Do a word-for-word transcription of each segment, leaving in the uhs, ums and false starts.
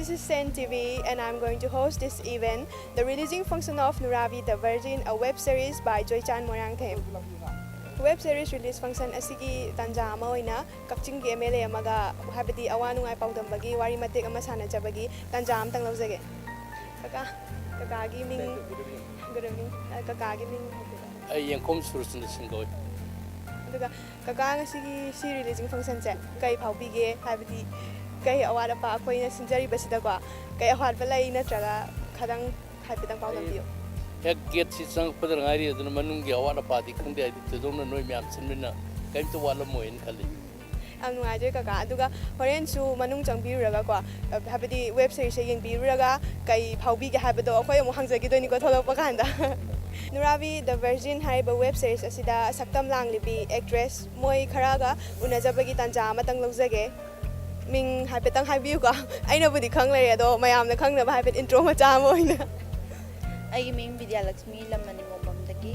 This is Sen T V and I'm going to host this event, the releasing function of Nurabi the Virgin, a web series by Joychan Moirangthem. Web series release function ꯑꯁꯤꯒꯤ ꯇꯥꯟꯖꯥ ꯑꯃ ꯑꯣꯏꯅ ꯀꯛꯆꯤꯡꯒꯤ M L A ꯑꯃꯒ, ꯍꯥꯏꯕꯗꯤ ꯑꯋꯥ ꯅꯨꯡꯉꯥꯏ ꯄꯥꯎꯗꯝꯕꯒꯤ ꯋꯥꯔꯤ ꯃꯇꯦꯛ ꯑꯃ ꯁꯥꯟꯅꯖꯕꯒꯤ ꯇꯥꯟꯖꯥ ꯑꯃꯇꯪ ꯂꯧꯖꯒꯦ꯫ ꯀꯀꯥ, ꯀꯀꯥꯒꯤ ꯃꯤꯡ? Good evening. ꯑ, ꯀꯀꯥꯒꯤ ꯃꯤꯡ ꯍꯥꯏꯕꯤꯔꯛꯑꯣ꯫ ꯑꯩ ꯌꯦꯡꯈꯣꯝ ꯁꯨꯔꯆꯟꯗ꯭ꯔ ꯁꯤꯡ ꯀꯧꯏ꯫ ꯑꯗꯨꯒ ꯀꯀꯥ, ꯉꯁꯤꯒꯤ ꯁꯤ releasing function ꯁꯦ ꯀꯩ ꯐꯥꯎꯕꯤꯒꯦ? ꯍꯥꯏꯕꯗꯤ ꯀꯩ ꯑꯋꯥꯠ ꯑꯄꯥ ꯑꯩꯈꯣꯏꯅ ꯁꯤꯟꯖꯔꯤꯕꯁꯤꯗꯀꯣ ꯀꯩ ꯑꯋꯥꯠꯄ ꯂꯩ, ꯅꯠꯇ꯭ꯔꯒ ꯈꯇꯪ ꯍꯥꯏꯐꯦꯠꯇꯪ ꯄꯥꯎꯗꯝꯕꯤꯌꯨ꯫ ꯑꯩ ꯍꯦꯛ gate ꯁꯤ ꯆꯪꯉꯛꯄꯗ ꯉꯥꯏꯔꯤ, ꯑꯗꯨꯅ ꯃꯅꯨꯡꯒꯤ ꯑꯋꯥꯠ ꯑꯄꯥꯗꯤ ꯈꯪꯗꯦ, ꯍꯥꯏꯗꯤ ꯊꯣꯏꯗꯣꯛꯅ ꯅꯣꯏ ꯃꯌꯥꯝ ꯁꯤꯟꯕꯅꯤꯅ ꯀꯔꯤꯝꯇ ꯋꯥꯠꯂꯝꯃꯣꯏꯅ ꯈꯜꯂꯤ꯫ ꯌꯥꯝ ꯅꯨꯡꯉꯥꯏꯖꯔꯦ ꯀꯀꯥ꯫ ꯑꯗꯨꯒ ꯍꯣꯔꯦꯟꯁꯨ ꯃꯅꯨꯡ ꯆꯪꯕꯤꯔꯨꯔꯒꯀꯣ, ꯍꯥꯏꯕꯗꯤ web series ꯁꯦ ꯌꯦꯡꯕꯤꯔꯨꯔꯒ ꯀꯩ ꯐꯥꯎꯕꯤꯒꯦ ꯍꯥꯏꯕꯗꯣ ꯑꯩꯈꯣꯏ ꯑꯃꯨꯛ ꯍꯪꯖꯈꯤꯗꯣꯏꯅꯤꯀꯣ ꯊꯣꯛꯂꯛꯄ ꯀꯥꯟꯗ꯫ ꯅꯨꯔꯥꯕꯤ The Virgin ꯍꯥꯏꯔꯤꯕ web series ꯑꯁꯤꯗ ꯁꯛꯇꯝ ꯂꯥꯡꯂꯤꯕꯤ actress ꯃꯣꯏ ꯈꯔꯒ ꯎꯅꯖꯕꯒꯤ ꯇꯥꯟꯖꯥ ꯑꯃꯇꯪ ꯂꯧꯖꯒꯦ꯫ ꯃꯤꯡ ꯍꯥꯏꯐꯦꯠꯇꯪ ꯍꯥꯏꯕꯤꯌꯨꯀꯣ꯫ ꯑꯩꯅꯕꯨꯗꯤ ꯈꯪ ꯂꯩꯔꯦ, ꯑꯗꯣ ꯃꯌꯥꯝꯅ ꯈꯪꯅꯕ ꯍꯥꯏꯐꯦꯠ intro ꯃꯆꯥ ꯑꯃ ꯑꯣꯏꯅ꯫ ꯑꯩꯒꯤ ꯃꯤꯡ ꯕꯤꯗ꯭ꯌꯥꯂꯛꯁꯃꯤ, ꯂꯝ ꯃꯅꯤꯡꯉꯣꯝꯕꯝꯗꯒꯤ꯫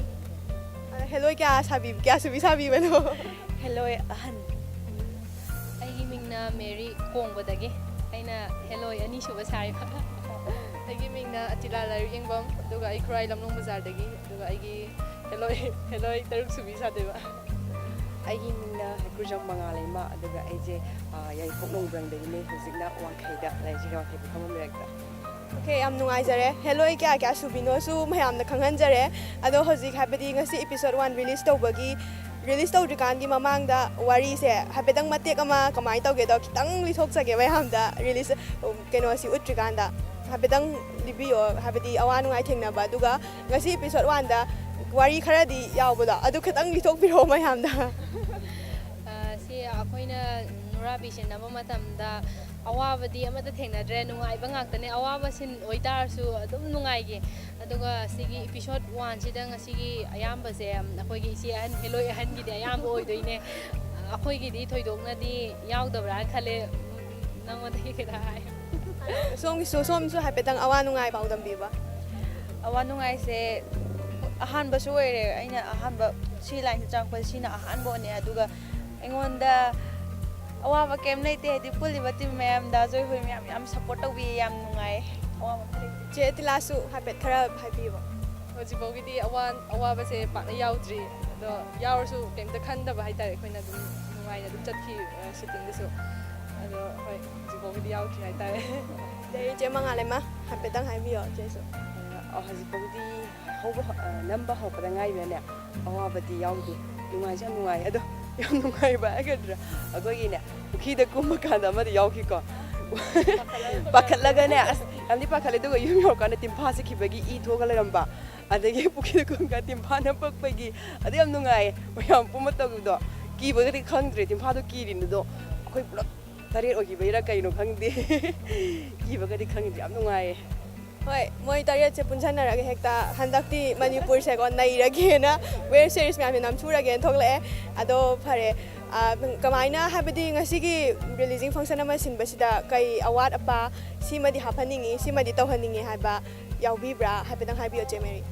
ꯑ, ꯍꯦꯂꯣꯏ ꯀꯌꯥ ꯁꯥꯕꯤ-, ꯀꯌꯥ ꯁꯨꯕꯤ ꯁꯥꯕꯤꯕꯅꯣ? ꯍꯦꯂꯣꯏ ꯑꯍꯟ꯫ ꯑꯩꯒꯤ ꯃꯤꯡꯅ ꯃꯦꯔꯤ, ꯀꯣꯡꯕꯗꯒꯤ꯫ ꯑꯩꯅ ꯍꯦꯂꯣꯏ ꯑꯅꯤꯁꯨꯕ ꯁꯥꯔꯤꯕ꯫ ꯑꯩꯒꯤ ꯃꯤꯡꯅ ꯑꯇꯤꯂꯥ ꯂꯥꯏꯔꯤꯛ ꯌꯦꯡꯐꯝ, ꯑꯗꯨꯒ ꯑꯩ ꯈꯨꯔꯥꯏ ꯂꯝꯂꯣꯡ ꯕꯖꯥꯔꯗꯒꯤ, ꯑꯗꯨꯒ ꯑꯩꯒꯤ ꯍꯦꯂꯣꯏ, ꯍꯦꯂꯣꯏ ꯇꯔꯨꯛ ꯁꯨꯕꯤ ꯁꯥꯗꯣꯏꯕ꯫ ꯑꯩꯒꯤ ꯃꯤꯡꯅ ꯍꯩꯀ꯭ꯔꯨꯖꯝ ꯃꯉꯥꯂꯩꯃ, ꯑꯗꯨꯒ ꯑꯩꯁꯦ, ꯑ, ꯌꯥꯏꯔꯤꯄꯣꯛ ꯅꯣꯡꯕ꯭ꯔꯪꯗꯒꯤꯅꯦ꯫ ꯍꯧꯖꯤꯛꯅ ꯋꯥꯡꯈꯩꯗ ꯂꯩꯖꯩ, ꯋꯥꯡꯈꯩ ꯄꯨꯈ꯭ꯔꯝꯕꯝ ꯂꯩꯔꯛꯇ꯫ Okay, ꯌꯥꯝ ꯅꯨꯡꯉꯥꯏꯖꯔꯦ꯫ ꯍꯦꯂꯣꯏ ꯀꯌꯥ ꯀꯌꯥ ꯁꯨꯕꯤꯅꯣꯁꯨ ꯃꯌꯥꯝꯅ ꯈꯪꯍꯟꯖꯔꯦ꯫ ꯑꯗꯣ ꯍꯧꯖꯤꯛ, ꯍꯥꯏꯕꯗꯤ ꯉꯁꯤ episode one release ꯇꯧꯕꯒꯤ, release ꯇꯧꯗ꯭ꯔꯤꯀꯥꯟꯒꯤ ꯃꯃꯥꯡꯗ ꯋꯥꯔꯤꯁꯦ ꯍꯥꯏꯐꯦꯠꯇꯪ ꯃꯇꯦꯛ ꯑꯃ ꯀꯃꯥꯏꯅ ꯇꯧꯒꯦꯗꯣ ꯈꯤꯇꯪ ꯂꯤꯊꯣꯛꯆꯒꯦ ꯃꯌꯥꯝꯗ, release, ꯎꯝ, ꯀꯩꯅꯣꯁꯤ ꯎꯠꯇ꯭ꯔꯤꯀꯥꯟꯗ꯫ ꯍꯥꯏꯐꯦꯠꯇꯪ ꯂꯤꯕꯤꯌꯣ, ꯍꯥꯏꯕꯗꯤ ꯑꯋꯥ ꯅꯨꯡꯉꯥꯏ ꯊꯦꯡꯅꯕ, ꯑꯗꯨꯒ ꯉꯁꯤ episode one ꯗ ꯋꯥꯔꯤ ꯈꯔꯗꯤ ꯌꯥꯎꯕꯗꯣ, ꯑꯗꯨ ꯈꯤꯇꯪ ꯂꯤꯊꯣꯛꯄꯤꯔꯛꯑꯣ ꯃꯌꯥꯝꯗ꯫ ꯑ, ꯁꯤ ꯑꯩꯈꯣꯏꯅ ꯅꯨꯔꯥꯕꯤ ꯁꯤꯟꯅꯕ ꯃꯇꯝꯗ ꯑꯋꯥꯕꯗꯤ ꯑꯃꯠꯇ ꯊꯦꯡꯅꯗ꯭ꯔꯦ, ꯅꯨꯡꯉꯥꯏꯕ ꯉꯥꯛꯇꯅꯦ꯫ ꯑꯋꯥꯕ ꯁꯤꯟ ꯑꯣꯏꯇꯥꯔꯁꯨ ꯑꯗꯨꯝ ꯅꯨꯡꯉꯥꯏꯈꯤ꯫ ꯑꯗꯨꯒ ꯁꯤꯒꯤ episode one ꯁꯤꯗ ꯉꯁꯤꯒꯤ ꯑꯌꯥꯝꯕꯁꯦ ꯑꯩꯈꯣꯏꯒꯤ ꯏꯆꯦ ꯑꯍꯟ, ꯍꯦꯂꯣꯏ ꯑꯍꯟꯒꯤꯗꯤ ꯑꯌꯥꯝꯕ ꯑꯣꯏꯗꯣꯏꯅꯦ꯫ ꯑꯩꯈꯣꯏꯒꯤꯗꯤ ꯊꯣꯏꯗꯣꯛꯅꯗꯤ ꯌꯥꯎꯗꯕ꯭ꯔꯥꯅ ꯈꯜꯂꯦ꯫ ꯅꯪꯉꯣꯟꯗꯒꯤ ꯈꯤꯇꯪ ꯍꯥꯏ꯫ ꯁꯣꯝꯒꯤꯁꯨ, ꯁꯣꯝꯁꯨ ꯍꯥꯏꯐꯦꯠꯇꯪ ꯑꯋꯥ ꯅꯨꯡꯉꯥꯏ ꯄꯥꯎꯗꯝꯕꯤꯕ꯫ ꯑꯋꯥ ꯅꯨꯡꯉꯥꯏꯁꯦ ꯑꯍꯥꯟꯕꯁꯨ ꯑꯣꯏꯔꯦ꯫ ꯑꯩꯅ ꯑꯍꯥꯟꯕ ꯁꯤ line ꯁꯦ ꯆꯪꯉꯛꯄꯁꯦ ꯁꯤꯅ ꯑꯍꯥꯟꯕꯅꯦ꯫ ꯑꯗꯨꯒ ꯑꯩꯉꯣꯟꯗ ꯑꯋꯥꯕ ꯀꯩꯝ ꯂꯩꯇꯦ, ꯍꯥꯏꯗꯤ ꯄꯨꯜꯂꯤꯕ ꯇꯤꯝ ꯃꯌꯥꯝꯗ ꯖꯣꯏ ꯍꯣꯏ ꯃꯌꯥꯝ ꯌꯥꯝ ꯁꯞꯄꯣꯔꯠ ꯇꯧꯕꯤꯌꯦ, ꯌꯥꯝ ꯅꯨꯡꯉꯥꯏ꯫ ꯑꯋꯥꯕ ꯑꯝꯇ ꯂꯩꯇꯦ꯫ ꯆꯦ ꯇꯤꯂꯥꯁꯨ ꯍꯥꯏꯐꯦꯠ ꯈꯔ ꯍꯥꯏꯕꯤꯌꯨꯕ꯫ ꯍꯧꯖꯤꯛꯐꯥꯎꯒꯤꯗꯤ ꯑꯋꯥ ꯑꯋꯥꯕꯁꯦ ꯄꯥꯛꯅ ꯌꯥꯎꯗ꯭ꯔꯤ꯫ ꯑꯗꯣ ꯌꯥꯎꯔꯁꯨ ꯀꯩꯝꯇ ꯈꯟꯗꯕ ꯍꯥꯏꯇꯥꯔꯦ, ꯑꯩꯈꯣꯏꯅ ꯑꯗꯨꯝ ꯅꯨꯡꯉꯥꯏꯅ ꯑꯗꯨꯝ ꯆꯠꯈꯤ ꯁꯨꯇꯤꯡꯗꯁꯨ꯫ ꯑꯗꯣ ꯍꯣꯏ, ꯍꯧꯖꯤꯛꯐꯥꯎꯒꯤꯗꯤ ꯌꯥꯎꯗ꯭ꯔꯤ ꯍꯥꯏꯇꯥꯔꯦ꯫ ꯑꯗꯩ ꯆꯦ ꯃꯉꯥꯂꯩꯃ ꯍꯥꯏꯐꯦꯠꯇꯪ ꯍꯥꯏꯕꯤꯌꯣ ꯆꯦꯁꯨ꯫ ꯑ, ꯍꯧꯖꯤꯛꯐꯥꯎꯗꯤ ꯍꯧꯕ ꯍꯧ-, ꯑ, ꯅꯝꯕ ꯍꯧꯔꯛꯄꯗ ꯉꯥꯏꯔꯤꯕꯅꯦ꯫ ꯑꯋꯥꯕꯗꯤ ꯌꯥꯎꯗꯦ꯫ ꯅꯨꯡꯉꯥꯏꯁꯨ ꯌꯥꯝ ꯅꯨꯡꯉꯥꯏ꯫ ꯑꯗꯣ ꯌꯥꯝ ꯅꯨꯡꯉꯥꯏꯕ ꯍꯥꯏꯒꯗ꯭ꯔꯥ, ꯑꯩꯈꯣꯏꯒꯤꯅꯦ, ꯄꯨꯈ꯭ꯔꯤꯗ ꯀꯨꯝꯕ ꯀꯥꯟꯗ ꯑꯃꯗꯤ ꯌꯥꯎꯈꯤꯀꯣ꯫ ꯄꯥꯈꯠꯂꯒꯅꯦ, ꯑꯁ, ꯌꯥꯝꯗꯤ ꯄꯥꯈꯠꯂꯦ꯫ ꯑꯗꯨꯒ ꯌꯨꯝ ꯌꯧꯔꯀꯥꯟꯗ ꯇꯤꯝꯐꯥꯁꯦ ꯈꯤꯕꯒꯤ ꯏ ꯊꯣꯛꯑꯒ ꯂꯩꯔꯝꯕ꯫ ꯑꯗꯒꯤ ꯄꯨꯈ꯭ꯔꯤꯗ ꯀꯨꯝꯕ ꯀꯥꯟꯗ ꯇꯤꯝꯐꯥꯅ ꯄꯛꯄꯒꯤ꯫ ꯑꯗꯨ ꯌꯥꯝ ꯅꯨꯡꯉꯥꯏꯌꯦ꯫ ꯃꯌꯥꯝ ꯄꯨꯝꯕ ꯇꯧꯕꯗꯣ꯫ ꯀꯤꯕꯒꯗꯤ ꯈꯪꯗ꯭ꯔꯦ꯫ ꯇꯤꯝꯐꯥꯗꯣ ꯀꯤꯔꯤꯅꯤꯗꯣ꯫ ꯑꯩꯈꯣꯏ ꯄꯨꯂꯞ ꯇꯔꯦꯠ ꯑꯣꯏꯈꯤꯕꯩꯔꯥ ꯀꯩꯅꯣ ꯈꯪꯗꯦ꯫ ꯀꯤꯕꯒꯗꯤ ꯈꯪꯗ꯭ꯔꯦ꯫ ꯌꯥꯝ ꯅꯨꯡꯉꯥꯏꯌꯦ꯫ ꯍꯣꯏ, ꯃꯣꯏ ꯇꯔꯦꯠꯁꯦ ꯄꯨꯟꯁꯟꯅꯔꯒ ꯍꯦꯛꯇ ꯍꯟꯗꯛꯇꯤ ꯃꯅꯤꯄꯨꯔꯁꯦꯀꯣ ꯅꯩꯔꯒꯦꯅ ꯋꯦꯕ ꯁꯤꯔꯤꯁ ꯃꯌꯥꯝꯁꯦ ꯅꯝꯊꯨꯔꯒꯦꯅ ꯊꯣꯛꯂꯛꯑꯦ꯫ ꯑꯗꯣ ꯐꯔꯦ, ꯑ, ꯀꯃꯥꯏꯅ, ꯍꯥꯏꯕꯗꯤ ꯉꯁꯤꯒꯤ ꯔꯤꯂꯤꯖꯤꯡ ꯐꯪꯁꯟ ꯑꯃ ꯁꯤꯟꯕꯁꯤꯗ ꯀꯩ ꯑꯋꯥꯠ ꯑꯄꯥ, ꯁꯤꯃꯗꯤ ꯍꯥꯞꯍꯟꯅꯤꯡꯉꯤ, ꯁꯤꯃꯗꯤ ꯇꯧꯍꯟꯅꯤꯡꯉꯤ ꯍꯥꯏꯕ ꯌꯥꯎꯕꯤꯕ꯭ꯔꯥ? ꯍꯥꯏꯐꯦꯠꯇꯪ ꯍꯥꯏꯕꯤꯌꯣ, ꯆꯦ ꯃꯦꯔꯤ꯫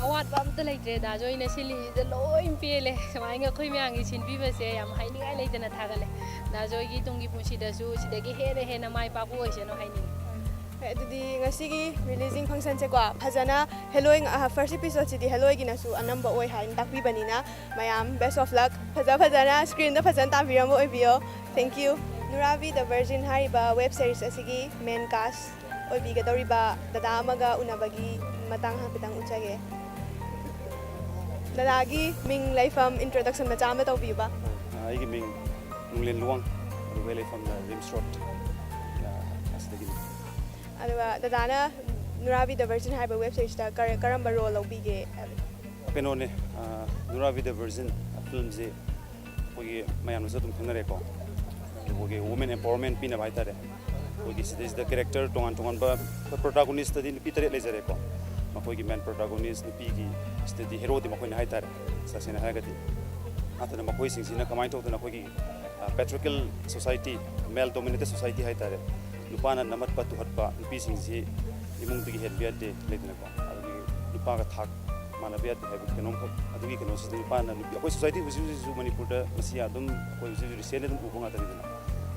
ꯑꯋꯥꯠꯄ ꯑꯝꯇ ꯂꯩꯇ꯭ꯔꯦ꯫ ꯗꯥ ꯖꯣꯏꯅ ꯁꯤꯜꯂꯤꯁꯤꯗ ꯂꯣꯏ ꯄꯦꯜꯂꯦ꯫ ꯁꯨꯃꯥꯏꯅ ꯑꯩꯈꯣꯏ ꯃꯌꯥꯝꯒꯤ ꯁꯤꯟꯕꯤꯕꯁꯦ ꯌꯥꯝ ꯍꯥꯏꯅꯤꯡꯉꯥꯏ ꯂꯩꯇꯅ ꯊꯥꯒꯠꯂꯦ꯫ ꯗꯥ ꯖꯣꯏꯒꯤ ꯇꯨꯡꯒꯤ ꯄꯨꯟꯁꯤꯗꯁꯨ ꯁꯤꯗꯒꯤ ꯍꯦꯟꯅ ꯍꯦꯟꯅ ꯃꯥꯏ ꯄꯥꯛꯄ ꯑꯣꯏꯁꯅꯨ ꯍꯥꯏꯅꯤꯡꯉꯤ꯫ ꯍꯣꯏ, ꯑꯗꯨꯗꯤ ꯉꯁꯤꯒꯤ ꯔꯤꯂꯤꯖꯤꯡ ꯐꯪꯁꯟꯁꯦꯀꯣ, ꯐꯖꯅ ꯍꯦꯂꯣꯏ, ꯑ, ꯐꯥꯔꯁ ꯏꯄꯤꯁꯣꯗꯁꯤꯗꯤ ꯍꯦꯂꯣꯏꯒꯤꯅꯁꯨ ꯑꯅꯝꯕ ꯑꯣꯏ ꯍꯥꯏꯅ ꯇꯥꯛꯄꯤꯕꯅꯤꯅ, ꯃꯌꯥꯝ best of luck, ꯐꯖ ꯐꯖꯅ ꯁ꯭ꯀ꯭ꯔꯤꯟꯗ ꯐꯖꯅ ꯇꯥꯕꯤꯔꯝꯕ ꯑꯣꯏꯕꯤꯌꯣ꯫ Thank you. ꯅꯨꯔꯥꯕꯤ ꯗ ꯚꯔꯖꯤꯟ ꯍꯥꯏꯔꯤꯕ ꯋꯦꯕ ꯁꯦꯔꯤꯁ ꯑꯁꯤꯒꯤ ꯃꯦꯟ ꯀꯥꯁ ꯑꯣꯏꯕꯤꯒꯗꯧꯔꯤꯕ ꯗꯗꯥ ꯑꯃꯒ ꯎꯅꯕꯒꯤ ꯃꯇꯥꯡ ꯍꯥꯏꯐꯦꯠꯇꯪ ꯎꯠꯆꯒꯦ꯫ ꯗꯗꯥꯒꯤ ꯃꯤꯡ, ꯂꯩꯐꯝ, ꯏꯟꯇ꯭ꯔꯣꯗꯛꯁꯟ ꯃꯆꯥ ꯑꯃ ꯇꯧꯕꯤꯌꯨꯕ꯫ ꯑꯩꯒꯤ ꯃꯤꯡ ꯅꯨꯡꯂꯦꯟ ꯂꯨꯋꯥꯡ, ꯑꯗꯨꯒ ꯑꯩ ꯂꯩꯐꯝꯅ ꯔꯤꯝꯁ ꯔꯣꯗ, ꯑ, ꯑꯁꯤꯗꯒꯤꯅꯤ꯫ ꯑꯗꯨꯒ ꯗꯗꯥꯅ ꯅꯨꯔꯥꯕꯤ ꯗ ꯚꯔꯖꯤꯟ ꯍꯥꯏꯕ ꯋꯦꯕ ꯁꯦꯔꯤꯁꯇ ꯀꯔ-, ꯀꯔꯝꯕ ꯔꯣꯜ ꯂꯧꯕꯤꯒꯦ? ꯀꯩꯅꯣꯅꯦ, ꯑ, ꯅꯨꯔꯥꯕꯤ ꯗ ꯚꯔꯖꯤꯟ ꯐꯤꯂꯝꯁꯦ ꯑꯩꯈꯣꯏꯒꯤ ꯃꯌꯥꯝꯅꯁꯨ ꯑꯗꯨꯝ ꯈꯪꯅꯔꯦꯀꯣ꯫ ꯑꯩꯈꯣꯏꯒꯤ ꯋꯨꯃꯦꯟ ꯑꯦꯝꯄꯥꯋꯔꯃꯦꯟ ꯄꯤꯅꯕ ꯍꯥꯏꯇꯥꯔꯦ꯫ ꯑꯩꯈꯣꯏꯒꯤ ꯁꯤꯗꯩꯁꯤꯗ ꯀꯦꯔꯦꯛꯇꯔ ꯇꯣꯉꯥꯟ ꯇꯣꯉꯥꯟꯕ, ꯑꯩꯈꯣꯏ ꯄ꯭ꯔꯣꯇꯥꯒꯣꯅꯤꯁꯇꯗꯤ ꯅꯨꯄꯤ ꯇꯔꯦꯠ ꯂꯩꯖꯔꯦꯀꯣ꯫ ꯃꯈꯣꯏꯒꯤ ꯃꯦꯟ ꯄ꯭ꯔꯣꯇꯥꯒꯣꯅꯤꯁ ꯅꯨꯄꯤꯒꯤ ꯁꯤꯗꯗꯤ ꯍꯦꯔꯣꯗꯤ ꯃꯈꯣꯏꯅ ꯍꯥꯏꯇꯥꯔꯦ, ꯇꯁꯦꯡꯅ ꯍꯥꯏꯔꯒꯗꯤ꯫ ꯅꯠꯇꯅ ꯃꯈꯣꯏꯁꯤꯡꯁꯤꯅ ꯀꯃꯥꯏꯅ ꯇꯧꯗꯅ ꯑꯩꯈꯣꯏꯒꯤ, ꯑ, patriarchal society, male dominated society ꯍꯥꯏꯇꯥꯔꯦ, ꯅꯨꯄꯥꯅ ꯅꯝꯍꯠꯄ ꯇꯨꯍꯠꯄ, ꯅꯨꯄꯤꯁꯤꯡꯁꯤ ꯏꯃꯨꯡꯗꯒꯤ ꯍꯦꯟꯕ ꯌꯥꯗꯦ ꯂꯩꯗꯅꯀꯣ꯫ ꯑꯗꯨꯒꯤ ꯅꯨꯄꯥꯒ ꯊꯥꯛ ꯃꯥꯟꯅꯕ ꯌꯥꯗꯦ ꯍꯥꯏꯕ ꯀꯩꯅꯣꯝꯈꯛ, ꯑꯗꯨꯒꯤ ꯀꯩꯅꯣꯁꯤꯗ ꯅꯨꯄꯥꯅ ꯅꯨꯄꯤ, ꯑꯩꯈꯣꯏ ꯁꯣꯁꯥꯏꯇꯤ ꯍꯧꯖꯤꯛ ꯍꯧꯖꯤꯛꯁꯨ ꯃꯅꯤꯄꯨꯔꯗ ꯃꯁꯤ ꯑꯗꯨꯝ ꯑꯩꯈꯣꯏ ꯍꯧꯖꯤꯛ ꯍꯧꯖꯤꯛ ꯔꯤꯁꯦꯟꯂꯤ ꯑꯗꯨꯝ ꯎꯕ ꯉꯥꯛꯇꯅꯤꯗꯅ,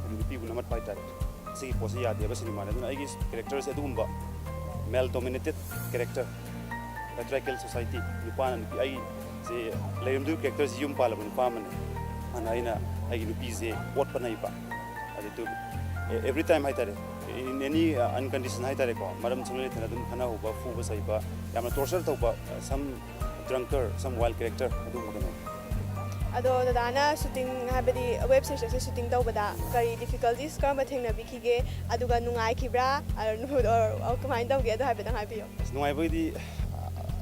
ꯑꯗꯨꯝ ꯅꯨꯄꯤꯕꯨ ꯅꯝꯃꯠꯄ ꯍꯥꯏꯇꯥꯔꯦ꯫ ꯁꯤꯒꯤ ꯄꯣꯠꯁꯤ ꯌꯥꯗꯦꯕ ꯁꯤꯅꯦꯃꯥꯗ꯫ ꯑꯗꯨꯅ ꯑꯩꯒꯤ ꯀꯦꯔꯦꯛꯇꯔꯁꯦ ꯑꯗꯨꯒꯨꯝꯕ ꯃꯦꯜ ꯗꯣꯃꯤꯅꯦꯇꯦꯠ ꯀꯦꯔꯦꯛꯇꯔ, ꯄꯦꯇ꯭ꯔꯤꯌꯥꯔꯀꯦꯜ ꯁꯣꯁꯥꯏꯇꯤ, ꯅꯨꯄꯥꯅ ꯅꯨꯄꯤ, ꯑꯩꯁꯦ ꯂꯩꯔꯝꯗꯣꯏ ꯀꯦꯔꯦꯛꯇꯔꯁꯤ ꯌꯨꯝ ꯄꯥꯜꯂꯕ ꯅꯨꯄꯥ ꯑꯃꯅꯤ꯫ ꯑꯗꯨꯅ ꯑꯩꯅ ꯑꯩꯒꯤ ꯅꯨꯄꯤꯁꯦ ꯑꯣꯠꯄ ꯅꯩꯕ, ꯑꯗꯨ ꯑꯦꯕ꯭ꯔꯤ ꯇꯥꯏꯝ ꯍꯥꯏꯇꯥꯔꯦ, in any uncondition ꯍꯥꯏꯇꯥꯔꯦꯀꯣ, ꯃꯔꯝ ꯁꯨꯡꯂꯩ ꯂꯩꯇꯅ ꯑꯗꯨꯝ ꯈꯠꯅꯍꯧꯕ, ꯐꯨꯕ ꯆꯩꯕ, ꯌꯥꯝꯅ ꯇꯣꯔꯆꯔ ꯇꯧꯕ, some drunkard, some wild character, ꯑꯗꯨꯒꯨꯝꯕ ꯀꯩꯅꯣ꯫ ꯑꯗꯣ ꯗꯗꯥꯅ ꯁꯨꯇꯤꯡ, ꯍꯥꯏꯕꯗꯤ ꯋꯦꯕ ꯁꯤꯔꯤꯁ ꯑꯁꯤ ꯁꯨꯇꯤꯡ ꯇꯧꯕꯗ ꯀꯔꯤ ꯗꯤꯐꯤꯀꯜꯇꯤꯁ ꯀꯔꯝꯕ ꯊꯦꯡꯅꯕꯤꯈꯤꯒꯦ? ꯑꯗꯨꯒ ꯅꯨꯡꯉꯥꯏꯈꯤꯕ꯭ꯔꯥ? ꯑ, ꯀꯃꯥꯏꯅ ꯇꯧꯒꯦ? ꯑꯗꯨ ꯍꯥꯏꯐꯦꯠꯇꯪ ꯍꯥꯏꯕꯤꯌꯨ꯫ ꯑꯁ, ꯅꯨꯡꯉꯥꯏꯕꯒꯤꯗꯤ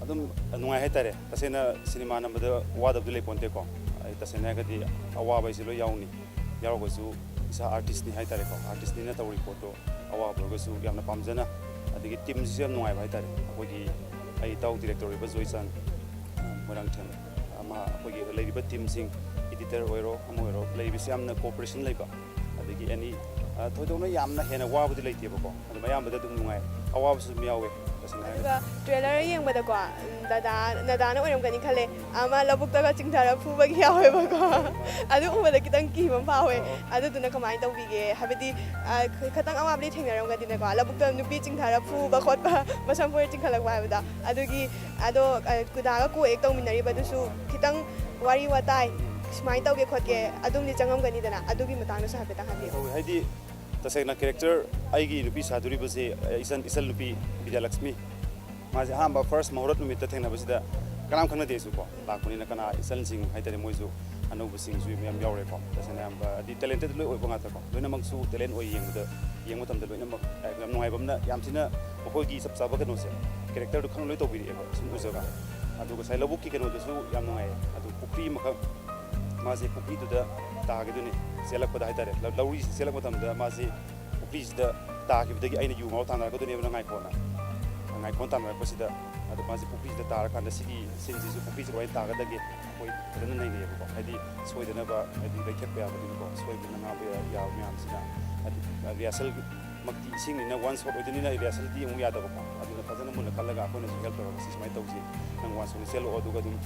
ꯑꯗꯨꯝ ꯅꯨꯡꯉꯥꯏ ꯍꯥꯏꯇꯥꯔꯦ꯫ ꯇꯁꯦꯡꯅ ꯁꯤꯅꯦꯃꯥ ꯅꯝꯕꯗ ꯋꯥꯗꯕꯗꯤ ꯂꯩꯄꯣꯟꯇꯦꯀꯣ꯫ ꯑꯩ ꯇꯁꯦꯡꯅ ꯍꯥꯏꯔꯒꯗꯤ ꯑꯋꯥꯕ ꯍꯥꯏꯁꯦ ꯂꯣꯏ ꯌꯥꯎꯅꯤ꯫ ꯌꯥꯎꯔꯒꯁꯨ ꯏꯁꯥ ꯑꯥꯔꯇꯤꯁꯅꯤ ꯍꯥꯏꯇꯥꯔꯦꯀꯣ꯫ ꯑꯥꯔꯇꯤꯁꯅꯤꯅ ꯇꯧꯔꯤ ꯄꯣꯠꯇꯣ ꯑꯋꯥꯕ ꯑꯣꯏꯔꯒꯁꯨ ꯌꯥꯝꯅ ꯄꯥꯝꯖꯅ, ꯑꯗꯒꯤ ꯇꯤꯝꯁꯤꯁꯨ ꯌꯥꯝ ꯅꯨꯡꯉꯥꯏꯕ ꯍꯥꯏꯇꯥꯔꯦ꯫ ꯑꯩꯈꯣꯏꯒꯤ, ꯑꯩ ꯏꯇꯥꯎ ꯗꯤꯔꯦꯛꯇꯔ ꯑꯣꯏꯕ ꯖꯣꯏꯆꯥꯟ ꯃꯣꯏꯔꯥꯡꯊꯦꯝ, ꯑꯃ ꯑꯩꯈꯣꯏꯒꯤ ꯂꯩꯔꯤꯕ ꯇꯤꯝꯁꯤꯡ, ꯏꯗꯤꯇꯔ ꯑꯣꯏꯔꯣ ꯑꯃ ꯑꯣꯏꯔꯣ, ꯂꯩꯔꯤꯕꯁꯤ ꯌꯥꯝꯅ ꯀꯣꯑꯣꯄꯔꯦꯁꯟ ꯂꯩꯕ, ꯑꯗꯒꯤ ꯑꯦꯅꯤ ꯊꯣꯏꯗꯣꯛꯅ ꯌꯥꯝꯅ ꯍꯦꯟꯅ ꯋꯥꯕꯗꯤ ꯂꯩꯇꯦꯕꯀꯣ꯫ ꯑꯗꯨꯝ ꯑꯌꯥꯝꯕꯗ ꯑꯗꯨꯝ ꯅꯨꯡꯉꯥꯏ, ꯑꯋꯥꯕꯁꯨ ꯑꯗꯨꯝ ꯌꯥꯎꯋꯦ ꯇꯁꯦꯡꯅ ꯍꯥꯏꯔꯒꯗꯤ꯫ ꯑꯗꯨꯒ ꯇ꯭ꯔꯦꯂꯔ ꯌꯦꯡꯕꯗꯀꯣ, ꯗꯗꯥ, ꯗꯗꯥꯅ ꯑꯣꯏꯔꯝꯒꯅꯤ ꯈꯜꯂꯦ, ꯑꯃ ꯂꯧꯕꯨꯛꯇꯒ ꯆꯤꯡꯊꯔ ꯐꯨꯕꯒꯤ ꯌꯥꯎꯋꯦꯕꯀꯣ꯫ ꯑꯗꯨ ꯎꯕꯗ ꯈꯤꯇꯪ ꯀꯤꯕ ꯑꯃ ꯐꯥꯎꯋꯦ꯫ ꯑꯗꯨꯗꯨꯅ ꯀꯃꯥꯏꯅ ꯇꯧꯕꯤꯒꯦ? ꯍꯥꯏꯕꯗꯤ, ꯑ, ꯈ-, ꯈꯤꯇꯪ ꯑꯋꯥꯕꯗꯤ ꯊꯦꯡꯅꯔꯝꯒꯗꯤꯅꯀꯣ, ꯂꯧꯕꯨꯛꯇ ꯅꯨꯄꯤ ꯆꯤꯡꯊꯔ ꯐꯨꯕ ꯈꯣꯠꯄ, ꯃꯁꯝ ꯐꯣꯏꯔ ꯆꯤꯡꯈꯠꯂꯛꯄ ꯍꯥꯏꯕꯗꯣ꯫ ꯑꯗꯨꯒꯤ, ꯑꯗꯣ, ꯑ, ꯗꯗꯥꯒ ꯀꯣ ꯑꯦꯛ ꯇꯧꯃꯤꯟꯅꯔꯤꯕꯗꯨꯁꯨ ꯈꯤꯇꯪ ꯋꯥꯔꯤ ꯋꯥꯇꯥꯏ ꯁꯨꯃꯥꯏꯅ ꯇꯧꯒꯦ ꯈꯣꯠꯀꯦ ꯑꯗꯨꯝꯗꯤ ꯆꯪꯉꯝꯒꯅꯤꯗꯅ, ꯑꯗꯨꯒꯤ ꯃꯇꯥꯡꯗꯁꯨ ꯍꯥꯏꯐꯦꯠꯇꯪ ꯍꯥꯏꯕꯤꯌꯨ꯫ ꯇꯧꯋꯦ꯫ ꯍꯥꯏꯗꯤ ꯇꯁꯦꯡꯅ ꯀꯦꯔꯦꯛꯇꯔ, ꯑꯩꯒꯤ ꯅꯨꯄꯤ ꯁꯥꯗꯣꯔꯤꯕꯁꯦ, ꯑ, ꯏꯆꯟ, ꯏꯆꯟ ꯅꯨꯄꯤ ꯕꯤꯗ꯭ꯌꯥꯂꯛꯁꯃꯤ, ꯃꯥꯁꯦ ꯑꯍꯥꯟꯕ ꯐꯥꯔꯁ ꯃꯍꯨꯔꯠ ꯅꯨꯃꯤꯠꯇ ꯊꯦꯡꯅꯕꯁꯤꯗ ꯀꯅꯥꯝ ꯈꯪꯅꯗꯦ ꯑꯩꯁꯨ ꯀꯣ꯫ ꯂꯥꯛꯄꯅꯤꯅ ꯀꯅꯥ, ꯏꯆꯟꯁꯤꯡ ꯍꯥꯏꯇꯥꯔꯦ, ꯃꯣꯏꯁꯨ ꯑꯅꯧꯕꯁꯤꯡꯁꯨ ꯃꯌꯥꯝ ꯌꯥꯎꯔꯦꯀꯣ꯫ ꯇꯁꯦꯡꯅ ꯑꯌꯥꯝꯕ ꯍꯥꯏꯗꯤ ꯇꯦꯂꯦꯟꯇꯦꯠ ꯂꯣꯏ ꯑꯣꯏꯕ ꯉꯥꯛꯇꯀꯣ꯫ ꯂꯣꯏꯅꯃꯛꯁꯨ ꯇꯦꯂꯦꯟ ꯑꯣꯏ ꯌꯦꯡꯕꯗ, ꯌꯦꯡꯕ ꯃꯇꯝꯗ ꯂꯣꯏꯅꯃꯛ ꯌꯥꯝ ꯅꯨꯡꯉꯥꯏꯕ ꯑꯃꯅ, ꯌꯥꯝ ꯊꯤꯅ ꯃꯈꯣꯏꯒꯤ ꯆꯞ ꯆꯥꯕ ꯀꯩꯅꯣꯁꯦ, ꯀꯦꯔꯦꯛꯇꯔꯗꯣ ꯈꯪꯅ ꯂꯣꯏ ꯇꯧꯕꯤꯔꯛꯑꯦꯕ ꯁꯨꯝ ꯎꯖꯕ꯫ ꯑꯗꯨꯒ ꯉꯁꯥꯏ ꯂꯧꯕꯨꯛꯀꯤ ꯀꯩꯅꯣꯗꯨꯁꯨ ꯌꯥꯝ ꯅꯨꯡꯉꯥꯏꯌꯦ꯫ ꯑꯗꯨ ꯄꯨꯈ꯭ꯔꯤ ꯑꯃꯈꯛ, ꯃꯥꯁꯦ ꯄꯨꯈ꯭ꯔꯤꯗꯨꯗ ꯇꯥꯈꯤꯗꯣꯏꯅꯦ꯫ ꯆꯦꯜꯂꯛꯄꯗ ꯍꯥꯏꯇꯥꯔꯦ, ꯂꯧ-, ꯂꯧꯔꯤꯁꯦ ꯆꯦꯜꯂꯛꯄ ꯃꯇꯝꯗ ꯃꯥꯁꯦ ꯄꯨꯈ꯭ꯔꯤꯁꯤꯗ ꯇꯥꯈꯤꯕꯗꯒꯤ ꯑꯩꯅ ꯌꯨ ꯉꯥꯎꯔ ꯇꯥꯟꯅꯔꯛꯀꯗꯣꯏꯅꯦꯕ ꯉꯥꯏꯈꯣꯟꯅ꯫ ꯉꯥꯏꯈꯣꯟ ꯇꯥꯟꯅꯔꯛꯄꯁꯤꯗ, ꯑꯗꯣ ꯃꯥꯁꯦ ꯄꯨꯈ꯭ꯔꯤꯁꯤꯗ ꯇꯥꯔꯀꯥꯟꯗ ꯁꯤꯒꯤ ꯁꯤꯟꯁꯤꯁꯨ ꯄꯨꯈ꯭ꯔꯤꯁꯤ ꯀꯃꯥꯏꯅ ꯇꯥꯒꯗꯒꯦ ꯑꯩꯈꯣꯏ ꯐꯖꯅ ꯅꯩꯅꯩꯌꯦꯕꯀꯣ꯫ ꯍꯥꯏꯗꯤ ꯁꯣꯏꯗꯅꯕ, ꯍꯥꯏꯗꯤ ꯂꯩꯊꯦꯛꯄ ꯌꯥꯕꯅꯤꯅꯀꯣ, ꯁꯣꯏꯕꯅ ꯉꯥꯡꯕ ꯌꯥ-, ꯌꯥꯕ ꯃꯌꯥꯝꯁꯤꯅ, ꯍꯥꯏꯗꯤ ꯔꯤꯍꯥꯔꯁꯦꯜ ꯃꯛꯇꯤ ꯏꯁꯤꯡꯅꯤꯅ ꯋꯥꯟ ꯁꯣꯠ ꯑꯣꯏꯗꯣꯏꯅꯤꯅ ꯔꯤꯍꯔꯁꯦꯜꯗꯤ ꯑꯃꯨꯛ ꯌꯥꯗꯕꯀꯣ꯫ ꯑꯗꯨꯅ ꯐꯖꯅ ꯃꯨꯟꯅ ꯈꯜꯂꯒ ꯑꯩꯈꯣꯏꯅꯁꯨ ꯍꯦꯜꯞ ꯇꯧꯔꯒ, "ꯁꯤ ꯁꯨꯃꯥꯏꯅ ꯇꯧꯁꯤ, ꯅꯪ ꯋꯥꯟ ꯁꯣꯠꯅꯤ ꯆꯦꯜꯂꯛꯑꯣ, ꯑꯗꯨꯒ ꯑꯗꯨꯝ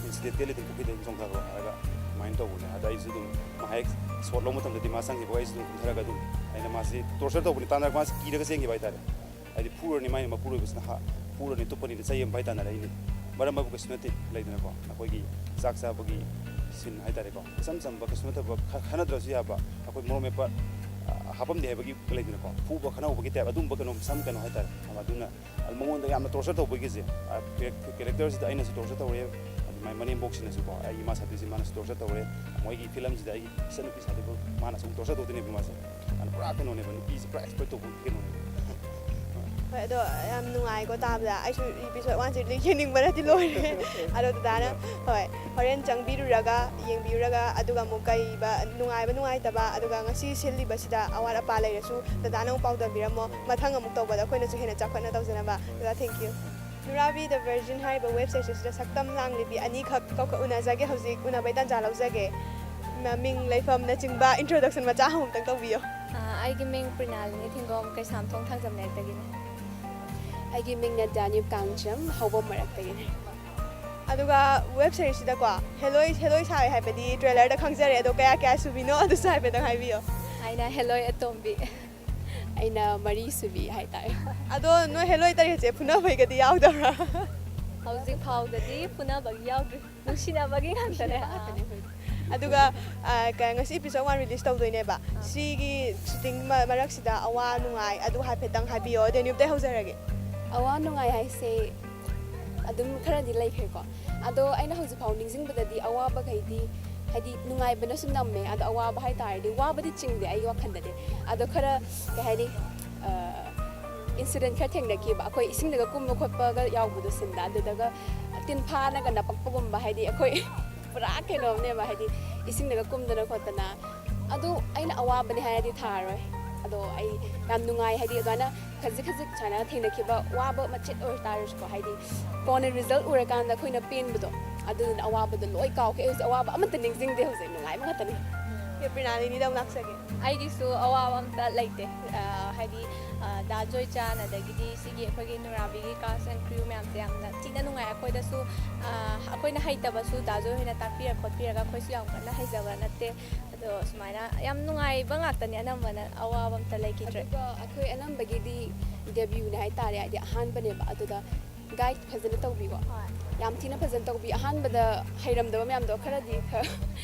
ꯏꯟꯁꯤꯗꯦꯟꯇꯦꯜꯂꯤ ꯑꯗꯨꯝ ꯄꯨꯈ꯭ꯔꯤꯗ ꯑꯗꯨꯝ ꯆꯣꯡꯊꯈ꯭ꯔꯣ" ꯍꯥꯏꯔꯒ ꯑꯗꯨꯃꯥꯏꯅ ꯇꯧꯕꯅꯦ꯫ ꯑꯗ ꯑꯩꯁꯨ ꯑꯗꯨꯝ ꯃꯥ ꯍꯦꯛ ꯁꯣꯠ ꯂꯧꯕ ꯃꯇꯝꯗꯗꯤ ꯃꯥ ꯆꯪꯈꯤꯕꯒ ꯑꯩꯁꯨ ꯑꯗꯨꯝ ꯀꯨꯝꯊꯔꯒ ꯑꯗꯨꯝ ꯑꯩꯅ ꯃꯥꯁꯤ ꯇꯣꯔꯆꯔ ꯇꯧꯕꯅꯤ, ꯇꯥꯟꯅꯔꯒ ꯃꯥꯁꯤ ꯀꯤꯔꯒ ꯆꯦꯟꯈꯤꯕ ꯍꯥꯏꯇꯥꯔꯦ꯫ ꯍꯥꯏꯗꯤ ꯐꯨꯔꯅꯤ, ꯃꯥꯏ ꯃꯄꯨꯔꯣꯏꯕꯁꯤꯅ ꯍꯥ-, ꯐꯨꯔꯅꯤ, ꯇꯨꯞꯄꯅꯤꯅ ꯆꯩ ꯑꯃ ꯄꯥꯏ ꯇꯥꯟꯅꯔꯛꯏꯅꯤ꯫ ꯃꯔꯝ ꯑꯃ ꯀꯩꯁꯨ ꯅꯠꯇꯦ, ꯂꯩꯗꯅꯀꯣ, ꯑꯩꯈꯣꯏꯒꯤ ꯆꯥꯛ ꯆꯥꯕꯒꯤ ꯁꯤꯟ ꯍꯥꯏꯇꯥꯔꯦꯀꯣ, ꯏꯆꯝ ꯆꯝꯕ, ꯀꯩꯁꯨ ꯅꯠꯇꯕ, ꯈ-, ꯈꯟꯅꯗ꯭ꯔꯁꯨ ꯌꯥꯕ, ꯑꯩꯈꯣꯏ ꯃꯣꯔꯣꯛ ꯃꯦꯠꯄ, ꯑ, ꯍꯥꯄꯝꯗꯦ ꯍꯥꯏꯕꯒꯤ ꯂꯩꯗꯅꯀꯣ, ꯐꯨꯕ ꯈꯠꯅꯍꯧꯕꯒꯤ ꯇꯥꯏꯞ, ꯑꯗꯨꯝꯕ ꯀꯩꯅꯣ, ꯁꯝ ꯀꯩꯅꯣ ꯍꯥꯏꯇꯥꯔꯦ꯫ ꯑꯗꯨꯅ ꯃꯉꯣꯟꯗ ꯌꯥꯝꯅ ꯇꯣꯔꯆꯔ ꯇꯧꯕꯒꯤꯁꯦ, ꯑ, ꯀꯦꯔꯦꯛ-, ꯀꯦꯔꯦꯛꯇꯔꯁꯤꯗ ꯑꯩꯅꯁꯨ ꯇꯣꯔꯆꯔ ꯇꯧꯔꯦ, ꯑꯗꯨ ꯃꯥꯏ ꯃꯅꯦꯝꯕꯣꯛꯁꯤꯅꯁꯨꯀꯣ, ꯑꯩꯒꯤ ꯏꯃꯥ ꯁꯥꯕꯤꯁꯤ ꯃꯥꯅꯁꯨ ꯇꯣꯔꯆꯔ ꯇꯧꯔꯦ꯫ ꯃꯣꯏꯒꯤ ꯐꯤꯂꯝꯁꯤꯗ ꯑꯩꯒꯤ ꯏꯆꯟꯅꯨꯄꯤ ꯁꯥꯕꯤꯕꯨ ꯃꯥꯅꯁꯨ ꯑꯃꯨꯛ ꯇꯣꯔꯆꯔ ꯇꯧꯗꯣꯏꯅꯦꯕ ꯃꯥꯁꯦ꯫ ꯑꯗꯨꯅ ꯄꯨꯔꯥ ꯀꯩꯅꯣꯅꯦꯕ, ꯅꯨꯄꯤꯁꯦ ꯄꯨꯔꯥ ꯑꯦꯛꯁꯄ꯭ꯂꯣꯏꯠ ꯇꯧꯕꯒꯤ ꯀꯩꯅꯣꯅꯦꯕ꯫ ꯍꯣꯏ, ꯑꯗꯣ ꯌꯥꯝ ꯅꯨꯡꯉꯥꯏꯀꯣ ꯇꯥꯕꯗ꯫ ꯑꯩꯁꯨ ꯏꯄꯤꯁꯣꯗ ꯋꯥꯟꯁꯦ ꯌꯦꯡꯅꯤꯡꯕꯅꯗꯤ ꯂꯣꯏꯔꯦ꯫ ꯑꯗꯣ ꯗꯗꯥꯅ, ꯍꯣꯏ, ꯍꯣꯔꯦꯟ ꯆꯪꯕꯤꯔꯨꯔꯒ, ꯌꯦꯡꯕꯤꯔꯨꯔꯒ, ꯑꯗꯨꯒ ꯑꯃꯨꯛ ꯀꯩꯕ ꯅꯨꯡꯉꯥꯏꯕ ꯅꯨꯡꯉꯥꯏꯇꯕ, ꯑꯗꯨꯒ ꯉꯁꯤ ꯁꯤꯜꯂꯤꯕꯁꯤꯗ ꯑꯋꯥꯠ ꯑꯄꯥ ꯂꯩꯔꯁꯨ ꯗꯗꯥꯅ ꯑꯃꯨꯛ ꯄꯥꯎꯗꯝꯕꯤꯔꯝꯃꯣ꯫ ꯃꯊꯪ ꯑꯃꯨꯛ ꯇꯧꯕꯗ ꯑꯩꯈꯣꯏꯅꯁꯨ ꯍꯦꯟꯅ ꯆꯥꯎꯈꯠꯅ ꯇꯧꯖꯅꯕ꯫ ꯗꯗꯥ, thank you꯫ ꯅꯨꯔꯥꯕꯤ The Virgin ꯍꯥꯏꯔꯤꯕ ꯋꯦꯕ ꯁꯥꯏꯠꯁꯤꯗ ꯁꯛꯇꯝ ꯂꯥꯡꯂꯤꯕꯤ ꯑꯅꯤꯈꯛ ꯀꯧꯈꯛ ꯎꯅꯖꯒꯦ, ꯍꯧꯖꯤꯛ ꯎꯅꯕꯩ ꯇꯥꯟꯖꯥ ꯂꯧꯖꯒꯦ꯫ ꯃ-, ꯃꯤꯡ, ꯂꯩꯐꯝꯅꯆꯤꯡꯕ introduction ꯃꯆꯥ ꯑꯃꯃꯝꯇꯪ ꯇꯧꯕꯤꯌꯣ꯫ ꯑꯥ, ꯑꯩꯒꯤ ꯃꯤꯡ ꯄ꯭ꯔꯤꯅꯥꯂꯤꯅꯤ ꯊꯤꯡꯒꯣꯝ, ꯀꯩꯁꯥꯝꯊꯣꯡ ꯊꯥꯡꯖꯝ ꯂꯩꯔꯛꯇꯒꯤꯅꯤ꯫ ꯑꯩꯒꯤ ꯃꯤꯡꯅ ꯗꯥꯅꯤꯞ ꯀꯥꯡꯖꯝ, ꯍꯧꯕꯝ ꯃꯔꯛꯇꯒꯤꯅꯤ꯫ ꯑꯗꯨꯒ ꯋꯦꯕ ꯁꯥꯏꯠꯁꯤꯗꯀꯣ ꯍꯦꯂꯣꯏ, ꯍꯦꯂꯣꯏ ꯁꯥꯏ ꯍꯥꯏꯕꯗꯤ ꯇ꯭ꯔꯦꯂꯔꯗ ꯈꯪꯖꯔꯦ, ꯑꯗꯣ ꯀꯌꯥ ꯀꯌꯥ ꯁꯨꯕꯤꯅꯣ ꯑꯗꯨꯁꯨ ꯍꯥꯏꯐꯦꯠꯇꯪ ꯍꯥꯏꯕꯤꯌꯣ꯫ ꯑꯩꯅ ꯍꯦꯂꯣꯏ ꯑꯇꯣꯝꯕꯤ꯫ ꯑꯩꯅ ꯃꯔꯤ ꯁꯨꯕꯤ ꯍꯥꯏꯇꯥꯔꯦ꯫ ꯑꯗꯣ ꯅꯣꯏ ꯍꯦꯂꯣꯏ ꯇꯔꯦꯠꯁꯦ ꯐꯨꯅꯕꯩꯒꯗꯤ ꯌꯥꯎꯗꯕ꯭ꯔꯥ? ꯍꯧꯖꯤꯛ ꯐꯥꯎꯗꯗꯤ ꯐꯨꯅꯕꯒꯤ ꯌꯥꯎꯗ꯭ꯔꯤ, ꯅꯨꯡꯁꯤꯅꯕꯒꯤ ꯉꯥꯛꯇꯅꯦ꯫ ꯑꯗꯨꯒ, ꯑ, ꯀ-, ꯉꯁꯤ episode one release ꯇꯧꯗꯣꯏꯅꯦꯕ꯫ ꯁꯤꯒꯤ shooting ꯃ-, ꯃꯔꯛꯁꯤꯗ ꯑꯋꯥ ꯅꯨꯡꯉꯥꯏ ꯑꯗꯨ ꯍꯥꯏꯐꯦꯠꯇꯪ ꯍꯥꯏꯕꯤꯌꯣ꯫ ꯗꯦꯅꯤꯞꯇꯩ ꯍꯧꯖꯔꯒꯦ꯫ ꯑꯋꯥ ꯅꯨꯡꯉꯥꯏ ꯍꯥꯏꯁꯦ ꯑꯗꯨꯝ ꯈꯔꯗꯤ ꯂꯩꯈ꯭ꯔꯦꯀꯣ꯫ ꯑꯗꯣ ꯑꯩꯅ ꯍꯧꯖꯤꯛꯐꯥꯎ ꯅꯤꯡꯁꯤꯡꯕꯗꯗꯤ ꯑꯋꯥꯕꯈꯩꯗꯤ, ꯍꯥꯏꯗꯤ, ꯅꯨꯡꯉꯥꯏꯕꯅꯁꯨ ꯅꯝꯃꯦ꯫ ꯑꯗꯣ ꯑꯋꯥꯕ ꯍꯥꯏ ꯇꯥꯔꯗꯤ, ꯋꯥꯕꯗꯤ ꯆꯤꯡꯗꯦ ꯑꯩꯒꯤ ꯋꯥꯈꯜꯗꯗꯤ꯫ ꯑꯗꯣ ꯈꯔ, ꯀꯩ ꯍꯥꯏꯅꯤ, ꯑ, incident ꯈꯔ ꯊꯦꯡꯅꯈꯤꯕ, ꯑꯩꯈꯣꯏ ꯏꯁꯤꯡꯗꯒ ꯀꯨꯝꯕ ꯈꯣꯠꯄꯒ ꯌꯥꯎꯕꯗꯣ ꯁꯤꯟꯗ, ꯑꯗꯨꯗꯒ ꯇꯤꯟꯐꯥꯅꯒ ꯅꯄꯛꯄꯒꯨꯝꯕ, ꯍꯥꯏꯗꯤ, ꯑꯩꯈꯣꯏ ꯄꯨꯔꯥ ꯀꯩꯅꯣꯝꯅꯦꯕ, ꯍꯥꯏꯗꯤ, ꯏꯁꯤꯡꯗꯒ ꯀꯨꯝꯗꯅ ꯈꯣꯠꯇꯅ꯫ ꯑꯗꯨ ꯑꯩꯅ ꯑꯋꯥꯕꯅꯦ ꯍꯥꯏꯔꯗꯤ ꯊꯥꯔꯣꯏ꯫ ꯑꯗꯣ ꯑꯩ ꯌꯥꯝ ꯅꯨꯡꯉꯥꯏ, ꯍꯥꯏꯗꯤ, ꯑꯗꯨꯃꯥꯏꯅ ꯈꯖꯤꯛ ꯈꯖꯤꯛ ꯁꯨꯃꯥꯏꯅ ꯊꯦꯡꯅꯈꯤꯕ ꯋꯥꯕ ꯃꯆꯦꯠ ꯑꯣꯏꯔ ꯇꯥꯔꯁꯨꯀꯣ, ꯍꯥꯏꯗꯤ, ꯀꯣꯟꯅ result ꯎꯔꯀꯥꯟꯗ ꯑꯩꯈꯣꯏꯅ ꯄꯦꯟꯕꯗꯣ, ꯑꯗꯨꯗꯨꯅ ꯑꯋꯥꯕꯗꯣ ꯂꯣꯏ ꯀꯥꯎꯈ꯭ꯔꯦ꯫ ꯑꯩ ꯍꯧꯖꯤꯛ ꯑꯋꯥꯕ ꯑꯃꯠꯇ ꯅꯤꯡꯁꯤꯡꯗꯦ, ꯍꯧꯖꯤꯛ ꯅꯨꯡꯉꯥꯏꯕ ꯉꯥꯛꯇꯅꯤ꯫ ꯄ꯭ꯔꯤꯅꯥꯂꯤꯅꯤꯗ ꯑꯃꯨꯛ ꯂꯥꯛꯆꯒꯦ꯫ ꯑꯩꯒꯤꯁꯨ ꯑꯋꯥꯕ ꯑꯝꯇ ꯂꯩꯇꯦ꯫ ꯑ, ꯍꯥꯏꯗꯤ, ꯑ, ꯗꯥ ꯖꯣꯏꯆꯥꯟ, ꯑꯗꯒꯤꯗꯤ ꯁꯤꯒꯤ ꯑꯩꯈꯣꯏꯒꯤ ꯅꯨꯔꯥꯕꯤꯒꯤ cast and crew ꯃꯌꯥꯝꯁꯦ ꯌꯥꯝꯅ ꯊꯤꯅ ꯅꯨꯡꯉꯥꯏ꯫ ꯑꯩꯈꯣꯏꯗꯁꯨ, ꯑ, ꯑꯩꯈꯣꯏꯅ ꯍꯩꯇꯕꯁꯨ ꯗꯥ ꯖꯣꯏ ꯍꯣꯏꯅ ꯇꯥꯛꯄꯤꯔ ꯈꯣꯠꯄꯤꯔꯒ, ꯑꯩꯈꯣꯏꯁꯨ ꯌꯥꯝ ꯀꯟꯅ ꯍꯩꯖꯕ ꯅꯠꯇꯦ꯫ ꯑꯗꯣ ꯁꯨꯃꯥꯏꯅ ꯌꯥꯝ ꯅꯨꯡꯉꯥꯏꯕ ꯉꯥꯛꯇꯅꯤ, ꯑꯅꯝꯕꯅ ꯑꯋꯥꯕ ꯑꯝꯇ ꯂꯩꯈꯤꯗ꯭ꯔꯦ꯫ ꯑꯗꯨꯒ ꯑꯩꯈꯣꯏ ꯑꯅꯝꯕꯒꯤꯗꯤ ꯗꯦꯕ꯭ꯌꯨꯅꯦ ꯍꯥꯏꯇꯥꯔꯦ, ꯍꯥꯏꯗꯤ ꯑꯍꯥꯟꯕꯅꯦꯕ꯫ ꯑꯗꯨꯗ ꯒꯥꯏꯗ ꯐꯖꯅ ꯇꯧꯕꯤꯀꯣ꯫ ꯍꯣꯏ꯫ ꯌꯥꯝ ꯊꯤꯅ ꯐꯖꯅ ꯇꯧꯕꯤ꯫ ꯑꯍꯥꯟꯕꯗ ꯍꯩꯔꯝꯗꯕ ꯃꯌꯥꯝꯗꯣ ꯈꯔꯗꯤ ꯈꯔ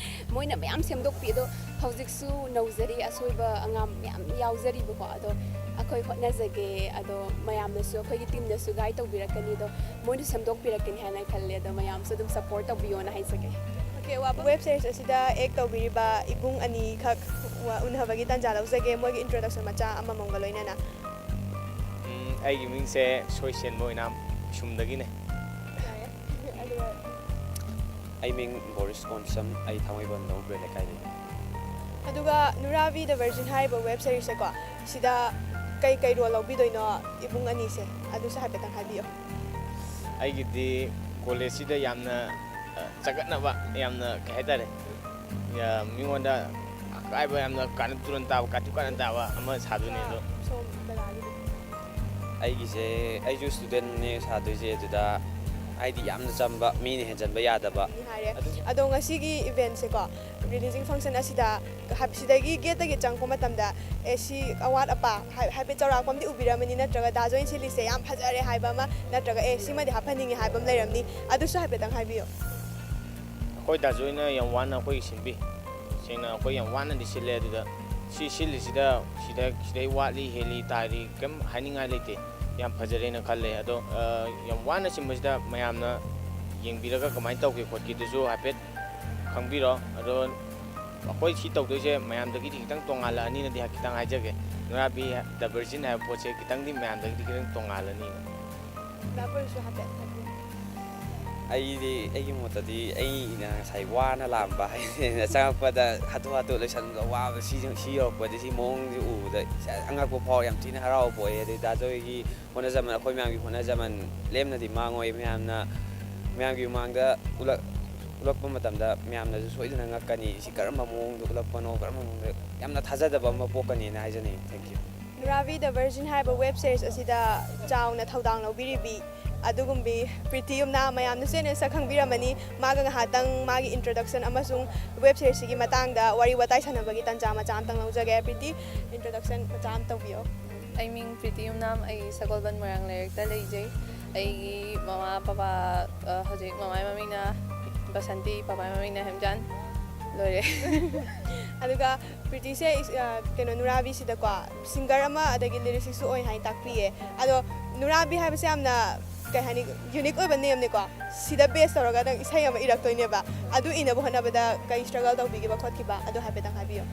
ꯃꯣꯏꯅ ꯃꯌꯥꯝ ꯁꯦꯝꯗꯣꯛꯄꯤ꯫ ꯑꯗꯣ ꯍꯧꯖꯤꯛꯁꯨ ꯅꯧꯖꯔꯤ, ꯑꯁꯣꯏꯕ ꯑꯉꯥꯡ ꯃꯌꯥꯝ ꯌꯥꯎꯖꯔꯤꯕꯀꯣ꯫ ꯑꯗꯣ ꯑꯩꯈꯣꯏ ꯍꯣꯠꯅꯖꯒꯦ꯫ ꯑꯗꯣ ꯃꯌꯥꯝꯅꯁꯨ, ꯑꯩꯈꯣꯏꯒꯤ ꯇꯤꯝꯅꯁꯨ ꯒꯥꯏꯗ ꯇꯧꯕꯤꯔꯛꯀꯅꯤ꯫ ꯑꯗꯣ ꯃꯣꯏꯅ ꯁꯦꯝꯗꯣꯛꯄꯤꯔꯛꯀꯅꯤ ꯍꯥꯏꯅ ꯈꯜꯂꯦ꯫ ꯑꯗꯣ ꯃꯌꯥꯝꯁꯨ ꯑꯗꯨꯝ ꯁꯄꯣꯔꯠ ꯇꯧꯕꯤꯌꯣꯅ ꯍꯥꯏꯖꯒꯦ꯫ ꯑꯣꯀꯦ, ꯋꯦꯕ ꯁꯦꯔꯤꯁ ꯑꯁꯤꯗ ꯑꯦꯛ ꯇꯧꯕꯤꯔꯤꯕ ꯏꯕꯨꯡ ꯑꯅꯤꯈꯛ ꯎꯅꯕꯒꯤ ꯇꯥꯟꯖꯥ ꯂꯧꯖꯒꯦ, ꯃꯣꯏꯒꯤ ꯏꯟꯇ꯭ꯔꯣꯗꯛꯁꯟ ꯃꯆꯥ ꯑꯃꯃꯝꯒ ꯂꯣꯏꯅꯅ꯫ ꯎꯝ, ꯑꯩꯒꯤ ꯃꯤꯡꯁꯦ ꯁꯣꯏꯁꯦꯟꯕ ꯑꯣꯏꯅ ꯁꯨꯝꯗꯒꯤꯅꯦ꯫ ꯑꯗꯨꯒ ꯑꯩ ꯃꯤꯡ ꯕꯣꯔꯤꯁ ꯀꯣꯟꯁꯝ, ꯑꯩ ꯊꯥꯡꯃꯩꯕꯟ ꯂꯧꯕ꯭ꯔꯦ ꯂꯩꯀꯥꯏꯗꯒꯤ꯫ ꯑꯗꯨꯒ ꯅꯨꯔꯥꯕꯤ ꯗ ꯚꯔꯖꯤꯟ ꯍꯥꯏꯔꯤꯕ ꯋꯦꯕ ꯁꯦꯔꯤꯁꯁꯦꯀꯣ, ꯁꯤꯗ ꯀꯩ ꯀꯩ ꯔꯣꯜ ꯂꯧꯕꯤꯗꯣꯏꯅꯣ ꯏꯕꯨꯡ ꯑꯅꯤꯁꯦ, ꯑꯗꯨꯁꯨ ꯍꯥꯏꯐꯦꯠꯇꯪ ꯍꯥꯏꯕꯤꯌꯣ꯫ ꯑꯩꯒꯤꯗꯤ ꯀꯣꯂꯦꯖꯁꯤꯗ ꯌꯥꯝꯅ, ꯑ, ꯆꯒꯠꯅꯕ, ꯌꯥꯝꯅ, ꯀꯩ ꯍꯥꯏꯇꯥꯔꯦ, ꯌꯥ-, ꯃꯤꯉꯣꯟꯗ ꯑꯀꯥꯏꯕ, ꯌꯥꯝꯅ ꯀꯥꯟꯅ ꯇꯨꯔꯟ ꯇꯥꯕ, ꯀꯥꯇꯨ ꯀꯥꯔꯟ ꯇꯥꯕ ꯑꯃ ꯁꯥꯗꯣꯏꯅꯦ꯫ ꯑꯗꯣ ꯁꯣꯝ ꯗꯗꯥꯒꯤꯗꯤ꯫ ꯑꯩꯒꯤꯁꯦ, ꯑꯩꯁꯨ ꯁ꯭ꯇꯨꯗꯦꯟꯅꯦ ꯁꯥꯗꯣꯏꯁꯦ꯫ ꯑꯗꯨꯗ ꯍꯥꯏꯗꯤ ꯌꯥꯝꯅ ꯆꯝꯕ, ꯃꯤꯅ ꯍꯦꯟꯖꯟꯕ ꯌꯥꯗꯕ꯫ ꯍꯥꯏꯔꯦ꯫ ꯑꯗꯣ ꯉꯁꯤꯒꯤ ꯏꯚꯦꯟꯠꯁꯦꯀꯣ, ꯔꯤꯂꯤꯖꯤꯡ ꯐꯪꯁꯟ ꯑꯁꯤꯗ ꯍꯥꯏ-, ꯁꯤꯗꯒꯤ ꯒꯦꯠꯇꯒꯤ ꯆꯪꯉꯛꯄ ꯃꯇꯝꯗ, ꯑꯦ, ꯁꯤ ꯑꯋꯥꯠ ꯑꯄꯥ ꯍꯥꯏ-, ꯍꯥꯏꯐꯦꯠ ꯆꯥꯎꯔꯥꯛꯄ ꯑꯃꯗꯤ ꯎꯕꯤꯔꯝꯃꯅꯤ, ꯅꯠꯇ꯭ꯔꯒ ꯗꯥ ꯖꯣꯏꯅ ꯁꯦꯠꯂꯤꯁꯦ ꯌꯥꯝ ꯐꯖꯔꯦ ꯍꯥꯏꯕ ꯑꯃ, ꯅꯠꯇ꯭ꯔꯒ ꯑꯦ, ꯁꯤꯃꯗꯤ ꯍꯥꯞꯍꯟꯅꯤꯡꯉꯤ ꯍꯥꯏꯕ ꯑꯃ ꯂꯩꯔꯝꯅꯤ꯫ ꯑꯗꯨꯁꯨ ꯍꯥꯏꯐꯦꯠꯇꯪ ꯍꯥꯏꯕꯤꯌꯣ꯫ ꯑꯩꯈꯣꯏ ꯗꯥ ꯖꯣꯏꯅ ꯌꯥꯝ ꯋꯥꯅ ꯑꯩꯈꯣꯏꯒꯤ ꯁꯤꯟꯕꯤ꯫ ꯁꯦꯡꯅ ꯑꯩꯈꯣꯏ ꯌꯥꯝ ꯋꯥꯅꯗꯤ ꯁꯤꯜꯂꯦ꯫ ꯑꯗꯨꯗ ꯁꯤ ꯁꯤꯜꯂꯤꯁꯤꯗ ꯁꯤꯗ, ꯁꯤꯗꯩ ꯋꯥꯠꯂꯤ, ꯍꯦꯜꯂꯤ, ꯇꯥꯔꯤ, ꯀꯩꯝ ꯍꯥꯏꯅꯤꯡꯉꯥꯏ ꯂꯩꯇꯦ꯫ ꯌꯥꯝ ꯐꯖꯔꯦꯅ ꯈꯜꯂꯦ꯫ ꯑꯗꯣ, ꯑ, ꯌꯥꯝ ꯋꯥꯅ ꯁꯤꯟꯕꯁꯤꯗ ꯃꯌꯥꯝꯅ ꯌꯦꯡꯕꯤꯔꯒ ꯀꯃꯥꯏꯅ ꯇꯧꯒꯦ ꯈꯣꯠꯀꯦꯗꯨꯁꯨ ꯍꯥꯏꯐꯦꯠ ꯈꯪꯕꯤꯔꯣ꯫ ꯑꯗꯣ ꯑꯩꯈꯣꯏ ꯁꯤ ꯇꯧꯗꯣꯏꯁꯦ ꯃꯌꯥꯝꯗꯒꯤꯗꯤ ꯈꯤꯇꯪ ꯇꯣꯉꯥꯜꯂꯛꯑꯅꯤꯅꯗꯤ ꯈꯤꯇꯪ ꯍꯥꯏꯖꯒꯦ꯫ ꯅꯨꯔꯥꯕꯤ ꯗ ꯚꯔꯖꯤꯟ ꯍꯥꯏꯕ ꯄꯣꯠꯁꯦ ꯈꯤꯇꯪꯗꯤ ꯃꯌꯥꯝꯗꯒꯤꯗꯤ ꯈꯤꯇꯪ ꯇꯣꯉꯥꯜꯂꯅꯤ꯫ ꯗꯥ ꯕꯣꯔꯤꯁꯁꯨ ꯍꯥꯏꯐꯦꯠ ꯍꯥꯏꯕꯤꯌꯨ꯫ ꯑꯩꯗꯤ, ꯑꯩꯒꯤ ꯃꯣꯠꯇꯗꯤ, ꯑꯩꯅ ꯉꯁꯥꯏ ꯋꯥꯅ ꯂꯥꯛꯑꯝꯕ ꯍꯥꯏꯗꯤ ꯆꯪꯉꯛꯄꯗ ꯍꯥꯊꯨ ꯍꯥꯊꯨ ꯂꯣꯏꯁꯟꯕ ꯋꯥꯕ, ꯁꯤ, ꯁꯤ ꯌꯧꯔꯛꯄꯗꯤ, ꯁꯤ ꯃꯑꯣꯡꯁꯤ ꯎꯕꯗ ꯑꯉꯛꯄ ꯐꯥꯎ, ꯌꯥꯝ ꯊꯤꯅ ꯍꯔꯥꯎꯕ ꯄꯣꯛꯑꯦ꯫ ꯑꯗꯩ ꯗꯥ ꯖꯣꯏꯒꯤ ꯍꯣꯠꯅꯖꯃꯟ, ꯑꯩꯈꯣꯏ ꯃꯌꯥꯝꯒꯤ ꯍꯣꯠꯅꯖꯃꯟ ꯂꯦꯝꯅꯗꯤ ꯃꯥꯡꯉꯣꯏ꯫ ꯃꯌꯥꯝꯅ, ꯃꯌꯥꯝꯒꯤ ꯃꯃꯥꯡꯗ ꯎꯠꯂꯛ-, ꯎꯠꯂꯛꯄ ꯃꯇꯝꯗ ꯃꯌꯥꯝꯅꯁꯨ ꯁꯣꯏꯗꯅ ꯉꯛꯀꯅꯤ, ꯁꯤ ꯀꯔꯝꯕ ꯃꯑꯣꯡꯗ ꯎꯠꯂꯛꯄꯅꯣ, ꯀꯔꯝꯕ ꯃꯑꯣꯡꯗ, ꯌꯥꯝꯅ ꯊꯥꯖꯗꯕ ꯑꯃ ꯄꯣꯛꯀꯅꯤꯅ ꯍꯥꯏꯖꯅꯤꯡꯉꯤ꯫ Thank you꯫ ꯅꯨꯔꯥꯕꯤ ꯗ ꯚꯔꯖꯤꯟ ꯍꯥꯏꯕ ꯋꯦꯕ ꯁꯦꯔꯤꯁ ꯑꯁꯤꯗ ꯆꯥꯎꯅ ꯊꯧꯗꯥꯡ ꯂꯧꯕꯤꯔꯤꯕꯤ ꯑꯗꯨꯒꯨꯝꯕꯤ ꯄ꯭ꯔꯤꯇꯤ ꯌꯨꯝꯅꯥꯝ, ꯃꯌꯥꯝꯅꯁꯨ ꯍꯦꯟꯅ ꯁꯛ ꯈꯪꯕꯤꯔꯝꯃꯅꯤ꯫ ꯃꯥꯒ ꯉꯥꯏꯍꯥꯛꯇꯪ ꯃꯥꯒꯤ ꯏꯟꯇ꯭ꯔꯣꯗꯛꯁꯟ ꯑꯃꯁꯨꯡ ꯋꯦꯕ ꯁꯦꯔꯤꯁꯁꯤꯒꯤ ꯃꯇꯥꯡꯗ ꯋꯥꯔꯤ ꯋꯥꯇꯥꯏ ꯁꯥꯟꯅꯕꯒꯤ ꯇꯥꯟꯖꯥ ꯃꯆꯥ ꯑꯃꯇꯪ ꯂꯧꯖꯒꯦ꯫ ꯄ꯭ꯔꯤꯇꯤ, ꯏꯟꯇ꯭ꯔꯣꯗꯛꯁꯟ ꯃꯆꯥ ꯑꯃ ꯇꯧꯕꯤꯌꯣ꯫ ꯑꯩ ꯃꯤꯡ ꯄ꯭ꯔꯤꯇꯤ ꯌꯨꯝꯅꯥꯝ, ꯑꯩ ꯁꯒꯣꯜꯕꯟ ꯃꯣꯏꯔꯥꯡ ꯂꯩꯔꯛꯇ ꯂꯩꯖꯩ꯫ ꯑꯩꯒꯤ ꯃꯃꯥ ꯄꯄꯥ, ꯑ, ꯍꯧꯖꯤꯛ ꯃꯃꯥꯏ ꯃꯃꯤꯡꯅ ꯕꯁꯟꯇꯤ, ꯄꯄꯥꯏ ꯃꯃꯤꯡꯅ ꯍꯦꯝꯆꯥꯟ꯫ ꯂꯣꯏꯔꯦ꯫ ꯑꯗꯨꯒ ꯄ꯭ꯔꯤꯇꯤꯁꯦ ꯏꯁ-, ꯑ, ꯀꯩꯅꯣ, ꯅꯨꯔꯥꯕꯤꯁꯤꯗꯀꯣ ꯁꯤꯡꯒꯔ ꯑꯃ, ꯑꯗꯒꯤ ꯂꯤꯔꯤꯁꯤꯁꯁꯨ ꯑꯣꯏ ꯍꯥꯏꯅ ꯇꯥꯛꯄꯤꯌꯦ꯫ ꯑꯗꯣ ꯅꯨꯔꯥꯕꯤ ꯍꯥꯏꯕꯁꯦ ꯌꯥꯝꯅ, ꯀꯩ ꯍꯥꯏꯅꯤ, ꯌꯨꯅꯤꯛ ꯑꯣꯏꯕ ꯅꯦꯝꯅꯤꯀꯣ꯫ ꯁꯤꯗ ꯕꯦꯁ ꯇꯧꯔꯒ ꯅꯪ ꯏꯁꯩ ꯑꯃ ꯏꯔꯛꯇꯣꯏꯅꯦꯕ꯫ ꯑꯗꯨ ꯏꯅꯕ ꯍꯣꯠꯅꯕꯗ ꯀꯩ ꯁ꯭ꯇ꯭ꯔꯒꯜ ꯇꯧꯕꯤꯈꯤꯕ ꯈꯣꯠꯈꯤꯕ, ꯑꯗꯨ ꯍꯥꯏꯐꯦꯠꯇꯪ ꯍꯥꯏꯕꯤꯌꯣ꯫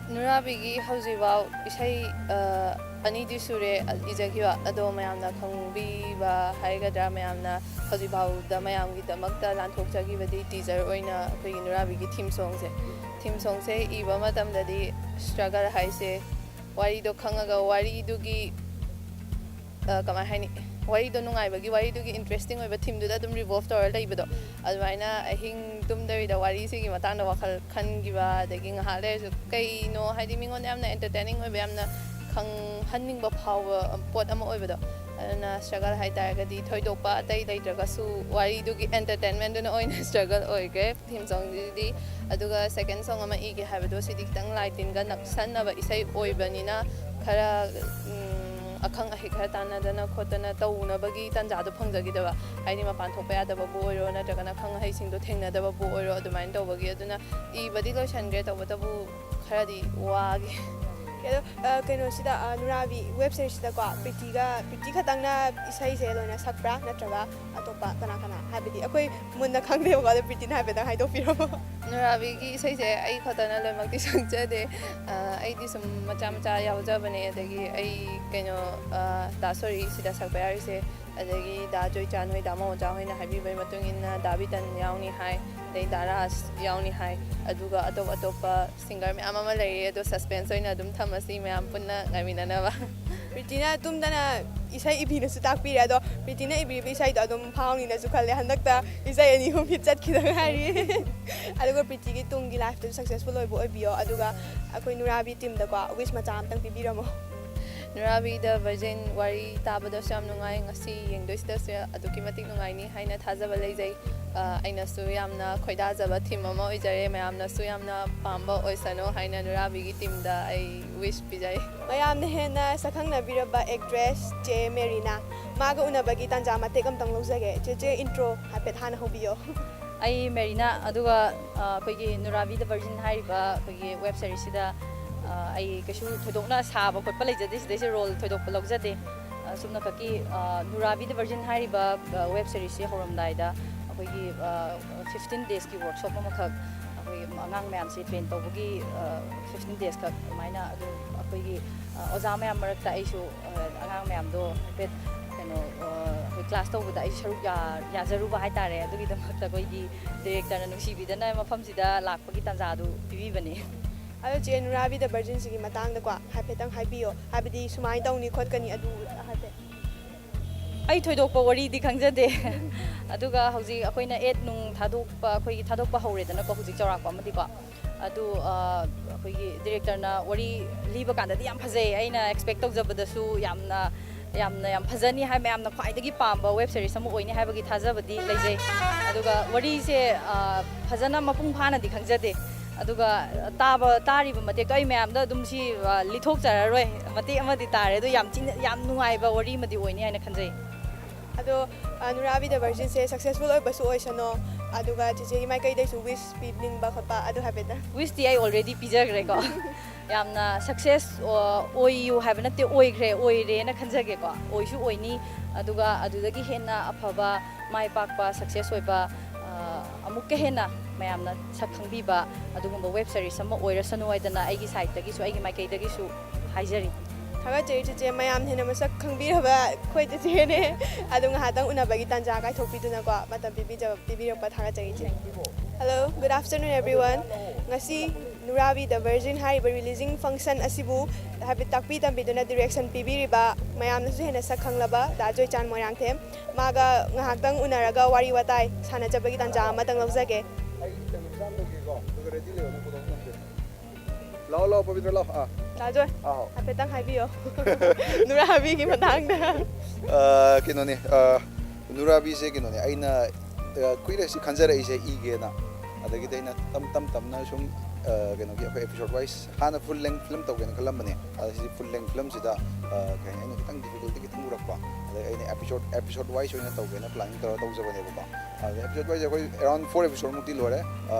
ꯅꯨꯔꯥꯕꯤꯒꯤ ꯍꯧꯖꯤꯛꯐꯥꯎ ꯏꯁꯩ, ꯑ, ꯑꯅꯤꯗꯤ ꯁꯨꯔꯦ ꯏꯖꯈꯤꯕ, ꯑꯗꯣ ꯃꯌꯥꯝꯅ ꯈꯪꯕꯤꯕ ꯍꯥꯏꯒꯗ꯭ꯔꯥ, ꯃꯌꯥꯝꯅ ꯍꯧꯖꯤꯛꯐꯥꯎꯗ ꯃꯌꯥꯝꯒꯤꯗꯃꯛꯇ ꯂꯥꯟꯊꯣꯛꯆꯈꯤꯕꯗꯤ ꯇꯤꯖꯔ ꯑꯣꯏꯅ ꯑꯩꯈꯣꯏꯒꯤ ꯅꯨꯔꯥꯕꯤꯒꯤ ꯊꯤꯝ ꯁꯣꯡꯁꯦ꯫ ꯊꯤꯝ ꯁꯣꯡꯁꯦ ꯏꯕ ꯃꯇꯝꯗꯗꯤ ꯁ꯭ꯇ꯭ꯔꯒꯜ ꯍꯥꯏꯁꯦ, ꯋꯥꯔꯤꯗꯣ ꯈꯪꯉꯒ ꯋꯥꯔꯤꯗꯨꯒꯤ, ꯑ, ꯀꯃꯥꯏ ꯍꯥꯏꯅꯤ, ꯋꯥꯔꯤꯗꯣ ꯅꯨꯡꯉꯥꯏꯕꯒꯤ, ꯋꯥꯔꯤꯗꯨꯒꯤ ꯏꯟꯇ꯭ꯔꯦꯁꯇꯤꯡ ꯑꯣꯏꯕ ꯊꯤꯝꯗꯨꯗ ꯑꯗꯨꯝ ꯔꯤꯚꯣꯜꯚ ꯇꯧꯔ ꯂꯩꯕꯗꯣ, ꯑꯗꯨꯃꯥꯏꯅ ꯑꯍꯤꯡ ꯇꯨꯝꯗꯕꯤꯗ ꯋꯥꯔꯤꯁꯤꯒꯤ ꯃꯇꯥꯡꯗ ꯋꯥꯈꯜ ꯈꯟꯈꯤꯕ, ꯑꯗꯒꯤ ꯉꯥꯏꯍꯥꯛ ꯂꯩꯔꯁꯨ ꯀꯩꯅꯣ, ꯍꯥꯏꯗꯤ, ꯃꯤꯉꯣꯟꯗ ꯌꯥꯝꯅ ꯑꯦꯟꯇꯔꯇꯦꯅꯤꯡ ꯑꯣꯏꯕ, ꯌꯥꯝꯅ ꯈꯪꯍꯟꯅꯤꯡꯕ ꯐꯥꯎꯕ ꯄꯣꯠ ꯑꯃ ꯑꯣꯏꯕꯗꯣ꯫ ꯑꯗꯨꯅ ꯁ꯭ꯇ꯭ꯔꯒꯜ ꯍꯥꯏ ꯇꯥꯔꯒꯗꯤ ꯊꯣꯏꯗꯣꯛꯄ ꯑꯇꯩ ꯂꯩꯇ꯭ꯔꯒꯁꯨ ꯋꯥꯔꯤꯗꯨꯒꯤ ꯑꯦꯟꯇꯔꯇꯦꯟꯃꯦꯟꯗꯨꯅ ꯑꯣꯏꯅ ꯁ꯭ꯇ꯭ꯔꯒꯜ ꯑꯣꯏꯈ꯭ꯔꯦ ꯊꯤꯝ ꯁꯣꯡꯁꯤꯗꯤ꯫ ꯑꯗꯨꯒ ꯁꯦꯀꯦꯟ ꯁꯣꯡ ꯑꯃ ꯏꯒꯦ ꯍꯥꯏꯕꯗꯣ, ꯁꯤꯗꯤ ꯈꯤꯇꯪ ꯂꯥꯏ ꯇꯤꯟꯒ ꯅꯛꯁꯟꯅꯕ ꯏꯁꯩ ꯑꯣꯏꯕꯅꯤꯅ, ꯈꯔ, ꯎꯝ, ꯑꯈꯪ ꯑꯍꯩ ꯈꯔ ꯇꯥꯟꯅꯗꯅ ꯈꯣꯠꯇꯅ ꯇꯧꯅꯕꯒꯤ ꯇꯥꯟꯖꯥꯗꯣ ꯐꯪꯖꯈꯤꯗꯕ, ꯍꯥꯏꯗꯤ ꯃꯄꯥꯟ ꯊꯣꯛꯄ ꯌꯥꯗꯕꯕꯨ ꯑꯣꯏꯔꯣ, ꯅꯠꯇ꯭ꯔꯒꯅ ꯑꯈꯪ ꯑꯍꯩꯁꯤꯡꯗꯣ ꯊꯦꯡꯅꯗꯕꯕꯨ ꯑꯣꯏꯔꯣ, ꯑꯗꯨꯃꯥꯏꯅ ꯇꯧꯕꯒꯤ꯫ ꯑꯗꯨꯅ ꯏꯕꯗꯤ ꯂꯣꯏꯁꯟꯈ꯭ꯔꯦ, ꯇꯧꯕꯇꯕꯨ ꯈꯔꯗꯤ ꯋꯥꯒꯦ꯫ ꯑꯗꯣ, ꯑ, ꯀꯩꯅꯣꯁꯤꯗ, ꯑ, ꯅꯨꯔꯥꯕꯤ ꯋꯦꯕ ꯁꯦꯔꯤꯁꯁꯤꯗꯀꯣ ꯄ꯭ꯔꯤꯇꯤꯒ, ꯄ꯭ꯔꯤꯇꯤ ꯈꯛꯇꯪꯅ ꯏꯁꯩꯁꯦ ꯂꯣꯏꯅ ꯁꯛꯄ꯭ꯔꯥ, ꯅꯠꯇ꯭ꯔꯒ ꯑꯇꯣꯞꯄ ꯀꯅꯥ ꯀꯅꯥ? ꯍꯥꯏꯕꯗꯤ ꯑꯩꯈꯣꯏ ꯃꯨꯟꯅ ꯈꯪꯗꯦꯕꯀꯣ, ꯑꯗꯣ ꯄ꯭ꯔꯤꯇꯤꯅ ꯍꯥꯏꯐꯦꯠꯇꯪ ꯍꯥꯏꯗꯣꯛꯄꯤꯔꯝꯃꯣ꯫ ꯅꯨꯔꯥꯕꯤꯒꯤ ꯏꯁꯩꯁꯦ ꯑꯩ ꯈꯛꯇꯅ ꯂꯣꯏꯅꯃꯛꯇꯤ ꯁꯛꯆꯗꯦ꯫ ꯑ, ꯑꯩꯗꯤ ꯁꯨꯝ ꯃꯆꯥ ꯃꯆꯥ ꯌꯥꯎꯖꯕꯅꯦ꯫ ꯑꯗꯒꯤ ꯑꯩ ꯀꯩꯅꯣ, ꯑ, ꯗꯥ ꯁꯣꯔꯤ ꯁꯤꯗ ꯁꯛꯄ ꯌꯥꯎꯔꯤꯁꯦ, ꯑꯗꯒꯤ ꯗꯥ ꯖꯣꯏꯆꯥꯟ ꯍꯣꯏ, ꯗꯥ ꯃꯣꯃꯣꯆꯥ ꯍꯣꯏꯅ ꯍꯥꯏꯕꯤꯕꯒꯤ ꯃꯇꯨꯡ ꯏꯟꯅ ꯗꯥ ꯕꯤꯇꯟ ꯌꯥꯎꯅꯤ ꯍꯥꯏ, ꯑꯗꯩ ꯗꯥ ꯔꯥꯖ ꯌꯥꯎꯅꯤ ꯍꯥꯏ, ꯑꯗꯨꯒ ꯑꯇꯣꯞ ꯑꯇꯣꯞꯄ ꯁꯤꯡꯒꯔ ꯃꯌꯥꯝ ꯑꯃ ꯂꯩꯔꯤ꯫ ꯑꯗꯣ ꯁꯁꯄꯦꯟꯁ ꯑꯣꯏꯅ ꯑꯗꯨꯝ ꯊꯝꯃꯁꯤ, ꯃꯌꯥꯝ ꯄꯨꯟꯅ ꯉꯥꯏꯃꯤꯟꯅꯅꯕ꯫ ꯄ꯭ꯔꯤꯇꯤꯅ ꯇꯨꯝꯗꯅ ꯏꯁꯩ ꯏꯕꯤꯅꯁꯨ ꯇꯥꯛꯄꯤꯔꯦ꯫ ꯑꯗꯣ ꯄ꯭ꯔꯤꯇꯤꯅ ꯏꯕꯤꯔꯤꯕ ꯏꯁꯩꯗꯣ ꯑꯗꯨꯝ ꯐꯥꯎꯅꯤꯅꯁꯨ ꯈꯜꯂꯦ꯫ ꯍꯟꯗꯛꯇ ꯏꯁꯩ ꯑꯅꯤ ꯑꯍꯨꯝ ꯍꯤꯠ ꯆꯠꯈꯤꯗ ꯉꯥꯏꯔꯤ꯫ ꯑꯗꯨꯒ ꯄ꯭ꯔꯤꯇꯤꯒꯤ ꯇꯨꯡꯒꯤ ꯂꯥꯏꯐꯇꯁꯨ ꯁꯛꯁꯦꯁꯐꯨꯜ ꯑꯣꯏꯕ ꯑꯣꯏꯕꯤꯌꯣ꯫ ꯑꯗꯨꯒ ꯑꯩꯈꯣꯏ ꯅꯨꯔꯥꯕꯤ ꯇꯤꯝꯗꯀꯣ ꯋꯤꯁ ꯃꯆꯥ ꯑꯃꯇꯪ ꯄꯤꯕꯤꯔꯝꯃꯣ꯫ ꯅꯨꯔꯥꯕꯤ ꯗ ꯚꯔꯖꯤꯟ ꯋꯥꯔꯤ ꯇꯥꯕꯗꯁꯨ ꯌꯥꯝ ꯅꯨꯡꯉꯥꯏ꯫ ꯉꯁꯤ ꯌꯦꯡꯗꯣꯏꯁꯤꯗꯁꯨ ꯑꯗꯨꯛꯀꯤ ꯃꯇꯤꯛ ꯅꯨꯡꯉꯥꯏꯅꯤ ꯍꯥꯏꯅ ꯊꯥꯖꯕ ꯂꯩꯖꯩ꯫ ꯑ, ꯑꯩꯅꯁꯨ ꯌꯥꯝꯅ ꯈꯣꯏꯗꯥꯖꯕ ꯊꯤꯝ ꯑꯃ ꯑꯣꯏꯖꯔꯦ꯫ ꯃꯌꯥꯝꯅꯁꯨ ꯌꯥꯝꯅ ꯄꯥꯝꯕ ꯑꯣꯏꯁꯅꯨ ꯍꯥꯏꯅ ꯅꯨꯔꯥꯕꯤꯒꯤ ꯇꯤꯝꯗ ꯑꯩ ꯋꯤꯁ ꯄꯤꯖꯔꯤ꯫ ꯃꯌꯥꯝꯅ ꯍꯦꯟꯅ ꯁꯛꯈꯪꯅꯕꯤꯔꯕ ꯑꯦꯛꯇ꯭ꯔꯦꯁ ꯆꯦ ꯃꯦꯔꯤꯅꯥ, ꯃꯥꯒ ꯎꯅꯕꯒꯤ ꯇꯥꯟꯖꯥ ꯃꯇꯦꯛ ꯑꯃꯇꯪ ꯂꯧꯖꯒꯦ꯫ ꯆꯦꯆꯦ, ꯏꯟꯇ꯭ꯔꯣ ꯍꯥꯏꯐꯦꯠ ꯍꯥꯟꯅ ꯍꯧꯕꯤꯌꯣ꯫ ꯑꯩ ꯃꯦꯔꯤꯅꯥ, ꯑꯗꯨꯒ, ꯑ, ꯑꯩꯈꯣꯏꯒꯤ ꯅꯨꯔꯥꯕꯤ ꯗ ꯚꯔꯖꯤꯟ ꯍꯥꯏꯔꯤꯕ ꯑꯩꯈꯣꯏꯒꯤ ꯋꯦꯕ ꯁꯦꯔꯤꯁꯁꯤꯗ, ꯑ, ꯑꯩ ꯀꯩꯁꯨ ꯊꯣꯏꯗꯣꯛꯅ ꯁꯥꯕ ꯈꯣꯠꯄ ꯂꯩꯖꯗꯦ, ꯁꯤꯗꯩꯁꯤꯗ ꯔꯣꯜ ꯊꯣꯏꯗꯣꯛꯄ ꯂꯧꯖꯗꯦ꯫ ꯑ, ꯁꯨꯞꯅꯈꯛꯀꯤ, ꯑ, ꯅꯨꯔꯥꯕꯤ ꯗ ꯚꯔꯖꯤꯟ ꯍꯥꯏꯔꯤꯕ, ꯑ, ꯋꯦꯕ ꯁꯦꯔꯤꯁꯁꯤ ꯍꯧꯔꯝꯗꯥꯏꯗ ꯑꯩꯈꯣꯏꯒꯤ, ꯑ, ꯐꯤꯐꯇꯤꯟ ꯗꯦꯖꯀꯤ ꯋꯔꯛꯁꯣꯞ ꯑꯃꯈꯛ ꯑꯩꯈꯣꯏ ꯑꯉꯥꯡ ꯃꯌꯥꯝꯁꯤ ꯇ꯭ꯔꯦꯟ ꯇꯧꯕꯒꯤ, ꯑ, ꯐꯤꯐꯇꯤꯟ ꯗꯦꯖꯈꯛ ꯑꯗꯨꯃꯥꯏꯅ ꯑꯗꯨ ꯑꯩꯈꯣꯏꯒꯤ, ꯑ, ꯑꯣꯖꯥ ꯃꯌꯥꯝ ꯃꯔꯛꯇ ꯑꯩꯁꯨ, ꯑ, ꯑꯉꯥꯡ ꯃꯌꯥꯝꯗꯣ ꯍꯥꯏꯐꯦꯠ ꯀꯩꯅꯣ, ꯑ, ꯑꯩꯈꯣꯏ ꯀ꯭ꯂꯥꯁ ꯇꯧꯕꯗ ꯑꯩꯁꯨ ꯁꯔꯨꯛ ꯌꯥ-, ꯌꯥꯖꯔꯨꯕ ꯍꯥꯏꯇꯥꯔꯦ꯫ ꯑꯗꯨꯒꯤꯗꯃꯛꯇ ꯑꯩꯈꯣꯏꯒꯤ ꯗꯤꯔꯦꯛꯇꯔꯅ ꯅꯨꯡꯁꯤꯕꯤꯗꯅ ꯃꯐꯝꯁꯤꯗ ꯂꯥꯛꯄꯒꯤ ꯇꯥꯟꯖꯥꯗꯨ ꯄꯤꯕꯤꯕꯅꯦ꯫ ꯑꯗꯣ ꯆꯦ, ꯅꯨꯔꯥꯕꯤ ꯗ ꯚꯔꯖꯤꯟꯁꯤꯒꯤ ꯃꯇꯥꯡꯗꯀꯣ ꯍꯥꯏꯐꯦꯠꯇꯪ ꯍꯥꯏꯕꯤꯌꯣ, ꯍꯥꯏꯕꯗꯤ ꯁꯨꯃꯥꯏꯅ ꯇꯧꯅꯤ ꯈꯣꯠꯀꯅꯤ ꯑꯗꯨ ꯍꯥꯏꯐꯦꯠ꯫ ꯑꯩ ꯊꯣꯏꯗꯣꯛꯄ ꯋꯥꯔꯤꯗꯤ ꯈꯪꯖꯗꯦ꯫ ꯑꯗꯨꯒ ꯍꯧꯖꯤꯛ ꯑꯩꯈꯣꯏꯅ ꯑꯦꯗ ꯅꯨꯡ ꯊꯥꯗꯣꯛꯄ, ꯑꯩꯈꯣꯏꯒꯤ ꯊꯥꯗꯣꯛꯄ ꯍꯧꯔꯦꯗꯅꯀꯣ, ꯍꯧꯖꯤꯛ ꯆꯥꯎꯔꯥꯛꯄ ꯑꯃꯗꯤꯀꯣ꯫ ꯑꯗꯨ, ꯑ, ꯑꯩꯈꯣꯏꯒꯤ ꯗꯤꯔꯦꯛꯇꯔꯅ ꯋꯥꯔꯤ ꯂꯤꯕ ꯀꯥꯟꯗꯗꯤ ꯌꯥꯝ ꯐꯖꯩ, ꯑꯩꯅ ꯑꯦꯛꯁꯄꯦꯛ ꯇꯧꯖꯕꯗꯁꯨ ꯌꯥꯝꯅ, ꯌꯥꯝꯅ ꯌꯥꯝ ꯐꯖꯅꯤ ꯍꯥꯏ, ꯃꯌꯥꯝꯅ ꯈ꯭ꯋꯥꯏꯗꯒꯤ ꯄꯥꯝꯕ ꯋꯦꯕ ꯁꯦꯔꯤꯁ ꯑꯃ ꯑꯣꯏꯅꯤ ꯍꯥꯏꯕꯒꯤ ꯊꯥꯖꯕꯗꯤ ꯂꯩꯖꯩ꯫ ꯑꯗꯨꯒ ꯋꯥꯔꯤꯁꯦ, ꯑ, ꯐꯖꯅ ꯃꯄꯨꯡ ꯐꯥꯅꯗꯤ ꯈꯪꯖꯗꯦ꯫ ꯑꯗꯨꯒ ꯇꯥꯕ, ꯇꯥꯔꯤꯕ ꯃꯇꯦꯛꯇꯣ ꯑꯩ ꯃꯌꯥꯝꯗ ꯑꯗꯨꯝ ꯁꯤ, ꯑ, ꯂꯤꯊꯣꯛꯆꯔꯔꯣꯏ꯫ ꯃꯇꯦꯛ ꯑꯃꯗꯤ ꯇꯥꯔꯦ, ꯑꯗꯣ ꯌꯥꯝ ꯊꯤꯅ, ꯌꯥꯝ ꯅꯨꯡꯉꯥꯏꯕ ꯋꯥꯔꯤ ꯑꯃꯗꯤ ꯑꯣꯏꯅꯤ ꯍꯥꯏꯅ ꯈꯟꯖꯩ꯫ ꯑꯗꯣ, ꯑ, ꯅꯨꯔꯥꯕꯤ ꯗ ꯚꯔꯖꯤꯟꯁꯦ ꯁꯛꯁꯦꯁꯐꯨꯜ ꯑꯣꯏꯕꯁꯨ ꯑꯣꯏꯁꯅꯣ, ꯑꯗꯨꯒ ꯆꯦꯆꯦꯒꯤ ꯃꯥꯏꯀꯩꯗꯩꯁꯨ ꯋꯤꯁ ꯄꯤꯅꯤꯡꯕ ꯈꯣꯠꯄ ꯑꯗꯨ ꯍꯥꯏꯐꯦꯠꯇꯪ꯫ ꯋꯤꯁꯇꯤ ꯑꯩ ꯑꯣꯜꯔꯦꯗꯤ ꯄꯤꯖꯈ꯭ꯔꯦꯀꯣ꯫ ꯌꯥꯝꯅ ꯁꯛꯁꯦꯁ, ꯑ, ꯑꯣꯏꯌꯨ ꯍꯥꯏꯕ ꯅꯠꯇꯦ, ꯑꯣꯏꯈ꯭ꯔꯦ, ꯑꯣꯏꯔꯦꯅ ꯈꯟꯖꯒꯦꯀꯣ꯫ ꯑꯣꯏꯁꯨ ꯑꯣꯏꯅꯤ, ꯑꯗꯨꯒ ꯑꯗꯨꯗꯒꯤ ꯍꯦꯟꯅ ꯑꯐꯕ, ꯃꯥꯏ ꯄꯥꯛꯄ, ꯁꯛꯁꯦꯁ ꯑꯣꯏꯕ, ꯑ, ꯑꯃꯨꯛꯀ ꯍꯦꯟꯅ ꯃꯌꯥꯝꯅ ꯁꯛ ꯈꯪꯕꯤꯕ ꯑꯗꯨꯒꯨꯝꯕ ꯋꯦꯕ ꯁꯦꯔꯤꯁ ꯑꯃ ꯑꯣꯏꯔꯁꯅꯨ ꯍꯥꯏꯗꯅ ꯑꯩꯒꯤ ꯁꯥꯏꯠꯇꯒꯤꯁꯨ, ꯑꯩꯒꯤ ꯃꯥꯏꯀꯩꯗꯒꯤꯁꯨ ꯍꯥꯏꯖꯔꯤ꯫ ꯊꯥꯒꯠꯆꯔꯤ ꯆꯦꯆꯦ, ꯃꯌꯥꯝꯅ ꯍꯦꯟꯅ ꯃꯁꯛ ꯈꯪꯕꯤꯔꯕ ꯑꯩꯈꯣꯏ ꯆꯦꯆꯦꯅꯦ꯫ ꯑꯗꯣ ꯉꯥꯏꯍꯥꯛꯇꯪ ꯎꯅꯕꯒꯤ ꯇꯥꯟꯖꯥ ꯀꯥꯏꯊꯣꯛꯄꯤꯗꯨꯅꯀꯣ, ꯃꯇꯝ ꯄꯤꯕꯤꯖ-, ꯄꯤꯕꯤꯔꯛꯄ ꯊꯥꯒꯠꯆꯔꯤ ꯆꯦ꯫ Hello, good afternoon everyone. ꯉꯁꯤ ꯅꯨꯔꯥꯕꯤ ꯗ ꯚꯔꯖꯤꯟ ꯍꯥꯏꯔꯤꯕ ꯔꯤꯂꯤꯖꯤꯡ ꯐꯪꯁꯟ ꯑꯁꯤꯕꯨ ꯍꯥꯏꯐꯦꯠ ꯇꯥꯛꯄꯤ ꯇꯝꯕꯤꯗꯨꯅ ꯗꯤꯔꯦꯛꯁꯟ ꯄꯤꯕꯤꯔꯤꯕ ꯃꯌꯥꯝꯅꯁꯨ ꯍꯦꯟꯅ ꯁꯛ ꯈꯪꯂꯕ ꯗꯥ ꯖꯣꯏꯆꯥꯟ ꯃꯣꯏꯔꯥꯡꯊꯦꯝ, ꯃꯥꯒ ꯉꯥꯏꯍꯥꯛꯇꯪ ꯎꯅꯔꯒ ꯋꯥꯔꯤ ꯋꯥꯇꯥꯏ ꯁꯥꯟꯅꯖꯕꯒꯤ ꯇꯥꯟꯖꯥ ꯑꯃꯇꯪ ꯂꯧꯖꯒꯦ꯫ ꯑꯩ ꯏꯟꯇꯔꯚ꯭ꯌꯨ ꯃꯆꯥ ꯑꯃ ꯇꯧꯒꯦꯀꯣ, ꯑꯗꯨꯒ ꯔꯦꯗꯤ ꯂꯩꯌꯣ, ꯅꯪ ꯐꯣꯇꯣ ꯅꯝꯒꯦ꯫ ꯂꯥꯛꯑꯣ, ꯂꯥꯛꯑꯣ, ꯄꯕꯤꯇ꯭ꯔ, ꯂꯥꯛꯑꯣ꯫ ꯑꯥ꯫ ꯗꯥ ꯖꯣꯏ, ꯑꯥꯎ꯫ ꯍꯥꯏꯐꯦꯠꯇꯪ ꯍꯥꯏꯕꯤꯌꯣ꯫ ꯅꯨꯔꯥꯕꯤꯒꯤ ꯃꯇꯥꯡꯗ꯫ ꯑ, ꯀꯩꯅꯣꯅꯦ, ꯑ, ꯅꯨꯔꯥꯕꯤꯁꯦ ꯀꯩꯅꯣꯅꯦ, ꯑꯩꯅ, ꯑ, ꯀꯨꯏꯔꯦ ꯁꯤ ꯈꯟꯖꯔꯛꯏꯁꯦ ꯏꯒꯦꯅ꯫ ꯑꯗꯒꯤꯗꯤ ꯑꯩꯅ ꯇꯝ, ꯇꯝ, ꯇꯝꯅ ꯁꯨꯝ, ꯑ, ꯀꯩꯅꯣꯒꯤ ꯑꯩꯈꯣꯏ episode wise ꯍꯥꯟꯅ full length film ꯇꯧꯒꯦꯅ ꯈꯜꯂꯝꯕꯅꯦ꯫ ꯑꯗ ꯁꯤ full length filmꯁꯤꯗ, ꯑ, ꯀꯩ ꯍꯥꯏꯅꯤ, ꯑꯩꯅ ꯈꯤꯇꯪ difficulty ꯈꯤꯇꯪ ꯎꯔꯛꯄ꯫ ꯑꯗꯩ ꯑꯩꯅ episode, episode wise ꯑꯣꯏꯅ ꯇꯧꯒꯦꯅ planning ꯇꯧꯔ ꯇꯧꯖꯕꯅꯦꯕꯀꯣ꯫ ꯑꯗ episode wise ꯑꯩꯈꯣꯏ around four episode ꯃꯨꯛꯇꯤ ꯂꯣꯏꯔꯦ꯫ ꯑ,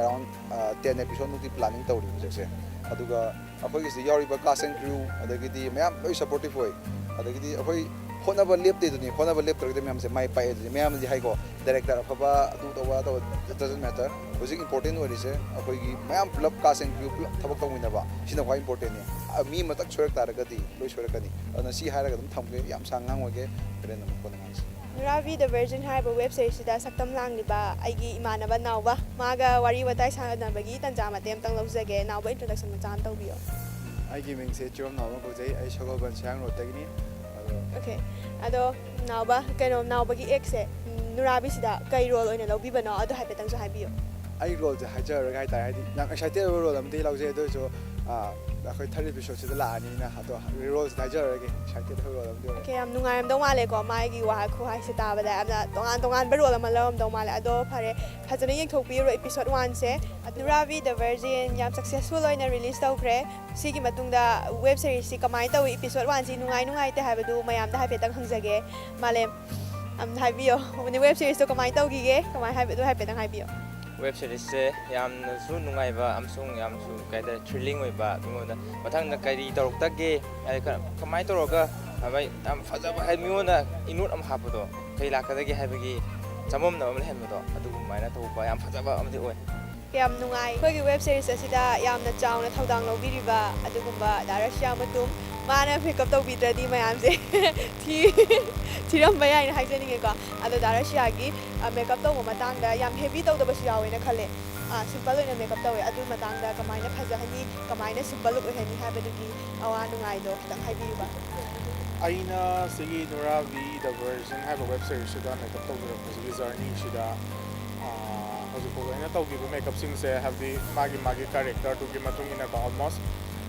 around, ꯑ, ten episode ꯃꯨꯛꯇꯤ planning ꯇꯧꯔꯤ ꯍꯧꯖꯤꯛꯁꯦ꯫ ꯑꯗꯨꯒ ꯑꯩꯈꯣꯏꯒꯤꯁꯤꯗ ꯌꯥꯎꯔꯤꯕ cast and crew, ꯑꯗꯒꯤꯗꯤ ꯃꯌꯥꯝ ꯂꯣꯏ supportive ꯑꯣꯏ꯫ ꯑꯗꯒꯤꯗꯤ ꯑꯩꯈꯣꯏ ꯍꯣꯠꯅꯕ ꯂꯦꯞꯇꯦꯗꯨꯅꯤ, ꯍꯣꯠꯅꯕ ꯂꯦꯞꯇ꯭ꯔꯒꯗꯤ ꯃꯌꯥꯝꯁꯦ ꯃꯥꯏ ꯄꯥꯛꯑꯦ ꯑꯗꯨꯅꯤ꯫ ꯃꯌꯥꯝꯅꯗꯤ ꯍꯥꯏꯀꯣ, director ꯑꯐꯕ, ꯑꯗꯨ ꯇꯧꯕ, ꯑꯗꯥ ꯇꯧꯕ, it doesn't matter꯫ ꯍꯧꯖꯤꯛ important ꯑꯣꯏꯔꯤꯁꯦ ꯑꯩꯈꯣꯏꯒꯤ ꯃꯌꯥꯝ ꯄꯨꯂꯞ cast and crew ꯄꯨꯂꯞ ꯊꯕꯛ ꯇꯧꯃꯤꯟꯅꯕ, ꯁꯤꯅ ꯈ꯭ꯋꯥꯏ importantꯅꯤ꯫ ꯑ, ꯃꯤ ꯑꯃꯇꯪ ꯁꯣꯏꯔꯛ ꯇꯥꯔꯒꯗꯤ ꯂꯣꯏ ꯁꯣꯏꯔꯛꯀꯅꯤ꯫ ꯑꯗꯨꯅ ꯁꯤ ꯍꯥꯏꯔꯒ ꯑꯗꯨꯝ ꯊꯝꯒꯦ, ꯌꯥꯝ ꯁꯥꯡ ꯉꯥꯡꯉꯣꯏꯒꯦ, ꯍꯣꯔꯦꯟ ꯑꯃꯨꯛ ꯀꯣꯟꯅ ꯉꯥꯡꯁꯤ꯫ ꯅꯨꯔꯥꯕꯤ ꯗ ꯚꯔꯖꯤꯟ ꯍꯥꯏꯔꯤꯕ web seriesꯁꯤꯗ ꯁꯛꯇꯝ ꯂꯥꯡꯂꯤꯕ ꯑꯩꯒꯤ ꯏꯃꯥꯟꯅꯕ ꯅꯥꯎꯕ, ꯃꯥꯒ ꯋꯥꯔꯤ ꯋꯥꯇꯥꯏ ꯁꯥꯟꯅꯕꯒꯤ ꯇꯥꯟꯖꯥ ꯃꯇꯦꯛ ꯑꯃꯇꯪ ꯂꯧꯖꯒꯦ꯫ ꯅꯥꯎꯕ, introduction ꯃꯆꯥ ꯑꯃ ꯇꯧꯕꯤꯌꯣ꯫ ꯑꯩꯒꯤ ꯃꯤꯡꯁꯦ ꯆꯤꯔꯣꯝ ꯅꯥꯎꯕ ꯀꯧꯖꯩ꯫ ꯑꯩ ꯁꯒꯣꯜꯕꯟ ꯁꯌꯥꯡ ꯔꯣꯗꯇꯒꯤꯅꯤ꯫ ꯑꯗꯣ ꯑꯣꯀꯦ꯫ ꯑꯗꯣ ꯅꯥꯎꯕ, ꯀꯩꯅꯣ, ꯅꯥꯎꯕꯒꯤ ꯑꯦꯛꯁꯦ, ꯎꯝ, ꯅꯨꯔꯥꯕꯤꯁꯤꯗ ꯀꯩ ꯔꯣꯜ ꯑꯣꯏꯅ ꯂꯧꯕꯤꯕꯅꯣ? ꯑꯗꯨ ꯍꯥꯏꯐꯦꯠꯇꯪꯁꯨ ꯍꯥꯏꯕꯤꯌꯣ꯫ ꯑꯩ ꯔꯣꯜꯁꯦ ꯍꯥꯏꯖꯔꯔꯣꯏꯒꯦ ꯍꯥꯏꯇꯥꯔꯦ, ꯍꯥꯏꯗꯤ ꯌꯥꯝ excited ꯑꯣꯏꯕ ꯔꯣꯜ ꯑꯃꯗꯤ ꯂꯧꯖꯩ, ꯑꯗꯨ ꯑꯣꯏꯔꯁꯨ, ꯑꯥ, ꯑꯩꯈꯣꯏ third episodeꯁꯤꯗ ꯂꯥꯛꯑꯅꯤꯅ, ꯑꯗꯣ ꯔꯣꯜꯁꯦ ꯍꯥꯏꯖꯔꯔꯣꯏꯒꯦ, excited ꯑꯣꯏꯕ ꯔꯣꯜ ꯑꯃꯗꯤ ꯑꯣꯏꯔꯦ꯫ ꯑꯣꯀꯦ, ꯌꯥꯝ ꯅꯨꯡꯉꯥꯏꯔꯝꯗꯧ ꯃꯥꯜꯂꯦꯀꯣ, ꯃꯥꯒꯤ ꯋꯥꯍꯩ ꯈꯨꯍꯥꯏꯁꯦ ꯇꯥꯕꯗ ꯌꯥꯝꯅ ꯇꯣꯉꯥꯟ ꯇꯣꯉꯥꯟꯕ ꯔꯣꯜ ꯑꯃ ꯂꯧꯔꯝꯗꯧ ꯃꯥꯜꯂꯦ꯫ ꯑꯗꯣ ꯐꯔꯦ, ꯐꯖꯅ ꯌꯦꯡꯊꯣꯛꯄꯤꯔꯣ episode oneꯁꯦ꯫ ꯅꯨꯔꯥꯕꯤ ꯗ ꯚꯔꯖꯤꯟ ꯌꯥꯝ successful ꯑꯣꯏꯅ release ꯇꯧꯈ꯭ꯔꯦ꯫ ꯁꯤꯒꯤ ꯃꯇꯨꯡꯗ web seriesꯁꯤ ꯀꯃꯥꯏꯅ ꯇꯧꯏ, episode oneꯁꯤ ꯅꯨꯡꯉꯥꯏ ꯅꯨꯡꯉꯥꯏꯇꯦ ꯍꯥꯏꯕꯗꯨ ꯃꯌꯥꯝꯗ ꯍꯥꯏꯐꯦꯠꯇꯪ ꯍꯪꯖꯒꯦ꯫ ꯃꯥꯂꯦꯝ, ꯑꯝ, ꯍꯥꯏꯕꯤꯌꯣ꯫ Web seriesꯇꯣ ꯀꯃꯥꯏꯅ ꯇꯧꯈꯤꯒꯦ? ꯀꯃꯥꯏꯅ ꯍꯥꯏꯕ-, ꯑꯗꯨ ꯍꯥꯏꯐꯦꯠꯇꯪ ꯍꯥꯏꯕꯤꯌꯣ꯫ Web seriesꯁꯦ ꯌꯥꯝꯅꯁꯨ ꯅꯨꯡꯉꯥꯏꯕ ꯑꯃꯁꯨꯡ ꯌꯥꯝꯁꯨ, ꯀꯩ ꯍꯥꯏꯇꯥꯔꯦ, thrilling ꯑꯣꯏꯕ, ꯃꯤꯉꯣꯟꯗ ꯃꯊꯪꯗ ꯀꯔꯤ ꯇꯧꯔꯛꯇꯒꯦ, ꯍꯥꯏꯗꯤ ꯀ-, ꯀꯃꯥꯏꯅ ꯇꯧꯔꯒ, ꯍꯥꯏꯕ ꯌꯥꯝ ꯐꯖꯕ, ꯍꯥꯏꯗꯤ ꯃꯤꯉꯣꯟꯗ ꯏꯅꯣꯠ ꯑꯃ ꯍꯥꯞꯄꯗꯣ, ꯀꯩ ꯂꯥꯛꯀꯗꯒꯦ ꯍꯥꯏꯕꯒꯤ ꯆꯃꯝꯅꯕ ꯑꯃ ꯂꯩꯍꯟꯕꯗꯣ, ꯑꯗꯨꯒꯨꯃꯥꯏꯅ ꯇꯧꯕ ꯌꯥꯝ ꯐꯖꯕ ꯑꯃꯗꯤ ꯑꯣꯏ꯫ ꯌꯥꯝ ꯅꯨꯡꯉꯥꯏ꯫ ꯑꯩꯈꯣꯏꯒꯤ ꯋꯦꯕ ꯁꯦꯔꯤꯁ ꯑꯁꯤꯗ ꯌꯥꯝꯅ ꯆꯥꯎꯅ ꯊꯧꯗꯥꯡ ꯂꯧꯕꯤꯔꯤꯕ ꯑꯗꯨꯒꯨꯝꯕ ꯗꯥ ꯔꯁꯤꯌꯥ ꯃꯇꯨꯝ, ꯃꯥꯅ ꯃꯦꯀꯞ ꯇꯧꯕꯤꯗ꯭ꯔꯗꯤ ꯃꯌꯥꯝꯁꯦ ꯊꯤ ꯊꯤꯔꯝꯕ ꯌꯥꯏꯅ ꯍꯥꯏꯖꯅꯤꯡꯉꯦꯀꯣ꯫ ꯑꯗꯣ ꯗꯥ ꯔꯁꯤꯌꯥꯒꯤ ꯃꯦꯀꯞ ꯇꯧꯕ ꯃꯇꯥꯡꯗ ꯌꯥꯝ ꯍꯦꯚꯤ ꯇꯧꯗꯕꯁꯨ ꯌꯥꯎꯋꯦꯅ ꯈꯜꯂꯦ꯫ ꯁꯤꯝꯄꯜ ꯑꯣꯏꯅ ꯃꯦꯀꯞ ꯇꯧꯋꯦ꯫ ꯑꯗꯨ ꯃꯇꯥꯡꯗ ꯀꯃꯥꯏꯅ ꯐꯖꯍꯟꯅꯤ, ꯀꯃꯥꯏꯅ ꯁꯤꯝꯄꯜ ꯂꯨꯛ ꯑꯣꯏꯍꯟꯅꯤ ꯍꯥꯏꯕꯗꯨꯒꯤ ꯑꯋꯥ ꯅꯨꯡꯉꯥꯏꯗꯣ ꯈꯤꯇꯪ ꯍꯥꯏꯕꯤꯌꯨꯕ꯫ ꯑꯩꯅ ꯁꯤꯒꯤ ꯅꯨꯔꯥꯕꯤ ꯗ ꯚꯔꯖꯤꯟ ꯍꯥꯏꯕ ꯋꯦꯕ ꯁꯦꯔꯤꯁꯁꯤꯗ ꯃꯦꯀꯞ ꯇꯧꯖꯔꯛꯄꯁꯤꯒꯤ ꯖꯔꯅꯤꯁꯤꯗ, ꯑꯥ, ꯍꯧꯖꯤꯛꯐꯥꯎꯕ ꯑꯩꯅ ꯇꯧꯈꯤꯕ ꯃꯦꯀꯞꯁꯤꯡꯁꯦ, ꯍꯥꯏꯕꯗꯤ ꯃꯥꯒꯤ ꯃꯥꯒꯤ ꯀꯦꯔꯦꯛꯇꯔꯗꯨꯒꯤ ꯃꯇꯨꯡ ꯏꯟꯅꯀꯣ, ꯑꯣꯜꯃꯣꯁ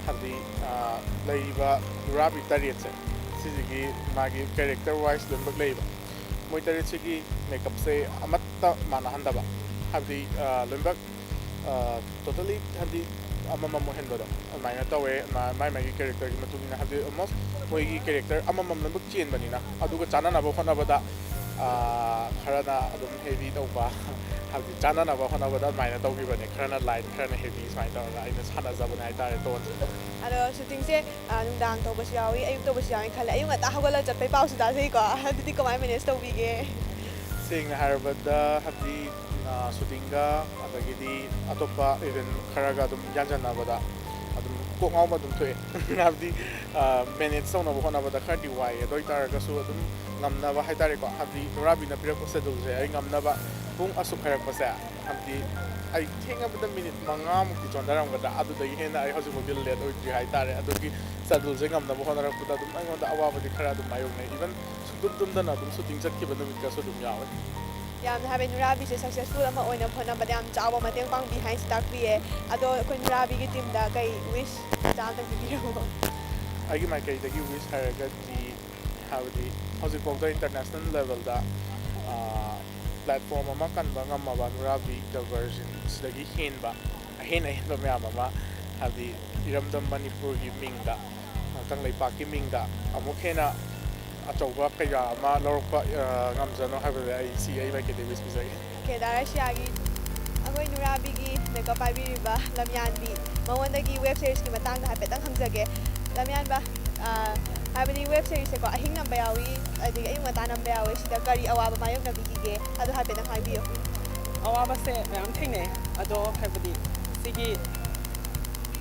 ꯍꯥꯏꯕꯗꯤ, ꯑꯥ, ꯂꯩꯔꯤꯕ ꯅꯨꯔꯥꯕꯤ ꯇꯔꯦꯠꯁꯦ, ꯁꯤꯁꯤꯒꯤ ꯃꯥꯒꯤ ꯀꯦꯔꯦꯛꯇꯔ ꯋꯥꯏꯁ ꯂꯣꯏꯅꯃꯛ ꯂꯩꯌꯦꯕ꯫ ꯃꯣꯏ ꯇꯔꯦꯠꯁꯤꯒꯤ ꯃꯦꯀꯞꯁꯦ ꯑꯃꯠꯇ ꯃꯥꯟꯅꯍꯟꯗꯕ, ꯍꯥꯏꯕꯗꯤ, ꯑꯥ, ꯂꯣꯏꯅꯃꯛ ꯇꯣꯇꯦꯜꯂꯤ ꯍꯥꯏꯕꯗꯤ ꯑꯃꯃꯝ ꯑꯣꯏꯍꯟꯕꯗꯣ ꯑꯗꯨꯃꯥꯏꯅ ꯇꯧꯋꯦ꯫ ꯃꯥ- ꯃꯥꯏ ꯃꯥꯒꯤ ꯀꯦꯔꯦꯛꯇꯔꯒꯤ ꯃꯇꯨꯡ ꯏꯟꯅ, ꯍꯥꯏꯕꯗꯤ ꯑꯣꯜꯃꯣꯁ ꯃꯣꯏꯒꯤ ꯀꯦꯔꯦꯛꯇꯔ ꯑꯃꯃꯝ ꯂꯣꯏꯅꯃꯛ ꯆꯦꯟꯕꯅꯤꯅ, ꯑꯗꯨꯒ ꯆꯥꯟꯅꯅꯕ ꯍꯣꯠꯅꯕꯗ, ꯑꯥ, ꯈꯔꯅ ꯑꯗꯨꯝ ꯍꯦꯚꯤ ꯇꯧꯕ, ꯍꯥꯏꯕꯗꯤ ꯆꯥꯟꯅꯅꯕ ꯍꯣꯠꯅꯕꯗ ꯑꯗꯨꯃꯥꯏꯅ ꯇꯧꯈꯤꯕꯅꯦ꯫ ꯈꯔꯅ ꯂꯥꯏꯠ, ꯈꯔꯅ ꯍꯦꯚꯤ, ꯁꯨꯃꯥꯏꯅ ꯇꯧꯔꯒ ꯑꯩꯅ ꯁꯥꯟꯅꯖꯕꯅꯦ ꯍꯥꯏꯇꯥꯔꯦ, ꯇꯣꯟꯁꯦ꯫ ꯑꯗꯣ ꯁꯨꯇꯤꯡꯁꯦ, ꯑ, ꯅꯨꯡꯗꯥꯡ ꯇꯧꯕꯁꯨ ꯌꯥꯎꯏ, ꯑꯌꯨꯛ ꯇꯧꯕꯁꯨ ꯌꯥꯎꯏ ꯈꯜꯂꯦ꯫ ꯑꯌꯨꯛ ꯉꯟꯇꯥ ꯍꯧꯒꯠꯂꯒ ꯆꯠꯄꯩ ꯄꯥꯎꯁꯨ ꯇꯥꯖꯩꯀꯣ꯫ ꯑꯗꯨꯗꯤ ꯀꯃꯥꯏꯅ ꯃꯦꯅꯦꯖ ꯇꯧꯕꯤꯒꯦ? ꯁꯦꯡꯅ ꯍꯥꯏꯔꯕꯗ, ꯍꯥꯏꯕꯗꯤ, ꯑ, ꯁꯨꯇꯤꯡꯒ ꯑꯗꯒꯤꯗꯤ ꯑꯇꯣꯞꯄ ꯏꯚꯦꯟ ꯈꯔꯒ ꯑꯗꯨꯝ ꯌꯥꯟꯁꯟꯅꯕꯗ ꯑꯗꯨꯝ ꯀꯣꯛ ꯉꯥꯎꯕ ꯑꯗꯨꯝ ꯊꯣꯛꯑꯦ꯫ ꯍꯥꯏꯕꯗꯤ, ꯑ, ꯃꯦꯅꯦꯖ ꯇꯧꯅꯕ ꯍꯣꯠꯅꯕꯗ ꯈꯔꯗꯤ ꯋꯥꯏ꯫ ꯑꯗꯨ ꯑꯣꯏꯇꯥꯔꯒꯁꯨ ꯑꯗꯨꯝ ꯉꯝꯅꯕ ꯍꯥꯏꯇꯥꯔꯦꯀꯣ, ꯍꯥꯏꯕꯗꯤ ꯅꯨꯔꯥꯕꯤꯅ ꯄꯤꯔꯛꯄ ꯁꯦꯗꯨꯜꯁꯦ ꯑꯩ ꯉꯝꯅꯕ, ꯄꯨꯡ ꯑꯁꯨꯛ ꯍꯥꯏꯔꯛꯄꯁꯦ, ꯍꯥꯏꯕꯗꯤ ꯑꯩ ꯊꯦꯡꯉꯕꯗ ꯃꯤꯅꯤꯠ ꯃꯉꯥꯃꯨꯛꯇꯤ ꯆꯣꯟꯊꯔꯝꯒꯗ꯭ꯔꯥ, ꯑꯗꯨꯗꯒꯤ ꯍꯦꯟꯅ ꯑꯩ ꯍꯧꯖꯤꯛꯐꯥꯎꯗꯤ ꯂꯦꯠ ꯑꯣꯏꯗ꯭ꯔꯤ ꯍꯥꯏꯇꯥꯔꯦ꯫ ꯑꯗꯨꯒꯤ ꯁꯦꯗꯨꯜꯁꯦ ꯉꯝꯅꯕ ꯍꯣꯠꯅꯔꯛꯄꯗ ꯑꯗꯨꯝ ꯑꯩꯉꯣꯟꯗ ꯑꯋꯥꯕꯗꯤ ꯈꯔ ꯑꯗꯨꯝ ꯃꯥꯌꯣꯛꯅꯩ꯫ ꯏꯚꯟ ꯁꯨꯡꯇꯨꯝ ꯇꯨꯝꯗꯅ ꯑꯗꯨꯝ ꯁꯨꯇꯤꯡ ꯆꯠꯈꯤꯕ ꯅꯨꯃꯤꯠꯀꯁꯨ ꯑꯗꯨꯝ ꯌꯥꯎꯋꯦ꯫ ꯌꯥꯝꯅ ꯍꯥꯏꯕꯗꯤ ꯅꯨꯔꯥꯕꯤꯁꯦ ꯁꯛꯁꯦꯁꯐꯨꯜ ꯑꯃ ꯑꯣꯏꯅꯕ ꯍꯣꯠꯅꯕꯗ ꯌꯥꯝ ꯆꯥꯎꯕ ꯃꯇꯦꯡ ꯄꯥꯡꯕꯤ ꯍꯥꯏꯅꯁꯨ ꯇꯥꯛꯄꯤꯌꯦ꯫ ꯑꯗꯣ ꯑꯩꯈꯣꯏ ꯅꯨꯔꯥꯕꯤꯒꯤ ꯇꯤꯝꯗ ꯀꯩ ꯋꯤꯁ ꯃꯆꯥ ꯑꯝꯇꯪ ꯄꯤꯕꯤꯔꯝꯃꯣ? ꯑꯩꯒꯤ ꯃꯥꯏꯀꯩꯗꯒꯤ ꯋꯤꯁ ꯍꯥꯏꯔꯒꯗꯤ, ꯍꯥꯏꯕꯗꯤ ꯍꯧꯖꯤꯛꯐꯥꯎꯗ ꯏꯟꯇꯔꯅꯦꯁꯅꯦꯜ ꯂꯦꯚꯦꯜꯗ, ꯑꯥ, ꯄ꯭ꯂꯦꯠꯐꯣꯝ ꯑꯃ ꯀꯟꯕ ꯉꯝꯃꯕ ꯅꯨꯔꯥꯕꯤ ꯗ ꯚꯔꯖꯤꯟ ꯁꯤꯗꯒꯤ ꯍꯦꯟꯕ ꯑꯍꯦꯟ ꯑꯍꯦꯟꯕ ꯃꯌꯥꯝ ꯑꯃ, ꯍꯥꯏꯕꯗꯤ ꯏꯔꯝꯗꯝ ꯃꯅꯤꯄꯨꯔꯒꯤ ꯃꯤꯡꯗ, ꯀꯪꯂꯩꯄꯥꯛꯀꯤ ꯃꯤꯡꯗ ꯑꯃꯨꯛ ꯍꯦꯟꯅ ꯑꯆꯧꯕ ꯀꯌꯥ ꯑꯃ ꯂꯧꯔꯛꯄ, ꯑ, ꯉꯝꯖꯅꯣ ꯍꯥꯏꯕꯗ ꯑꯩ ꯁꯤ ꯑꯩ ꯃꯥꯏꯀꯩꯗꯒꯤ ꯋꯤꯁ ꯄꯤꯖꯒꯦ꯫ ꯑꯣꯀꯦ, ꯗꯥ ꯔꯁꯤꯌꯥꯒꯤ ꯑꯩꯈꯣꯏ ꯅꯨꯔꯥꯕꯤꯒꯤ ꯃꯦꯀꯞ ꯄꯥꯏꯕꯤꯔꯤꯕ ꯂꯝꯌꯥꯟꯕꯤ, ꯃꯉꯣꯟꯗꯒꯤ ꯋꯦꯕ ꯁꯦꯔꯤꯁꯀꯤ ꯃꯇꯥꯡꯗ ꯍꯥꯏꯐꯦꯠꯇꯪ ꯍꯪꯖꯒꯦ꯫ ꯂꯝꯌꯥꯟꯕ, ꯑ, ꯍꯥꯏꯕꯗꯤ ꯋꯦꯕ ꯁꯦꯔꯤꯁꯁꯦꯀꯣ, ꯑꯍꯤꯡ ꯅꯝꯕ ꯌꯥꯎꯏ, ꯑꯗꯒꯤ ꯑꯌꯨꯛ ꯉꯟꯇꯥ ꯅꯝꯕ ꯌꯥꯎꯏ, ꯁꯤꯗ ꯀꯔꯤ ꯑꯋꯥꯕ ꯃꯥꯌꯣꯛꯅꯕꯤꯈꯤꯒꯦ? ꯑꯗꯨ ꯍꯥꯏꯐꯦꯠꯇꯪ ꯍꯥꯏꯕꯤꯌꯨ꯫ ꯑꯋꯥꯕꯁꯦ ꯃꯌꯥꯝ ꯊꯦꯡꯅꯩ꯫ ꯑꯗꯣ ꯍꯥꯏꯕꯗꯤ ꯁꯤꯒꯤ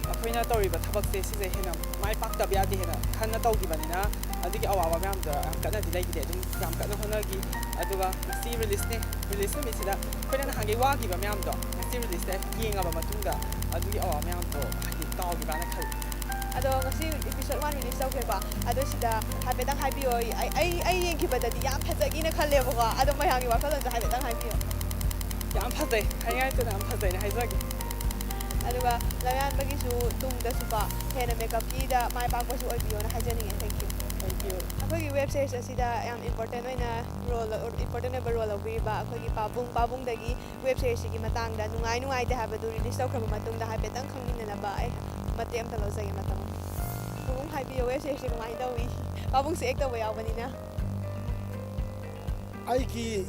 ꯑꯩꯈꯣꯏꯅ ꯇꯧꯔꯤꯕ ꯊꯕꯛꯁꯦ ꯁꯤꯁꯦ ꯍꯦꯟꯅ ꯃꯥꯏ ꯄꯥꯛꯇꯕ ꯌꯥꯗꯦ ꯍꯦꯟꯅ ꯈꯟꯅ ꯇꯧꯈꯤꯕꯅꯤꯅ ꯑꯗꯨꯒꯤ ꯑꯋꯥꯕ ꯃꯌꯥꯝꯗꯣ ꯌꯥꯝ ꯀꯟꯅꯗꯤ ꯂꯩꯈꯤꯗꯦ꯫ ꯑꯗꯨꯝ ꯌꯥꯝ ꯀꯟꯅ ꯍꯣꯠꯅꯈꯤ꯫ ꯑꯗꯨꯒ ꯉꯁꯤ ꯔꯤꯂꯤꯁꯅꯦ꯫ ꯔꯤꯂꯤꯁ ꯅꯨꯃꯤꯠꯁꯤꯗ ꯑꯩꯈꯣꯏꯅ ꯅꯍꯥꯟꯈꯩ ꯋꯥꯈꯤꯕ ꯃꯌꯥꯝꯗꯣ ꯉꯁꯤ ꯔꯤꯂꯤꯁꯇ ꯌꯦꯡꯉꯕ ꯃꯇꯨꯡꯗ ꯑꯗꯨꯒꯤ ꯑꯋꯥꯕ ꯃꯌꯥꯝꯗꯣ ꯍꯥꯏꯗꯤ ꯀꯥꯎꯈꯤꯕ꯭ꯔꯥꯅ ꯈꯜꯂꯤ꯫ ꯑꯗꯣ ꯉꯁꯤ ꯏꯄꯤꯁꯣꯗ ꯋꯥꯟ ꯔꯤꯂꯤꯁ ꯇꯧꯈ꯭ꯔꯦꯀꯣ꯫ ꯑꯗꯣ ꯁꯤꯗ ꯍꯥꯏꯐꯦꯠꯇꯪ ꯍꯥꯏꯕꯤꯌꯣ꯫ ꯑꯩ ꯑꯩ ꯑꯩ ꯌꯦꯡꯈꯤꯕꯗꯗꯤ ꯌꯥꯝ ꯐꯖꯈꯤꯅ ꯈꯜꯂꯦꯕꯀꯣ꯫ ꯑꯗꯣ ꯃꯌꯥꯝꯒꯤ ꯋꯥꯈꯜꯂꯣꯟꯁꯨ ꯍꯥꯏꯐꯦꯠꯇꯪ ꯍꯥꯏꯕꯤꯌꯣ꯫ ꯌꯥꯝ ꯐꯖꯩ꯫ ꯍꯥꯏꯅꯤꯡꯉꯥꯏꯇꯅ ꯌꯥꯝ ꯐꯖꯩꯅ ꯍꯥꯏꯖꯒꯦ꯫ ꯑꯗꯨꯒ ꯂꯝꯌꯥꯟꯕꯒꯤꯁꯨ ꯇꯨꯡꯗꯁꯨꯀꯣ ꯍꯦꯟꯅ ꯃꯦꯀꯞꯀꯤꯗ ꯃꯥꯏ ꯄꯥꯛꯄꯁꯨ ꯑꯣꯏꯕꯤꯌꯣꯅ ꯍꯥꯏꯖꯅꯤꯡꯉꯦ꯫ Thank you꯫ Thank you꯫ ꯑꯩꯈꯣꯏꯒꯤ ꯋꯦꯕ ꯁꯦꯔꯤꯁ ꯑꯁꯤꯗ ꯌꯥꯝ ꯏꯝꯄꯣꯔꯇꯦꯟ ꯑꯣꯏꯅ ꯔꯣꯜ ꯏꯝꯄꯣꯔꯇꯦꯟ ꯑꯣꯏꯕ ꯔꯣꯜ ꯂꯧꯕꯤꯔꯤꯕ ꯑꯩꯈꯣꯏꯒꯤ ꯄꯥꯕꯨꯡ ꯄꯥꯕꯨꯡꯗꯒꯤ ꯋꯦꯕ ꯁꯦꯔꯤꯁꯁꯤꯒꯤ ꯃꯇꯥꯡꯗ ꯅꯨꯡꯉꯥꯏ ꯅꯨꯡꯉꯥꯏꯇꯦ ꯍꯥꯏꯕꯗꯨ ꯔꯤꯂꯤꯁ ꯇꯧꯈ꯭ꯔꯕ ꯃꯇꯨꯡꯗ ꯍꯥꯏꯐꯦꯠꯇꯪ ꯈꯪꯃꯤꯟꯅꯅꯕ ꯑꯩ ꯃꯇꯦꯛ ꯑꯃꯇ ꯂꯧꯖꯒꯦ꯫ ꯃꯇꯝ ꯑꯃ ꯄꯥꯕꯨꯡ ꯍꯥꯏꯕꯤꯌꯣ, ꯋꯦꯕ ꯁꯦꯔꯤꯁꯁꯦ ꯀꯃꯥꯏꯅ ꯇꯧꯏ? ꯄꯥꯕꯨꯡꯁꯨ ꯑꯦꯛ ꯇꯧꯕ ꯌꯥꯎꯕꯅꯤꯅ꯫ ꯑꯩꯒꯤ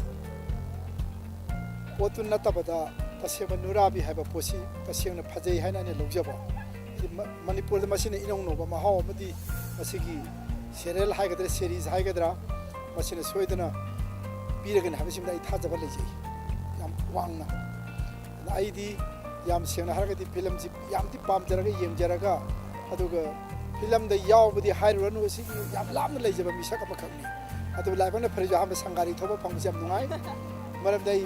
ꯄꯣꯠꯇꯨ ꯅꯠꯇꯕꯗ ꯇꯁꯦꯡꯕ ꯅꯨꯔꯥꯕꯤ ꯍꯥꯏꯕ ꯄꯣꯠꯁꯤ ꯇꯁꯦꯡꯅ ꯐꯖꯩ ꯍꯥꯏꯅ ꯑꯩꯅ ꯂꯧꯖꯕ꯫ ꯍꯥꯏꯗꯤ ꯃ-, ꯃꯅꯤꯄꯨꯔꯗ ꯃꯁꯤꯅ ꯏꯅꯧ ꯅꯧꯕ ꯃꯍꯥꯎ ꯑꯃꯗꯤ ꯃꯁꯤꯒꯤ ꯁꯦꯔꯤꯌꯦꯜ ꯍꯥꯏꯒꯗ꯭ꯔꯥ, ꯁꯦꯔꯤꯁ ꯍꯥꯏꯒꯗ꯭ꯔꯥ, ꯃꯁꯤꯅ ꯁꯣꯏꯗꯅ ꯄꯤꯔꯒꯅꯤ ꯍꯥꯏꯕꯁꯤꯃꯗꯤ ꯑꯩ ꯊꯥꯖꯕ ꯂꯩꯖꯩ ꯌꯥꯝ ꯋꯥꯡꯅ꯫ ꯑꯗꯨꯅ ꯑꯩꯗꯤ ꯌꯥꯝ ꯁꯦꯡꯅ ꯍꯥꯏꯔꯒꯗꯤ ꯐꯤꯂꯝꯁꯤ ꯌꯥꯝꯗꯤ ꯄꯥꯝꯖꯔꯒ ꯌꯦꯡꯖꯔꯒ, ꯑꯗꯨꯒ ꯐꯤꯂꯝꯗ ꯌꯥꯎꯕꯗꯤ ꯍꯥꯏꯔꯨꯔꯅꯨ, ꯁꯤꯒꯤ ꯌꯥꯝ ꯂꯥꯞꯅ ꯂꯩꯖꯕ ꯃꯤꯁꯛ ꯑꯃꯈꯛꯅꯤ꯫ ꯑꯗꯨꯕꯨ ꯂꯥꯏꯕꯛꯅ ꯐꯔꯤꯁꯨ ꯑꯍꯥꯟꯕ ꯁꯪꯒꯥꯔꯤ ꯊꯧꯕ ꯐꯪꯕꯁꯤ ꯌꯥꯝ ꯅꯨꯡꯉꯥꯏ꯫ ꯃꯔꯝꯗꯤ ꯑꯩ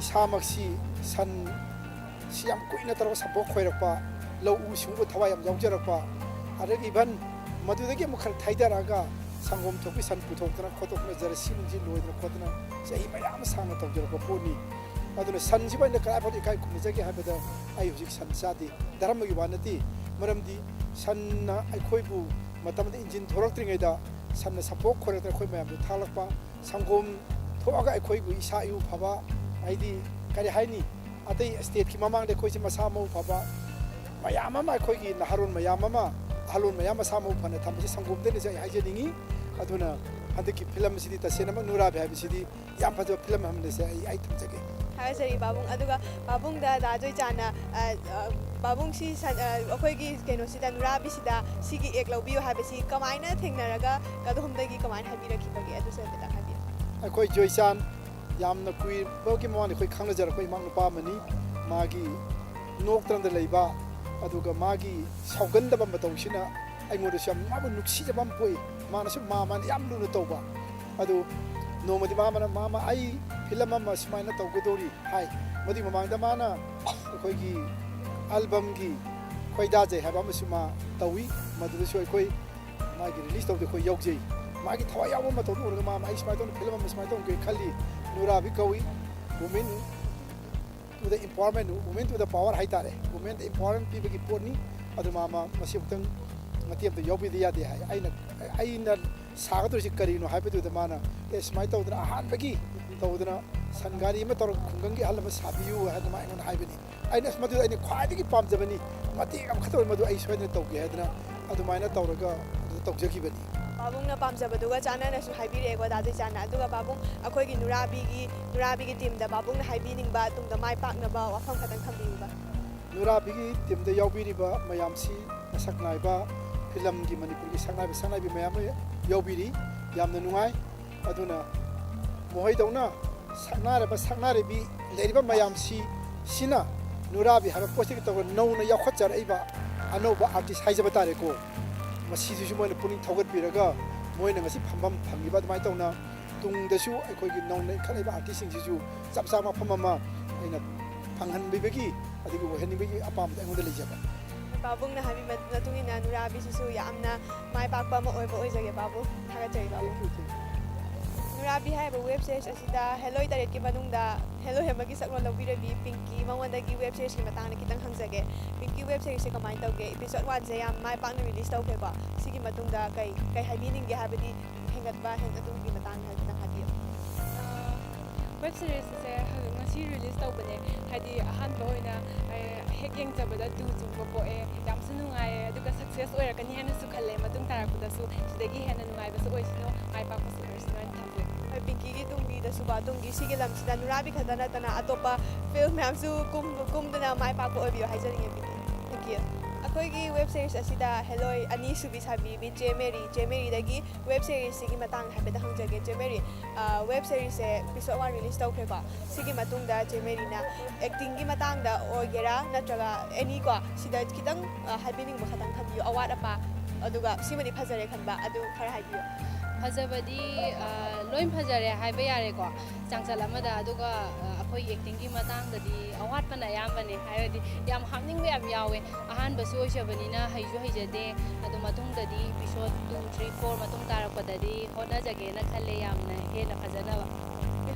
ꯏꯁꯥꯃꯛꯁꯤ ꯁꯟ ꯁꯤ ꯌꯥꯝ ꯀꯨꯏꯅ ꯇꯧꯔꯒ ꯁꯝꯄꯣꯛ ꯈꯣꯏꯔꯛꯄ, ꯂꯧꯎ ꯁꯤꯡꯎꯕ ꯊꯋꯥꯏ ꯌꯥꯝ ꯌꯥꯎꯖꯔꯛꯄ, ꯑꯗꯒꯤ ꯏꯚꯟ ꯃꯗꯨꯗꯒꯤ ꯑꯃꯨꯛ ꯈꯔ ꯊꯩꯗꯔꯛꯑꯒ ꯁꯪꯒꯣꯝ ꯊꯣꯛꯄꯤ ꯁꯟ ꯄꯨꯊꯣꯛꯇꯅ ꯈꯣꯠꯇꯣꯛꯇꯅ ꯖꯔꯁꯤ ꯅꯨꯡꯁꯤ ꯂꯣꯏꯗꯅ ꯈꯣꯠꯇꯅ ꯆꯍꯤ ꯃꯌꯥꯝ ꯁꯥꯡꯅ ꯇꯧꯖꯔꯛꯄ ꯄꯣꯠꯅꯤ꯫ ꯑꯗꯨꯅ ꯁꯟꯁꯤꯕꯨ ꯑꯩꯅ ꯀꯗꯥꯏ ꯐꯥꯎꯗ ꯏꯀꯥꯏ ꯈꯨꯝꯅꯖꯒꯦ ꯍꯥꯏꯕꯗ ꯑꯩ ꯍꯧꯖꯤꯛ ꯁꯟ ꯆꯥꯗꯦ꯫ ꯙꯔꯃꯒꯤ ꯋꯥ ꯅꯠꯇꯦ꯫ ꯃꯔꯝꯗꯤ ꯁꯟꯅ ꯑꯩꯈꯣꯏꯕꯨ ꯃꯇꯝ ꯑꯃꯗ ꯏꯟꯖꯤꯟ ꯊꯣꯔꯛꯇ꯭ꯔꯤꯉꯩꯗ ꯁꯟꯅ ꯁꯝꯄꯣꯛ ꯈꯣꯏꯔꯛꯇꯅ ꯑꯩꯈꯣꯏ ꯃꯌꯥꯝꯕꯨ ꯊꯥꯛꯂꯛꯄ, ꯁꯪꯒꯣꯝ ꯊꯣꯛꯑꯒ ꯑꯩꯈꯣꯏꯕꯨ ꯏꯁꯥ ꯏꯎ ꯐꯕ, ꯍꯥꯏꯗꯤ ꯀꯔꯤ ꯍꯥꯏꯅꯤ, ꯑꯇꯩ ꯁ꯭ꯇꯦꯠꯀꯤ ꯃꯃꯥꯡꯗ ꯑꯩꯈꯣꯏꯁꯦ ꯃꯁꯥ ꯃꯎ ꯐꯕ ꯃꯌꯥꯝ ꯑꯃ, ꯑꯩꯈꯣꯏꯒꯤ ꯅꯍꯥꯔꯣꯜ ꯃꯌꯥꯝ ꯑꯃ, ꯑꯍꯜꯂꯣꯟ ꯃꯌꯥꯝ ꯃꯁꯥ ꯃꯎ ꯐꯅ ꯊꯝꯕꯁꯦ ꯁꯪꯒꯣꯝꯗꯩꯅꯁꯨ ꯑꯩ ꯍꯥꯏꯖꯅꯤꯡꯉꯤ꯫ ꯑꯗꯨꯅ ꯍꯟꯗꯛꯀꯤ ꯐꯤꯂꯝ ꯑꯁꯤꯗꯤ ꯇꯁꯦꯡꯅꯃꯛ ꯅꯨꯔꯥꯕꯤ ꯍꯥꯏꯕꯁꯤꯗꯤ ꯌꯥꯝ ꯐꯖꯕ ꯐꯤꯂꯝ ꯑꯃꯅꯤꯁꯦ ꯑꯩ, ꯑꯩ ꯊꯝꯖꯒꯦ꯫ ꯍꯥꯏꯖꯔꯤ ꯄꯥꯕꯨꯡ꯫ ꯑꯗꯨꯒ ꯄꯥꯕꯨꯡꯗ ꯗꯥ ꯖꯣꯏꯆꯥꯟꯅ, ꯑ, ꯑ, ꯄꯥꯕꯨꯡꯁꯤ ꯁꯟ-, ꯑ, ꯑꯩꯈꯣꯏꯒꯤ ꯀꯩꯅꯣꯁꯤꯗ, ꯅꯨꯔꯥꯕꯤꯁꯤꯗ ꯁꯤꯒꯤ ꯑꯦꯛ ꯂꯧꯕꯤꯌꯨ ꯍꯥꯏꯕꯁꯤ ꯀꯃꯥꯏꯅ ꯊꯦꯡꯅꯔꯒ ꯀꯗꯣꯝꯗꯒꯤ ꯀꯃꯥꯏꯅ ꯍꯥꯏꯕꯤꯔꯛꯈꯤꯕꯒꯦ? ꯑꯗꯨꯁꯨ ꯍꯥꯏꯐꯦꯠꯇꯪ ꯍꯥꯏꯕꯤꯌꯨ꯫ ꯑꯩꯈꯣꯏ ꯖꯣꯏꯆꯥꯟ ꯌꯥꯝꯅ ꯀꯨꯏꯕꯒꯤ ꯃꯃꯥꯡꯗ ꯑꯩꯈꯣꯏ ꯈꯪꯅꯖꯔꯛꯄ ꯏꯃꯥ ꯅꯨꯄꯥ ꯑꯃꯅꯤ꯫ ꯃꯥꯒꯤ ꯅꯣꯛꯇꯅꯗ ꯂꯩꯕ, ꯑꯗꯨꯒ ꯃꯥꯒꯤ ꯁꯥꯎꯒꯟꯗꯕ ꯃꯇꯧꯁꯤꯅ ꯑꯩꯉꯣꯟꯗꯁꯨ ꯌꯥꯝ ꯃꯥꯕꯨ ꯅꯨꯡꯁꯤꯖꯕ ꯑꯃ ꯄꯣꯛꯏ꯫ ꯃꯥꯅꯁꯨ ꯃꯥ ꯃꯥꯅ ꯌꯥꯝ ꯂꯨꯅ ꯇꯧꯕ꯫ ꯑꯗꯨ ꯅꯣꯡꯃꯗꯤ ꯃꯥ ꯃꯥꯅ, "ꯃꯥ ꯃꯥ, ꯑꯩ ꯐꯤꯂꯝ ꯑꯃ ꯁꯨꯃꯥꯏꯅ ꯇꯧꯒꯗꯧꯔꯤ" ꯍꯥꯏ꯫ ꯃꯗꯨꯒꯤ ꯃꯃꯥꯡꯗ ꯃꯥꯅ ꯑꯩꯈꯣꯏꯒꯤ ꯑꯦꯜꯕꯝꯒꯤ ꯈꯣꯏꯗꯥꯖꯩ ꯍꯥꯏꯕ ꯑꯃꯁꯨ ꯃꯥ ꯇꯧꯏ꯫ ꯃꯗꯨꯗꯁꯨ ꯑꯩꯈꯣꯏ ꯃꯥꯒꯤ ꯔꯤꯂꯤꯁ ꯇꯧꯕꯗ ꯑꯩꯈꯣꯏ ꯌꯥꯎꯖꯩ꯫ ꯃꯥꯒꯤ ꯊꯋꯥꯏ ꯌꯥꯎꯕ ꯃꯇꯧꯗꯨ ꯎꯔꯒ ꯃꯥ, "ꯑꯩ ꯁꯨꯃꯥꯏꯅ ꯇꯧꯅ ꯐꯤꯂꯝ ꯑꯃ ꯁꯨꯃꯥꯏꯅ ꯇꯧꯒꯦ ꯈꯜꯂꯤ"꯫ ꯅꯨꯔꯥꯕꯤ ꯀꯧꯏ꯫ Women to the empowerment, women to the power ꯍꯥꯏꯇꯥꯔꯦ꯫ Women empowerment ꯄꯤꯕꯒꯤ ꯄꯣꯠꯅꯤ꯫ ꯑꯗꯨ ꯃꯥ, ꯃꯥ ꯃꯁꯤ ꯑꯃꯨꯛꯇꯪ ꯃꯇꯦꯡ ꯑꯝꯇ ꯌꯥꯎꯕꯤꯗ ꯌꯥꯗꯦ ꯍꯥꯏ꯫ ꯑꯩꯅ, ꯑꯩꯅ ꯁꯥꯒꯗꯧꯔꯤꯁꯤ ꯀꯔꯤꯅꯣ ꯍꯥꯏꯕꯗꯨꯗ ꯃꯥꯅ, "ꯑꯦ, ꯁꯨꯃꯥꯏꯅ ꯇꯧꯗꯅ ꯑꯍꯥꯟꯕꯒꯤ ꯇꯧꯗꯅ ꯁꯟ ꯒꯥꯔꯤ ꯑꯃ ꯇꯧꯔꯒ ꯈꯨꯡꯒꯪꯒꯤ ꯑꯍꯜ ꯑꯃ ꯁꯥꯕꯤꯌꯨ" ꯍꯥꯏꯗꯅ ꯃꯥ ꯑꯩꯉꯣꯟꯗ ꯍꯥꯏꯕꯅꯤ꯫ ꯑꯩꯅ, "ꯑꯁ, ꯃꯗꯨ ꯑꯩꯅ ꯈ꯭ꯋꯥꯏꯗꯒꯤ ꯄꯥꯝꯖꯕꯅꯤ, ꯃꯇꯦꯛ ꯑꯃꯈꯛꯇ ꯑꯣꯏ ꯃꯗꯨ ꯑꯩ ꯁꯣꯏꯗꯅ ꯇꯧꯒꯦ" ꯍꯥꯏꯗꯅ ꯑꯗꯨꯃꯥꯏꯅ ꯇꯧꯔꯒ ꯑꯗꯨ ꯇꯧꯖꯈꯤꯕꯅꯤ꯫ ꯄꯥꯕꯨꯡꯅ ꯄꯥꯝꯖꯕꯗꯨꯒ ꯆꯥꯟꯅꯅꯁꯨ ꯍꯥꯏꯕꯤꯔꯛꯑꯦꯀꯣ, ꯗꯥ ꯖꯩꯆꯥꯟꯅ꯫ ꯑꯗꯨꯒ ꯄꯥꯕꯨꯡ, ꯑꯩꯈꯣꯏꯒꯤ ꯅꯨꯔꯥꯕꯤꯒꯤ, ꯅꯨꯔꯥꯕꯤꯒꯤ ꯇꯤꯝꯗ ꯄꯥꯕꯨꯡꯅ ꯍꯥꯏꯕꯤꯅꯤꯡꯕ ꯇꯨꯡꯗ ꯃꯥꯏ ꯄꯥꯛꯅꯕ ꯋꯥꯐꯝ ꯈꯛꯇꯪ ꯊꯝꯕꯤꯌꯨꯕ꯫ ꯅꯨꯔꯥꯕꯤꯒꯤ ꯇꯤꯝꯗ ꯌꯥꯎꯕꯤꯔꯤꯕ ꯃꯌꯥꯝꯁꯤ ꯃꯁꯛ ꯅꯥꯏꯕ ꯐꯤꯂꯝꯒꯤ, ꯃꯅꯤꯄꯨꯔꯒꯤ ꯁꯛꯅꯥꯏꯕ, ꯁꯛꯅꯥꯏꯕꯤ ꯃꯌꯥꯝ ꯑꯃ ꯌꯥꯎꯕꯤꯔꯤ꯫ ꯌꯥꯝꯅ ꯅꯨꯡꯉꯥꯏ꯫ ꯑꯗꯨꯅ ꯃꯈꯣꯏꯗꯧꯅ ꯁꯛꯅꯥꯏꯔꯕ, ꯁꯛꯅꯥꯏꯔꯕꯤ ꯂꯩꯔꯤꯕ ꯃꯌꯥꯝꯁꯤ, ꯁꯤꯅ ꯅꯨꯔꯥꯕꯤ ꯍꯥꯏꯕ ꯄꯣꯠꯁꯤꯒ ꯇꯧꯔꯒ ꯅꯧꯅ ꯌꯥꯎꯈꯠꯆꯔꯛꯏꯕ ꯑꯅꯧꯕ ꯑꯥꯔꯇꯤꯁ ꯍꯥꯏꯖꯕ ꯇꯥꯔꯦꯀꯣ꯫ ꯃꯁꯤꯁꯤꯁꯨ ꯃꯣꯏꯅ ꯄꯨꯛꯅꯤꯡ ꯊꯧꯒꯠꯄꯤꯔꯒ ꯃꯣꯏꯅ ꯉꯁꯤ ꯐꯝꯐꯝ ꯐꯪꯉꯤꯕ꯫ ꯑꯗꯨꯃꯥꯏꯅ ꯇꯧꯅ ꯇꯨꯡꯗꯁꯨ ꯑꯩꯈꯣꯏꯒꯤ ꯅꯧꯅ ꯏꯟꯈꯠꯂꯛꯏꯕ ꯑꯥꯔꯇꯤꯁꯁꯤꯡꯁꯤꯁꯨ ꯆꯞ ꯆꯥꯕ ꯃꯐꯝ ꯑꯃ ꯑꯩꯅ ꯐꯪꯍꯟꯕꯤꯕꯒꯤ, ꯑꯗꯨꯒ ꯑꯣꯏꯍꯟꯅꯤꯡꯕꯒꯤ ꯑꯄꯥꯝꯕꯗ ꯑꯩꯉꯣꯟꯗ ꯂꯩꯖꯕ꯫ ꯄꯥꯕꯨꯡꯅ ꯍꯥꯏꯕꯤꯕ ꯃꯇꯨꯡ ꯏꯟꯅ ꯅꯨꯔꯥꯕꯤꯁꯤꯁꯨ ꯌꯥꯝꯅ ꯃꯥꯏ ꯄꯥꯛꯄ ꯑꯃ ꯑꯣꯏꯕ ꯑꯣꯏꯖꯒꯦ, ꯄꯥꯕꯨꯡ꯫ ꯊꯥꯒꯠꯆꯔꯤ, ꯄꯥꯕꯨꯡ꯫ Thank you, thank you. ꯅꯨꯔꯥꯕꯤ ꯍꯥꯏꯔꯤꯕ ꯋꯦꯕ ꯁꯤꯔꯤꯁ ꯑꯁꯤꯗ ꯍꯦꯂꯣꯏ ꯇꯔꯦꯠꯀꯤ ꯃꯅꯨꯡꯗ ꯍꯦꯂꯣꯏ ꯑꯃꯒꯤ ꯁꯛꯂꯣꯟ ꯂꯧꯕꯤꯔꯕꯤ ꯄꯤꯡꯀꯤ, ꯃꯉꯣꯟꯗꯒꯤ ꯋꯦꯕ ꯁꯤꯔꯤꯁꯀꯤ ꯃꯇꯥꯡꯗ ꯈꯤꯇꯪ ꯍꯪꯖꯒꯦ꯫ ꯄꯤꯡꯀꯤ, ꯋꯦꯕ ꯁꯤꯔꯤꯁꯁꯦ ꯀꯃꯥꯏꯅ ꯇꯧꯒꯦ? Episode one ꯁꯦ ꯌꯥꯝ ꯃꯥꯏ ꯄꯥꯛꯅ ꯔꯤꯂꯤꯁ ꯇꯧꯈ꯭ꯔꯦꯀꯣ꯫ ꯁꯤꯒꯤ ꯃꯇꯨꯡꯗ ꯀꯩ, ꯀꯩ ꯍꯥꯏꯕꯤꯅꯤꯡꯒꯦ ꯍꯥꯏꯕꯗꯤ ꯍꯦꯟꯒꯠꯄ, ꯍꯦꯟ-, ꯑꯗꯨꯒꯤ ꯃꯇꯥꯡꯗ ꯈꯤꯇꯪ ꯍꯥꯏꯕꯤꯌꯨ꯫ ꯑ, ꯋꯦꯕ ꯁꯤꯔꯤꯁ ꯑꯁꯦ ꯍꯧꯖꯤꯛ ꯉꯁꯤ ꯔꯤꯂꯤꯁ ꯇꯧꯕꯅꯦ꯫ ꯍꯥꯏꯗꯤ ꯑꯍꯥꯟꯕ ꯑꯣꯏꯅ, ꯑꯦ, ꯍꯦꯛ ꯌꯦꯡꯖꯕꯗ ꯇꯨ ꯆꯨꯝꯕ ꯄꯣꯛꯑꯦ꯫ ꯌꯥꯝꯁꯨ ꯅꯨꯡꯉꯥꯏꯌꯦ, ꯑꯗꯨꯒ ꯁꯛꯁꯦꯁ ꯑꯣꯏꯔꯛꯀꯅꯤ ꯍꯥꯏꯅꯁꯨ ꯈꯜꯂꯦ꯫ ꯃꯇꯨꯡ ꯇꯥꯔꯛꯄꯗꯁꯨ ꯁꯤꯗꯒꯤ ꯍꯦꯟꯅ ꯅꯨꯡꯉꯥꯏꯕꯁꯨ ꯑꯣꯏꯁꯅꯨ, ꯃꯥꯏ ꯄꯥꯛꯄꯁꯨ ꯑꯣꯏꯔꯁꯅꯨ ꯍꯥꯏꯅ ꯊꯝꯖꯒꯦ꯫ ꯍꯣꯏ, ꯄꯤꯡꯀꯤꯒꯤ ꯇꯨꯡꯒꯤꯗꯁꯨꯀꯣ, ꯇꯨꯡꯒꯤ ꯁꯤꯒꯤ ꯂꯝꯁꯤꯗ ꯅꯨꯔꯥꯕꯤ ꯈꯛꯇ ꯅꯠꯇꯅ ꯑꯇꯣꯞꯄ ꯐꯤꯜꯝ ꯃꯌꯥꯝꯁꯨ ꯀꯨꯝ-, ꯀꯨꯝꯗꯨꯅ ꯃꯥꯏ ꯄꯥꯛꯄ ꯑꯣꯏꯕꯤꯌꯨ ꯍꯥꯏꯖꯅꯤꯡꯉꯦ, ꯄꯤꯡꯀꯤ꯫ Thank you꯫ ꯑꯩꯈꯣꯏꯒꯤ ꯋꯦꯕ ꯁꯦꯔꯤꯁ ꯑꯁꯤꯗ ꯍꯦꯂꯣꯏ ꯑꯅꯤꯁꯨꯕꯤ ꯁꯥꯕꯤꯕꯤ ꯆꯦ ꯃꯦꯔꯤ, ꯆꯦ ꯃꯦꯔꯤꯗꯒꯤ ꯋꯦꯕ ꯁꯦꯔꯤꯁꯁꯤꯒꯤ ꯃꯇꯥꯡꯗ ꯍꯥꯏꯐꯦꯠꯇ ꯍꯪꯖꯒꯦ꯫ ꯆꯦ ꯃꯦꯔꯤ, ꯑ, ꯋꯦꯕ ꯁꯦꯔꯤꯁꯁꯦ ꯑꯦꯄꯤꯁꯣꯗ ꯋꯥꯟ ꯔꯤꯂꯤꯁ ꯇꯧꯈ꯭ꯔꯦꯀꯣ꯫ ꯁꯤꯒꯤ ꯃꯇꯨꯡꯗ ꯆꯦ ꯃꯦꯔꯤꯅ ꯑꯦꯛꯇꯤꯡꯒꯤ ꯃꯇꯥꯡꯗ ꯑꯣꯏꯒꯦꯔꯥ ꯅꯠꯇ꯭ꯔꯒ ꯑꯦꯅꯤ ꯀꯣ, ꯁꯤꯗ ꯈꯤꯇꯪ, ꯑ, ꯍꯥꯏꯕꯤꯅꯤꯡꯕ ꯈꯇꯪ ꯊꯝꯕꯤꯌꯨ, ꯑꯋꯥꯠ ꯑꯄꯥ, ꯑꯗꯨꯒ ꯁꯤꯃꯗꯤ ꯐꯖꯔꯦ ꯈꯟꯕ ꯑꯗꯨ ꯈꯔ ꯍꯥꯏꯕꯤꯌꯨ꯫ ꯐꯖꯕꯗꯤ, ꯑ, ꯂꯣꯏ ꯐꯖꯔꯦ ꯍꯥꯏꯕ ꯌꯥꯔꯦꯀꯣ, ꯆꯥꯡꯆꯠ ꯑꯃꯗ꯫ ꯑꯗꯨꯒ, ꯑ, ꯑꯩꯈꯣꯏ ꯑꯦꯛꯇꯤꯡꯒꯤ ꯃꯇꯥꯡꯗꯗꯤ ꯑꯋꯥꯠꯄꯅ ꯑꯌꯥꯝꯕꯅꯦ, ꯍꯥꯏꯕꯗꯤ ꯌꯥꯝ ꯍꯥꯞꯅꯤꯡꯕ ꯌꯥꯝ ꯌꯥꯎꯋꯦ꯫ ꯑꯍꯥꯟꯕꯁꯨ ꯑꯣꯏꯖꯕꯅꯤꯅ ꯍꯩꯁꯨ ꯍꯩꯖꯗꯦ꯫ ꯑꯗꯣ ꯃꯇꯨꯡꯗꯗꯤ ꯑꯦꯄꯤꯁꯣꯗ ꯇꯨ, ꯊ꯭ꯔꯤ, ꯐꯣꯔ ꯃꯇꯨꯡ ꯇꯥꯔꯛꯄꯗꯗꯤ ꯍꯣꯠꯅꯖꯒꯦꯅ ꯈꯜꯂꯦ ꯌꯥꯝꯅ ꯍꯦꯟꯅ ꯐꯖꯅꯕ꯫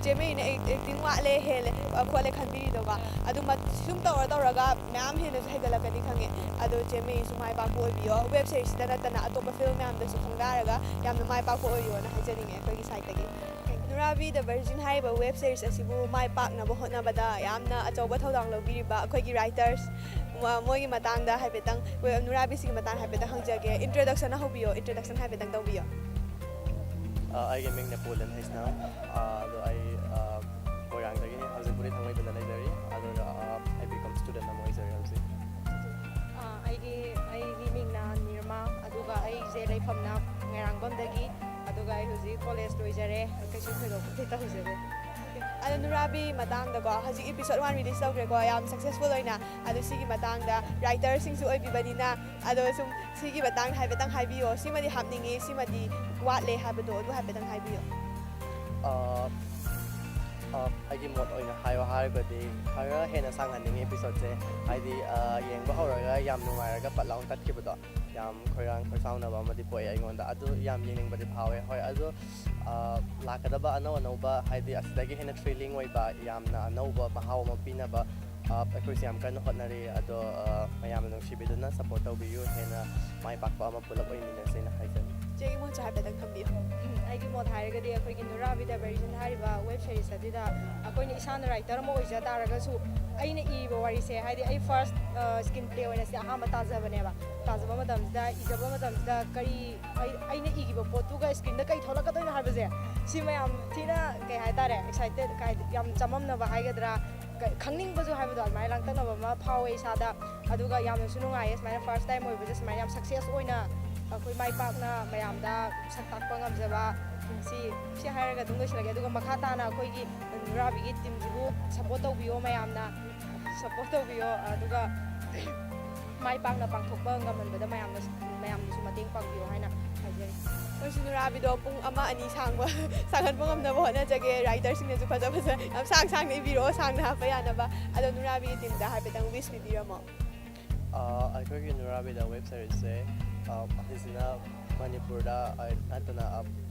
ꯆꯦ ꯃꯦꯔꯤꯅ ꯑꯦꯛ-, ꯑꯦꯛꯇꯤꯡ ꯋꯥꯠꯂꯦ, ꯍꯦꯜꯂꯦ, ꯑ, ꯈꯣꯠꯂꯦ ꯈꯟꯕꯤꯔꯤꯗꯣꯀꯣ꯫ ꯑꯗꯨ ꯃ-, ꯁꯨꯝ ꯇꯧꯔ ꯇꯧꯔꯒ ꯃꯌꯥꯝ ꯍꯦꯟꯅꯁꯨ ꯍꯦꯟꯒꯠꯂꯛꯀꯅꯤ ꯈꯪꯉꯦ꯫ ꯑꯗꯣ ꯆꯦ ꯃꯦꯔꯤꯁꯨ ꯃꯥꯏ ꯄꯥꯛꯄ ꯑꯣꯏꯕꯤꯌꯣ꯫ ꯋꯦꯕ ꯁꯦꯔꯤꯁꯇ ꯅꯠꯇꯅ ꯑꯇꯣꯞꯄ ꯐꯤꯜꯝ ꯃꯌꯥꯝꯗꯁꯨ ꯈꯣꯡꯗꯥꯔꯒ ꯌꯥꯝꯅ ꯃꯥꯏ ꯄꯥꯛꯄ ꯑꯣꯏꯌꯣꯅ ꯍꯥꯏꯖꯅꯤꯡꯉꯦ ꯑꯩꯈꯣꯏꯒꯤ ꯁꯥꯏꯠꯇꯒꯤ꯫ ꯅꯨꯔꯥꯕꯤ ꯗ ꯚꯔꯖꯤꯟ ꯍꯥꯏꯔꯤꯕ ꯋꯦꯕ ꯁꯦꯔꯤꯁ ꯑꯁꯤꯕꯨ ꯃꯥꯏ ꯄꯥꯛꯅꯕ ꯍꯣꯠꯅꯕꯗ ꯌꯥꯝꯅ ꯑꯆꯧꯕ ꯊꯧꯗꯥꯡ ꯂꯧꯕꯤꯔꯤꯕ ꯑꯩꯈꯣꯏꯒꯤ ꯔꯥꯏꯇꯔꯁ, ꯃ-, ꯃꯣꯏꯒꯤ ꯃꯇꯥꯡꯗ ꯍꯥꯏꯐꯦꯠꯇꯪ, ꯋꯦ-, ꯅꯨꯔꯥꯕꯤꯁꯤꯒꯤ ꯃꯇꯥꯡꯗ ꯍꯥꯏꯐꯦꯠꯇꯪ ꯍꯪꯖꯒꯦ꯫ ꯏꯟꯇ꯭ꯔꯣꯗꯛꯁꯟ ꯍꯧꯕꯤꯌꯣ, ꯏꯟꯇ꯭ꯔꯣꯗꯛꯁꯟ ꯍꯥꯏꯐꯦꯠꯇꯪ ꯇꯧꯕꯤꯌꯣ꯫ ꯑ, ꯑꯩꯒꯤ ꯃꯤꯡ ꯅꯦꯄꯣꯂꯤꯌꯟ ꯍꯩꯁꯅꯥꯝ꯫ ꯑ, ꯑꯗꯣ ꯑꯩ, ꯑ, ꯃꯣꯏꯔꯥꯡꯗꯒꯤꯅꯤ, ꯍꯧꯖꯤꯛꯄꯨꯗꯤ ꯊꯥꯡꯃꯩꯕꯟꯗ ꯂꯩꯖꯔꯤ꯫ ꯑꯗꯨꯒ, ꯑ, ꯑꯩ ꯕꯤ ꯀꯣꯝ ꯁ꯭ꯇꯨꯗꯦꯟ ꯑꯃ ꯑꯣꯏꯖꯔꯤ ꯍꯧꯖꯤꯛ꯫ ꯑ, ꯑꯩꯒꯤ, ꯑꯩꯒꯤ ꯃꯤꯡꯅ ꯅꯤꯔꯃꯥ, ꯑꯗꯨꯒ ꯑꯩꯁꯦ ꯂꯩꯐꯝꯅ ꯃꯣꯏꯔꯥꯡꯕꯝꯗꯒꯤ, ꯑꯗꯨꯒ ꯑꯩ ꯍꯧꯖꯤꯛ ꯀꯣꯂꯦꯖ ꯂꯣꯏꯖꯔꯦ, ꯀꯩꯁꯨ ꯊꯣꯏꯗꯣꯛꯄꯗꯤ ꯇꯧꯖꯗꯦ꯫ ꯑꯗꯣ ꯅꯨꯔꯥꯕꯤ ꯃꯇꯥꯡꯗꯀꯣ, ꯍꯧꯖꯤꯛ ꯑꯦꯄꯤꯁꯣꯗ ꯋꯥꯟ ꯔꯤꯂꯤꯁ ꯇꯧꯈ꯭ꯔꯦꯀꯣ, ꯌꯥꯝ ꯁꯛꯁꯦꯁꯐꯨꯜ ꯑꯣꯏꯅ꯫ ꯑꯗꯣ ꯁꯤꯒꯤ ꯃꯇꯥꯡꯗ ꯔꯥꯏꯇꯔꯁꯤꯡꯁꯨ ꯑꯣꯏꯕꯤꯕꯅꯤꯅ, ꯑꯗꯣ ꯁꯨꯝ ꯁꯤꯒꯤ ꯃꯇꯥꯡꯗ ꯍꯥꯏꯐꯦꯠꯇꯪ ꯍꯥꯏꯕꯤꯌꯣ, ꯁꯤꯃꯗꯤ ꯍꯥꯞꯅꯤꯡꯉꯤ, ꯁꯤꯃꯗꯤ ꯋꯥꯠꯂꯦ ꯍꯥꯏꯕꯗꯣ ꯑꯗꯨ ꯍꯥꯏꯐꯦꯠꯇꯪ ꯍꯥꯏꯕꯤꯌꯣ꯫ ꯑ, ꯑ, ꯑꯩꯒꯤ ꯃꯣꯠ ꯑꯣꯏꯅ ꯍꯥꯏꯌꯣ ꯍꯥꯏꯔꯒꯗꯤ ꯈꯔ ꯍꯦꯟꯅ ꯁꯥꯡꯍꯟꯅꯤꯡꯉꯤ ꯑꯦꯄꯤꯁꯣꯗꯁꯦ꯫ ꯍꯥꯏꯗꯤ, ꯑ, ꯌꯦꯡꯕ ꯍꯧꯔꯒ ꯌꯥꯝ ꯅꯨꯡꯉꯥꯏꯔꯒ ꯄꯠ ꯂꯥꯎꯅ ꯇꯠꯈꯤꯕꯗꯣ, ꯌꯥꯝ ꯈꯣꯏꯔꯥꯡ ꯈꯣꯏꯁꯥꯎꯅꯕ ꯑꯃꯗꯤ ꯄꯣꯛꯑꯦ ꯑꯩꯉꯣꯟꯗ꯫ ꯑꯗꯨ ꯌꯥꯝ ꯌꯦꯡꯅꯤꯡꯕꯗꯤ ꯐꯥꯎꯋꯦ꯫ ꯍꯣꯏ, ꯑꯗꯣ, ꯑ, ꯂꯥꯛꯀꯗꯕ ꯑꯅꯧ ꯑꯅꯧꯕ, ꯍꯥꯏꯗꯤ ꯑꯁꯤꯗꯒꯤ ꯍꯦꯟꯅ ꯊ꯭ꯔꯤꯂꯤꯡ ꯑꯣꯏꯕ, ꯌꯥꯝꯅ ꯑꯅꯧꯕ ꯃꯍꯥꯎ ꯑꯃ ꯄꯤꯅꯕ, ꯑ, ꯑꯩꯈꯣꯏꯁꯨ ꯌꯥꯝ ꯀꯟꯅ ꯍꯣꯠꯅꯔꯤ꯫ ꯑꯗꯣ, ꯑ, ꯃꯌꯥꯝꯅ ꯅꯨꯡꯁꯤꯕꯤꯗꯨꯅ ꯁꯞꯄꯣꯔꯠ ꯇꯧꯕꯤꯌꯨ, ꯍꯦꯟꯅ ꯃꯥꯏ ꯄꯥꯛꯄ ꯑꯃ ꯄꯨꯂꯞ ꯑꯣꯏꯃꯤꯟꯅꯁꯦꯅ ꯍꯥꯏꯖꯒꯦ꯫ ꯆꯦꯒꯤ ꯃꯣꯠꯁꯨ ꯍꯥꯏꯐꯦꯠꯇꯪ ꯊꯝꯕꯤꯌꯨ꯫ ꯎꯝ, ꯑꯩꯒꯤ ꯃꯣꯠ ꯍꯥꯏꯔꯒꯗꯤ ꯑꯩꯈꯣꯏꯒꯤ ꯅꯨꯔꯥꯕꯤ ꯗ ꯚꯔꯖꯤꯟ ꯍꯥꯏꯔꯤꯕ ꯋꯦꯕ ꯁꯦꯔꯤꯁ ꯑꯗꯨꯗ ꯑꯩꯈꯣꯏꯅ ꯏꯁꯥꯅ ꯔꯥꯏꯇꯔ ꯑꯃ ꯑꯣꯏꯖ ꯇꯥꯔꯒꯁꯨ, ꯑꯩꯅ ꯏꯔꯤꯕ ꯋꯥꯔꯤꯁꯦ, ꯍꯥꯏꯗꯤ ꯑꯩ ꯐꯥꯔꯁ, ꯑ, ꯁ꯭ꯀ꯭ꯔꯤꯟ ꯄ꯭ꯂꯦ ꯑꯣꯏꯅ ꯁꯤꯗ ꯑꯍꯥꯟꯕ ꯇꯥꯖꯕꯅꯦꯕ꯫ ꯇꯥꯖꯕ ꯃꯇꯝꯁꯤꯗ, ꯏꯖꯕ ꯃꯇꯝꯁꯤꯗ ꯀꯔꯤ, ꯑꯩ, ꯑꯩꯅ ꯏꯈꯤꯕ ꯄꯣꯠꯇꯨꯒ ꯁ꯭ꯀ꯭ꯔꯤꯟꯗ ꯀꯩ ꯊꯣꯛꯂꯛꯀꯗꯣꯏꯅꯣ ꯍꯥꯏꯕꯁꯦ, ꯁꯤ ꯃꯌꯥꯝ ꯊꯤꯅ, ꯀꯩ ꯍꯥꯏꯇꯥꯔꯦ, ꯑꯦꯛꯁꯥꯏꯇꯦꯠ, ꯀꯩ ꯍꯥꯏ-, ꯌꯥꯝ ꯆꯃꯝꯅꯕ ꯍꯥꯏꯒꯗ꯭ꯔꯥ, ꯀ-, ꯈꯪꯅꯤꯡꯕꯁꯨ ꯍꯥꯏꯕꯗꯣ ꯑꯗꯨꯃꯥꯏꯅ ꯂꯥꯡꯇꯛꯅꯕ ꯑꯃ ꯐꯥꯎꯋꯦ ꯏꯁꯥꯗ꯫ ꯑꯗꯨꯒ ꯌꯥꯝꯅꯁꯨ ꯅꯨꯡꯉꯥꯏꯌꯦ, ꯁꯨꯃꯥꯏꯅ ꯐꯥꯔꯁ ꯇꯥꯏꯝ ꯑꯣꯏꯕꯁꯦ ꯁꯨꯃꯥꯏꯅ ꯌꯥꯝ ꯁꯛꯁꯦꯁ ꯑꯣꯏꯅ ꯑꯩꯈꯣꯏ ꯃꯥꯏ ꯄꯥꯛꯅ ꯃꯌꯥꯝꯗ ꯁꯛ ꯇꯥꯛꯄ ꯉꯝꯖꯕ꯫ ꯁꯤ ꯁꯤ ꯍꯥꯏꯔꯒ ꯑꯗꯨꯝ ꯂꯣꯏꯁꯤꯜꯂꯒꯦ꯫ ꯑꯗꯨꯒ ꯃꯈꯥ ꯇꯥꯅ ꯑꯩꯈꯣꯏꯒꯤ ꯅꯨꯔꯥꯕꯤꯒꯤ ꯇꯤꯝꯁꯤꯕꯨ ꯁꯞꯄꯣꯔꯠ ꯇꯧꯕꯤꯌꯣ, ꯃꯌꯥꯝꯅ ꯁꯞꯄꯣꯔꯠ ꯇꯧꯕꯤꯌꯣ꯫ ꯑꯗꯨꯒ ꯃꯥꯏ ꯄꯥꯛꯅ ꯄꯥꯡꯊꯣꯛꯄ ꯉꯝꯍꯟꯕꯗ ꯃꯌꯥꯝꯅ, ꯃꯌꯥꯝꯅꯁꯨ ꯃꯇꯦꯡ ꯄꯥꯡꯕꯤꯌꯣ ꯍꯥꯏꯅ ꯍꯥꯏꯖꯔꯤ꯫ ꯑꯩꯈꯣꯏꯁꯨ ꯅꯨꯔꯥꯕꯤꯗꯣ ꯄꯨꯡ ꯑꯃ ꯑꯅꯤ ꯁꯥꯡꯕ ꯁꯥꯡꯍꯟꯕ ꯉꯝꯅꯕ ꯍꯣꯠꯅꯖꯒꯦ꯫ ꯔꯥꯏꯇꯔꯁꯤꯡꯅꯁꯨ ꯐꯖ ꯐꯖ ꯌꯥꯝ ꯁꯥꯡ ꯁꯥꯡꯅ ꯏꯕꯤꯔꯛꯑꯣ, ꯁꯥꯡꯅ ꯍꯥꯞꯄ ꯌꯥꯅꯕ꯫ ꯑꯗꯣ ꯅꯨꯔꯥꯕꯤꯒꯤ ꯇꯤꯝꯗ ꯍꯥꯏꯐꯦꯠꯇꯪ ꯋꯤꯁ ꯄꯤꯕꯤꯔꯝꯃꯣ꯫ ꯑ, ꯑꯩꯈꯣꯏꯒꯤ ꯅꯨꯔꯥꯕꯤꯗ ꯋꯦꯕ ꯁꯦꯔꯤꯁꯁꯦ, ꯑ, ꯑꯁꯤꯁꯤꯅ ꯃꯅꯤꯄꯨꯔꯗ, ꯑ, ꯅꯠꯇꯅ, ꯑ,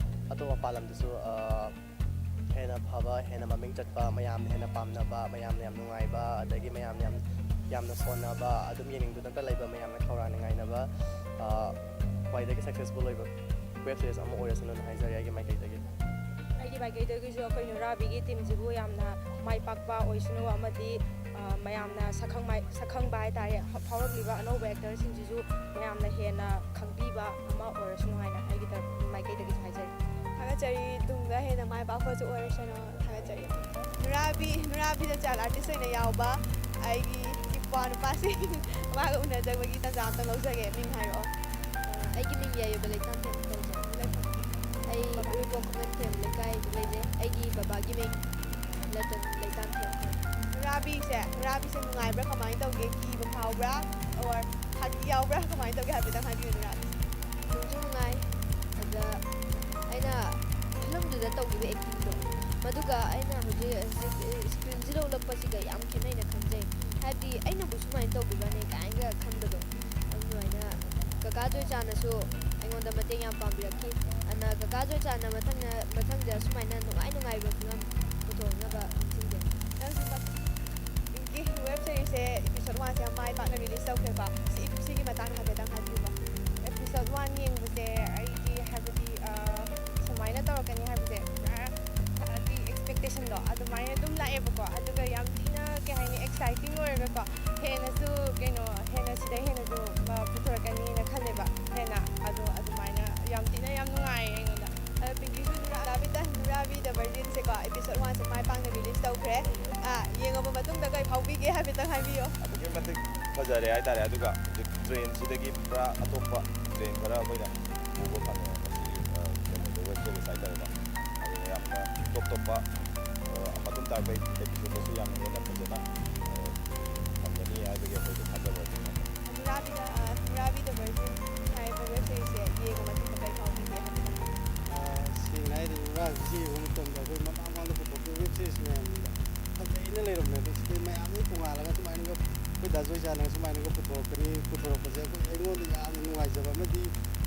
ꯑꯇꯣꯞ ꯃꯄꯥꯟ ꯂꯝꯗꯁꯨ, ꯑ, ꯍꯦꯟꯅ ꯐꯕ, ꯍꯦꯟꯅ ꯃꯃꯤꯡ ꯆꯠꯄ, ꯃꯌꯥꯝꯅ ꯍꯦꯟꯅ ꯄꯥꯝꯅꯕ, ꯃꯌꯥꯝꯅ ꯌꯥꯝ ꯅꯨꯡꯉꯥꯏꯕ, ꯑꯗꯒꯤ ꯃꯌꯥꯝꯅ ꯌꯥꯝ, ꯌꯥꯝꯅ ꯁꯣꯟꯅꯕ, ꯑꯗꯨꯝ ꯌꯦꯡꯅꯤꯡꯗꯨꯅꯇ ꯂꯩꯕ, ꯃꯌꯥꯝꯅ ꯈꯧꯔꯥꯡꯅ ꯉꯥꯏꯅꯕ, ꯑ, ꯈ꯭ꯋꯥꯏꯗꯒꯤ ꯁꯛꯁꯦꯁꯐꯨꯜ ꯑꯣꯏꯕ ꯋꯦꯕ ꯁꯦꯔꯤꯁ ꯑꯃ ꯑꯣꯏꯔꯁꯅꯨꯅ ꯍꯥꯏꯖꯔꯤ ꯑꯩꯒꯤ ꯃꯥꯏꯀꯩꯗꯒꯤ꯫ ꯑꯩꯒꯤ ꯃꯥꯏꯀꯩꯗꯒꯤꯁꯨ ꯑꯩꯈꯣꯏ ꯅꯨꯔꯥꯕꯤꯒꯤ ꯇꯤꯝꯁꯤꯕꯨ ꯌꯥꯝꯅ ꯃꯥꯏ ꯄꯥꯛꯄ ꯑꯣꯏꯁꯅꯨ, ꯑꯃꯗꯤ, ꯑ, ꯃꯌꯥꯝꯅ ꯁꯛꯈꯪ ꯃꯥꯏ-, ꯁꯛꯈꯪꯕ ꯍꯥꯏꯇꯥꯔꯦ, ꯐ-, ꯐꯥꯎꯔꯛꯂꯤꯕ ꯑꯅꯧꯕ ꯑꯦꯛꯇꯔꯁꯤꯡꯁꯤꯁꯨ ꯃꯌꯥꯝꯅ ꯍꯦꯟꯅ ꯈꯪꯕꯤꯕ ꯑꯃ ꯑꯣꯏꯔꯁꯅꯨ ꯍꯥꯏꯅ ꯑꯩꯒꯤ ꯇꯔꯞ-, ꯃꯥꯏꯀꯩꯗꯒꯤꯁꯨ ꯍꯥꯏꯖꯔꯤ꯫ ꯊꯥꯒꯠꯆꯔꯤ꯫ ꯇꯨꯡꯗ ꯍꯦꯟꯅ ꯃꯥꯏ ꯄꯥꯛꯄꯁꯨ ꯑꯣꯏꯔꯁꯅꯨ꯫ ꯊꯥꯒꯠꯆꯔꯤ꯫ ꯅꯨꯔꯥꯕꯤ, ꯅꯨꯔꯥꯕꯤꯗ ꯆꯥꯏꯜ ꯑꯥꯔꯇꯤꯁ ꯑꯣꯏꯅ ꯌꯥꯎꯕ ꯑꯩꯒꯤ ꯏꯄ꯭ꯋꯥ ꯅꯨꯄꯥꯁꯤꯡ ꯃꯥꯒ ꯎꯅꯖꯕꯒꯤ ꯇꯥꯟꯖꯥ ꯑꯝꯇ ꯂꯧꯖꯒꯦ꯫ ꯃꯤꯡ ꯍꯥꯏꯔꯛꯑꯣ꯫ ꯑꯩꯒꯤ ꯃꯤꯡ ꯌꯥꯏꯑꯣꯕ ꯂꯩꯇꯥꯝꯊꯦꯝ ꯀꯧꯖꯩ꯫ ꯑꯩ ꯎꯔꯤꯄꯣꯛ ꯈꯨꯃꯟꯊꯦꯝ ꯂꯩꯀꯥꯏꯗ ꯂꯩꯖꯩ꯫ ꯑꯩꯒꯤ ꯕꯕꯥꯒꯤ ꯃꯤꯡ ꯂꯇꯟ ꯂꯩꯇꯥꯝꯊꯦꯝ꯫ ꯅꯨꯔꯥꯕꯤꯁꯦ, ꯅꯨꯔꯥꯕꯤꯁꯦ ꯅꯨꯡꯉꯥꯏꯕ꯭ꯔꯥ, ꯀꯃꯥꯏꯅ ꯇꯧꯒꯦ? ꯀꯤꯕ ꯐꯥꯎꯕ꯭ꯔꯥ? Or ꯐꯥꯒꯤ ꯌꯥꯎꯕ꯭ꯔꯥ? ꯀꯃꯥꯏꯅ ꯇꯧꯒꯦ? ꯍꯥꯏꯐꯦꯠꯇꯪ ꯍꯥꯏꯕꯤꯌꯨ, ꯅꯨꯔꯥꯕꯤ꯫ ꯅꯨꯡꯁꯨ ꯅꯨꯡꯉꯥꯏ꯫ ꯑꯗ ꯑꯩꯅ ꯐꯤꯂꯝꯗꯨꯗ ꯇꯧꯈꯤꯕ ꯑꯦꯛꯇꯤꯡꯗꯣ, ꯃꯗꯨꯒ ꯑꯩꯅ ꯍꯧꯖꯤꯛ, ꯍꯧꯖꯤꯛ ꯁ꯭ꯀ꯭ꯔꯤꯟꯁꯤꯗ ꯎꯠꯂꯛꯄꯁꯤꯒ ꯌꯥꯝ ꯈꯦꯠꯅꯩꯅ ꯈꯟꯖꯩ꯫ ꯍꯥꯏꯕꯗꯤ ꯑꯩꯅꯕꯨ ꯁꯨꯃꯥꯏꯅ ꯇꯧꯈꯤꯕꯅꯦ ꯀꯥꯏꯅꯒ ꯈꯟꯕꯗꯣ, ꯑꯗꯨꯃꯥꯏꯅ ꯀꯀꯥ ꯖꯣꯏꯆꯥꯅꯁꯨ ꯑꯩꯉꯣꯟꯗ ꯃꯇꯦꯡ ꯌꯥꯝ ꯄꯥꯡꯕꯤꯔꯛꯈꯤ꯫ ꯑꯗꯨꯅ ꯀꯀꯥ ꯖꯣꯏꯆꯥꯅ ꯃꯊꯪ, ꯃꯊꯪꯗ ꯁꯨꯃꯥꯏꯅ ꯅꯨꯡꯉꯥꯏ ꯅꯨꯡꯉꯥꯏꯕ ꯐꯤꯂꯝ ꯄꯨꯊꯣꯛꯅꯕ ꯅꯤꯡꯁꯤꯡꯖꯩ꯫ ꯅꯪꯁꯨ ꯄꯤꯡꯀꯤ, ꯋꯦꯕ ꯁꯦꯔꯤꯁꯁꯦ ꯏꯄꯤꯁꯣꯗ ꯋꯥꯟꯁꯦ ꯌꯥꯝ ꯃꯥꯏ ꯄꯥꯛꯅ ꯔꯤꯂꯤꯁ ꯇꯧꯈ꯭ꯔꯦꯀꯣ꯫ ꯁꯤ, ꯁꯤꯒꯤ ꯃꯇꯥꯡꯗ ꯍꯥꯏꯐꯦꯠꯇꯪ ꯍꯥꯏꯕꯤꯌꯨꯕ꯫ ꯏꯄꯤꯁꯣꯗ ꯋꯥꯟ ꯌꯦꯡꯕꯁꯦ ꯑꯩꯗꯤ, ꯍꯥꯏꯕꯗꯤ, ꯑ, ꯁꯨꯃꯥꯏꯅ ꯇꯧꯔꯛꯀꯅꯤ ꯍꯥꯏꯕꯁꯦ ꯄꯨꯔꯥ ꯍꯥꯏꯗꯤ ꯑꯦꯛꯁꯄꯦꯛꯇꯦꯁꯟꯗꯣ ꯑꯗꯨꯃꯥꯏꯅ ꯑꯗꯨꯝ ꯂꯥꯛꯑꯦꯕꯀꯣ꯫ ꯑꯗꯨꯒ ꯌꯥꯝ ꯊꯤꯅ, ꯀꯩ ꯍꯥꯏꯅꯤ, ꯑꯦꯛꯁꯥꯏꯇꯤꯡ ꯑꯣꯏꯔꯒꯀꯣ, ꯍꯦꯟꯅꯁꯨ, ꯀꯩꯅꯣ, ꯍꯦꯟꯅ ꯁꯤꯗꯩ ꯍꯦꯟꯅꯁꯨ, ꯑ, ꯄꯨꯊꯣꯔꯛꯀꯅꯤꯅ ꯈꯜꯂꯦꯕ ꯍꯦꯟꯅ꯫ ꯑꯗꯣ ꯑꯗꯨꯃꯥꯏꯅ ꯌꯥꯝ ꯊꯤꯅ ꯌꯥꯝ ꯅꯨꯡꯉꯥꯏꯌꯦ ꯑꯩꯉꯣꯟꯗ꯫ ꯑꯗꯣ ꯄꯤꯡꯀꯤꯁꯨ ꯅꯨꯔꯥꯕꯤ ꯗ, ꯅꯨꯔꯥꯕꯤ ꯗ ꯚꯔꯖꯤꯟꯁꯦꯀꯣ, ꯏꯄꯤꯁꯣꯗ ꯋꯥꯟꯁꯦ ꯃꯥꯏ ꯄꯥꯛꯅ ꯔꯤꯂꯤꯁ ꯇꯧꯈ꯭ꯔꯦ꯫ ꯑ, ꯌꯦꯡꯉꯕ ꯃꯇꯨꯡꯗ ꯀꯩ ꯐꯥꯎꯕꯤꯒꯦ ꯍꯥꯏꯐꯦꯠꯇꯪ ꯍꯥꯏꯕꯤꯌꯣ꯫ ꯑꯗꯨꯛꯀꯤ ꯃꯇꯤꯛ ꯐꯖꯔꯦ ꯍꯥꯏꯇꯥꯔꯦ꯫ ꯑꯗꯨꯒ ꯍꯧꯖꯤꯛ ꯇ꯭ꯔꯦꯟꯁꯤꯗꯒꯤ ꯄꯨꯔꯥ ꯑꯇꯣꯞꯄ ꯇ꯭ꯔꯦꯟ ꯈꯔ ꯑꯩꯈꯣꯏꯅ ꯎꯕ ꯐꯪꯉꯦ ꯃꯁꯤꯒꯤ, ꯑ, ꯀꯩꯅꯣꯗ, ꯋꯦꯕ ꯁꯦꯔꯤꯁ ꯍꯥꯏꯇꯥꯔꯦꯀꯣ꯫ ꯑꯗꯨꯅ ꯌꯥꯝꯅ ꯇꯣꯞ ꯇꯣꯞꯄ, ꯑ, ꯃꯇꯨꯡ ꯇꯥꯔꯛꯄ ꯑꯦꯄꯤꯁꯣꯗꯇꯁꯨ ꯌꯥꯝꯅ ꯍꯦꯟꯅ ꯐꯖꯅ, ꯑ, ꯐꯪꯒꯅꯤ ꯍꯥꯏꯕꯒꯤ ꯑꯩꯈꯣꯏꯗ ꯊꯥꯖꯕ ꯑꯗꯨꯝ ꯊꯝꯃꯤ꯫ ꯅꯨꯔꯥꯕꯤꯗ, ꯑ, ꯅꯨꯔꯥꯕꯤ ꯗ ꯚꯔꯖꯤꯟ ꯍꯥꯏꯔꯤꯕ ꯋꯦꯕ ꯁꯦꯔꯤꯁꯁꯦ ꯌꯦꯡꯉ ꯃꯇꯨꯡꯗ ꯀꯔꯤ ꯐꯥꯎꯕꯤꯒꯦ ꯍꯥꯏꯕꯗꯣ? ꯑ, ꯁꯦꯡꯅ ꯍꯥꯏꯔꯗꯤ ꯅꯨꯔꯥꯕꯤꯁꯦ ꯌꯦꯡꯕ ꯃꯇꯝꯗ ꯑꯩꯈꯣꯏ ꯃꯃꯥꯡ ꯃꯃꯥꯡꯗ ꯄꯨꯊꯣꯛꯈꯤꯕ ꯋꯦꯕ ꯁꯦꯔꯤꯁ ꯃꯌꯥꯝꯗꯨꯗ ꯐꯖꯩꯅ ꯂꯩꯔꯝꯃꯦ꯫ ꯑꯗꯣ ꯁꯤꯗꯤ ꯃꯌꯥꯝꯗꯒꯤ ꯇꯣꯉꯥꯜꯂꯒ ꯁꯨꯃꯥꯏꯅꯒ ꯑꯩꯈꯣꯏ ꯗꯥ ꯖꯣꯏꯆꯥꯟꯅꯒ ꯁꯨꯃꯥꯏꯅꯒ ꯄꯨꯊꯣꯔꯛꯀꯅꯤ, ꯄꯨꯊꯣꯔꯛꯄꯁꯦ ꯑꯩꯈꯣꯏ, ꯑꯩꯉꯣꯟꯗ ꯌꯥꯝꯅ ꯅꯨꯡꯉꯥꯏꯖꯕ ꯑꯃꯗꯤ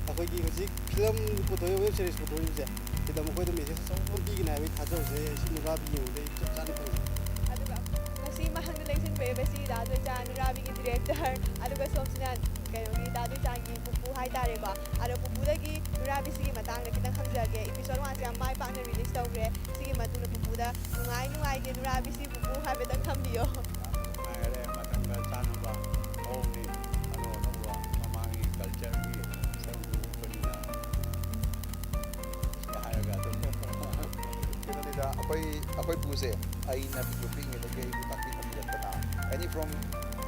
ꯑꯩꯈꯣꯏꯒꯤ ꯍꯧꯖꯤꯛ ꯐꯤꯂꯝ ꯄꯨꯊꯣꯛꯏꯕ, ꯋꯦꯕ ꯁꯦꯔꯤꯁ ꯄꯨꯊꯣꯛꯏꯕꯁꯦ ꯁꯤꯗ ꯃꯈꯣꯏꯗ ꯃꯦꯁꯦꯖ ꯑꯆꯧꯕ ꯑꯃ ꯄꯤꯒꯅꯤ ꯍꯥꯏꯕꯒꯤ ꯊꯥꯖꯕꯁꯦ ꯁꯤ ꯅꯨꯔꯥꯕꯤ ꯌꯦꯡꯕꯗ ꯑꯩ ꯆꯞ ꯆꯥꯅ ꯐꯪꯖꯩ꯫ ꯑꯗꯨꯒ ꯉꯁꯤ ꯃꯍꯥꯛꯅ ꯂꯦꯡꯁꯤꯟꯕꯤꯔꯤꯕꯁꯤ ꯗꯥ ꯖꯣꯏꯆꯥꯟ, ꯅꯨꯔꯥꯕꯤꯒꯤ ꯗꯤꯔꯦꯛꯇꯔ, ꯑꯗꯨꯒ ꯁꯣꯝꯁꯤꯅ ꯀꯩꯅꯣꯒꯤ ꯗꯥ ꯖꯣꯏꯆꯥꯟꯒꯤ ꯄꯨꯄꯨ ꯍꯥꯏꯇꯥꯔꯦꯀꯣ꯫ ꯑꯗꯣ ꯄꯨꯄꯨꯗꯒꯤ ꯅꯨꯔꯥꯕꯤꯁꯤꯒꯤ ꯃꯇꯥꯡꯗ ꯈꯤꯇꯪ ꯍꯪꯖꯒꯦ꯫ ꯏꯄꯤꯁꯣꯗ ꯋꯥꯟꯁꯦ ꯌꯥꯝ ꯃꯥꯏ ꯄꯥꯛꯅ ꯔꯤꯂꯤꯁ ꯇꯧꯈ꯭ꯔꯦ꯫ ꯁꯤꯒꯤ ꯃꯇꯨꯡꯗ ꯄꯨꯄꯨꯗ ꯅꯨꯡꯉꯥꯏ ꯅꯨꯡꯉꯥꯏꯇꯦ ꯅꯨꯔꯥꯕꯤꯁꯤ ꯄꯨꯄꯨ ꯍꯥꯏꯐꯦꯠꯇꯪ ꯊꯝꯕꯤꯌꯣ꯫ ꯅꯨꯡꯉꯥꯏꯔꯦ, ꯃꯊꯪꯗ ꯆꯥꯅꯕ ꯃꯑꯣꯡꯅꯤ꯫ ꯑꯅꯧ ꯑꯅꯧꯕ ꯃꯃꯥꯡꯒꯤ ꯀꯜꯆꯔꯒꯤ ꯁꯔꯨꯛ ꯎꯠꯄꯅꯤꯅ ꯁꯤꯗ ꯍꯥꯏꯔꯒ ꯑꯗꯨꯝ ꯀꯩꯅꯣꯅꯤꯗ, ꯑꯩꯈꯣꯏ, ꯑꯩꯈꯣꯏ ꯄꯨꯁꯦ ꯑꯩꯅ ꯄꯤꯛꯇ꯭ꯔꯨ ꯄꯤꯛꯏꯉꯩꯗꯒꯤ ꯑꯩꯕꯨ ꯇꯥꯛꯄꯤ ꯇꯝꯕꯤꯔꯛꯄꯅ, any from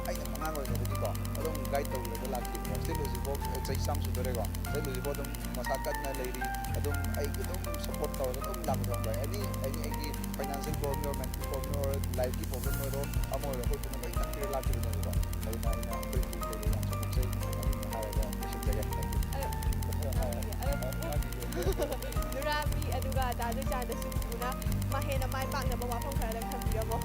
ꯑꯩꯅ ꯑꯉꯥꯡ ꯑꯣꯏꯔꯤꯉꯩꯗꯒꯤꯀꯣ ꯑꯗꯨꯝ ꯒꯥꯏꯗ ꯇꯧꯕꯤꯔꯒ ꯂꯥꯛꯈꯤꯕꯅꯦ꯫ ꯍꯧꯖꯤꯛ ꯍꯧꯖꯤꯛꯐꯥꯎ ꯆꯍꯤ ꯆꯥꯝꯃ ꯁꯨꯗꯣꯔꯦꯀꯣ꯫ ꯍꯧꯖꯤꯛ ꯍꯧꯖꯤꯛꯐꯥꯎ ꯑꯗꯨꯝ ꯃꯁꯥ ꯀꯟꯅ ꯂꯩꯔꯤ꯫ ꯑꯗꯨꯝ ꯑꯩꯒꯤ ꯑꯗꯨꯝ ꯁꯞꯄꯣꯔꯠ ꯇꯧꯔꯒ ꯑꯗꯨꯝ ꯂꯥꯛꯄꯗꯣ ꯈꯪꯕ꯭ꯔꯥ? ꯑꯦꯅꯤ, ꯑꯦꯅꯤ ꯑꯩꯒꯤ ꯐꯥꯏꯅꯥꯟꯁꯤꯌꯦꯜ ꯄ꯭ꯔꯣꯕ꯭ꯂꯦꯝ ꯑꯣꯏꯔꯣ, ꯃꯦꯟꯇꯦꯜ ꯄ꯭ꯔꯣꯕ꯭ꯂꯦꯝ ꯑꯣꯏꯔꯣ, ꯂꯥꯏꯐꯀꯤ ꯄ꯭ꯔꯣꯕ꯭ꯂꯦꯝ ꯑꯣꯏꯔꯣ, ꯑꯃ ꯑꯣꯏꯔꯣ, ꯑꯩꯈꯣꯏ ꯄꯨꯟꯅ ꯂꯣꯏ ꯇꯥꯛꯄꯤꯔ ꯂꯥꯛꯈꯤꯕꯅꯦꯕꯀꯣ꯫ ꯑꯗꯨꯅ ꯑꯩꯅ ꯑꯩꯈꯣꯏ ꯄꯨ ꯀꯩꯗ ꯌꯥꯝ ꯆꯥꯎꯊꯣꯛꯆꯩ꯫ ꯑꯗꯨꯅ ꯍꯥꯏꯔꯒ ꯂꯣꯏꯁꯤꯟꯖꯒꯦ꯫ Thank you꯫ ꯑꯗꯣ, ꯑꯗꯣ, ꯅꯨꯔꯥꯕꯤ ꯑꯗꯨꯒ ꯗꯥ ꯖꯣꯏꯆꯥꯟꯗꯁꯨ ꯄꯨꯄꯨꯅ ꯃꯥ ꯍꯦꯟꯅ ꯃꯥꯏ ꯄꯥꯛꯅꯕ ꯋꯥꯐꯝ ꯈꯔꯗꯪ ꯊꯝꯕꯤꯔꯝꯃꯣ꯫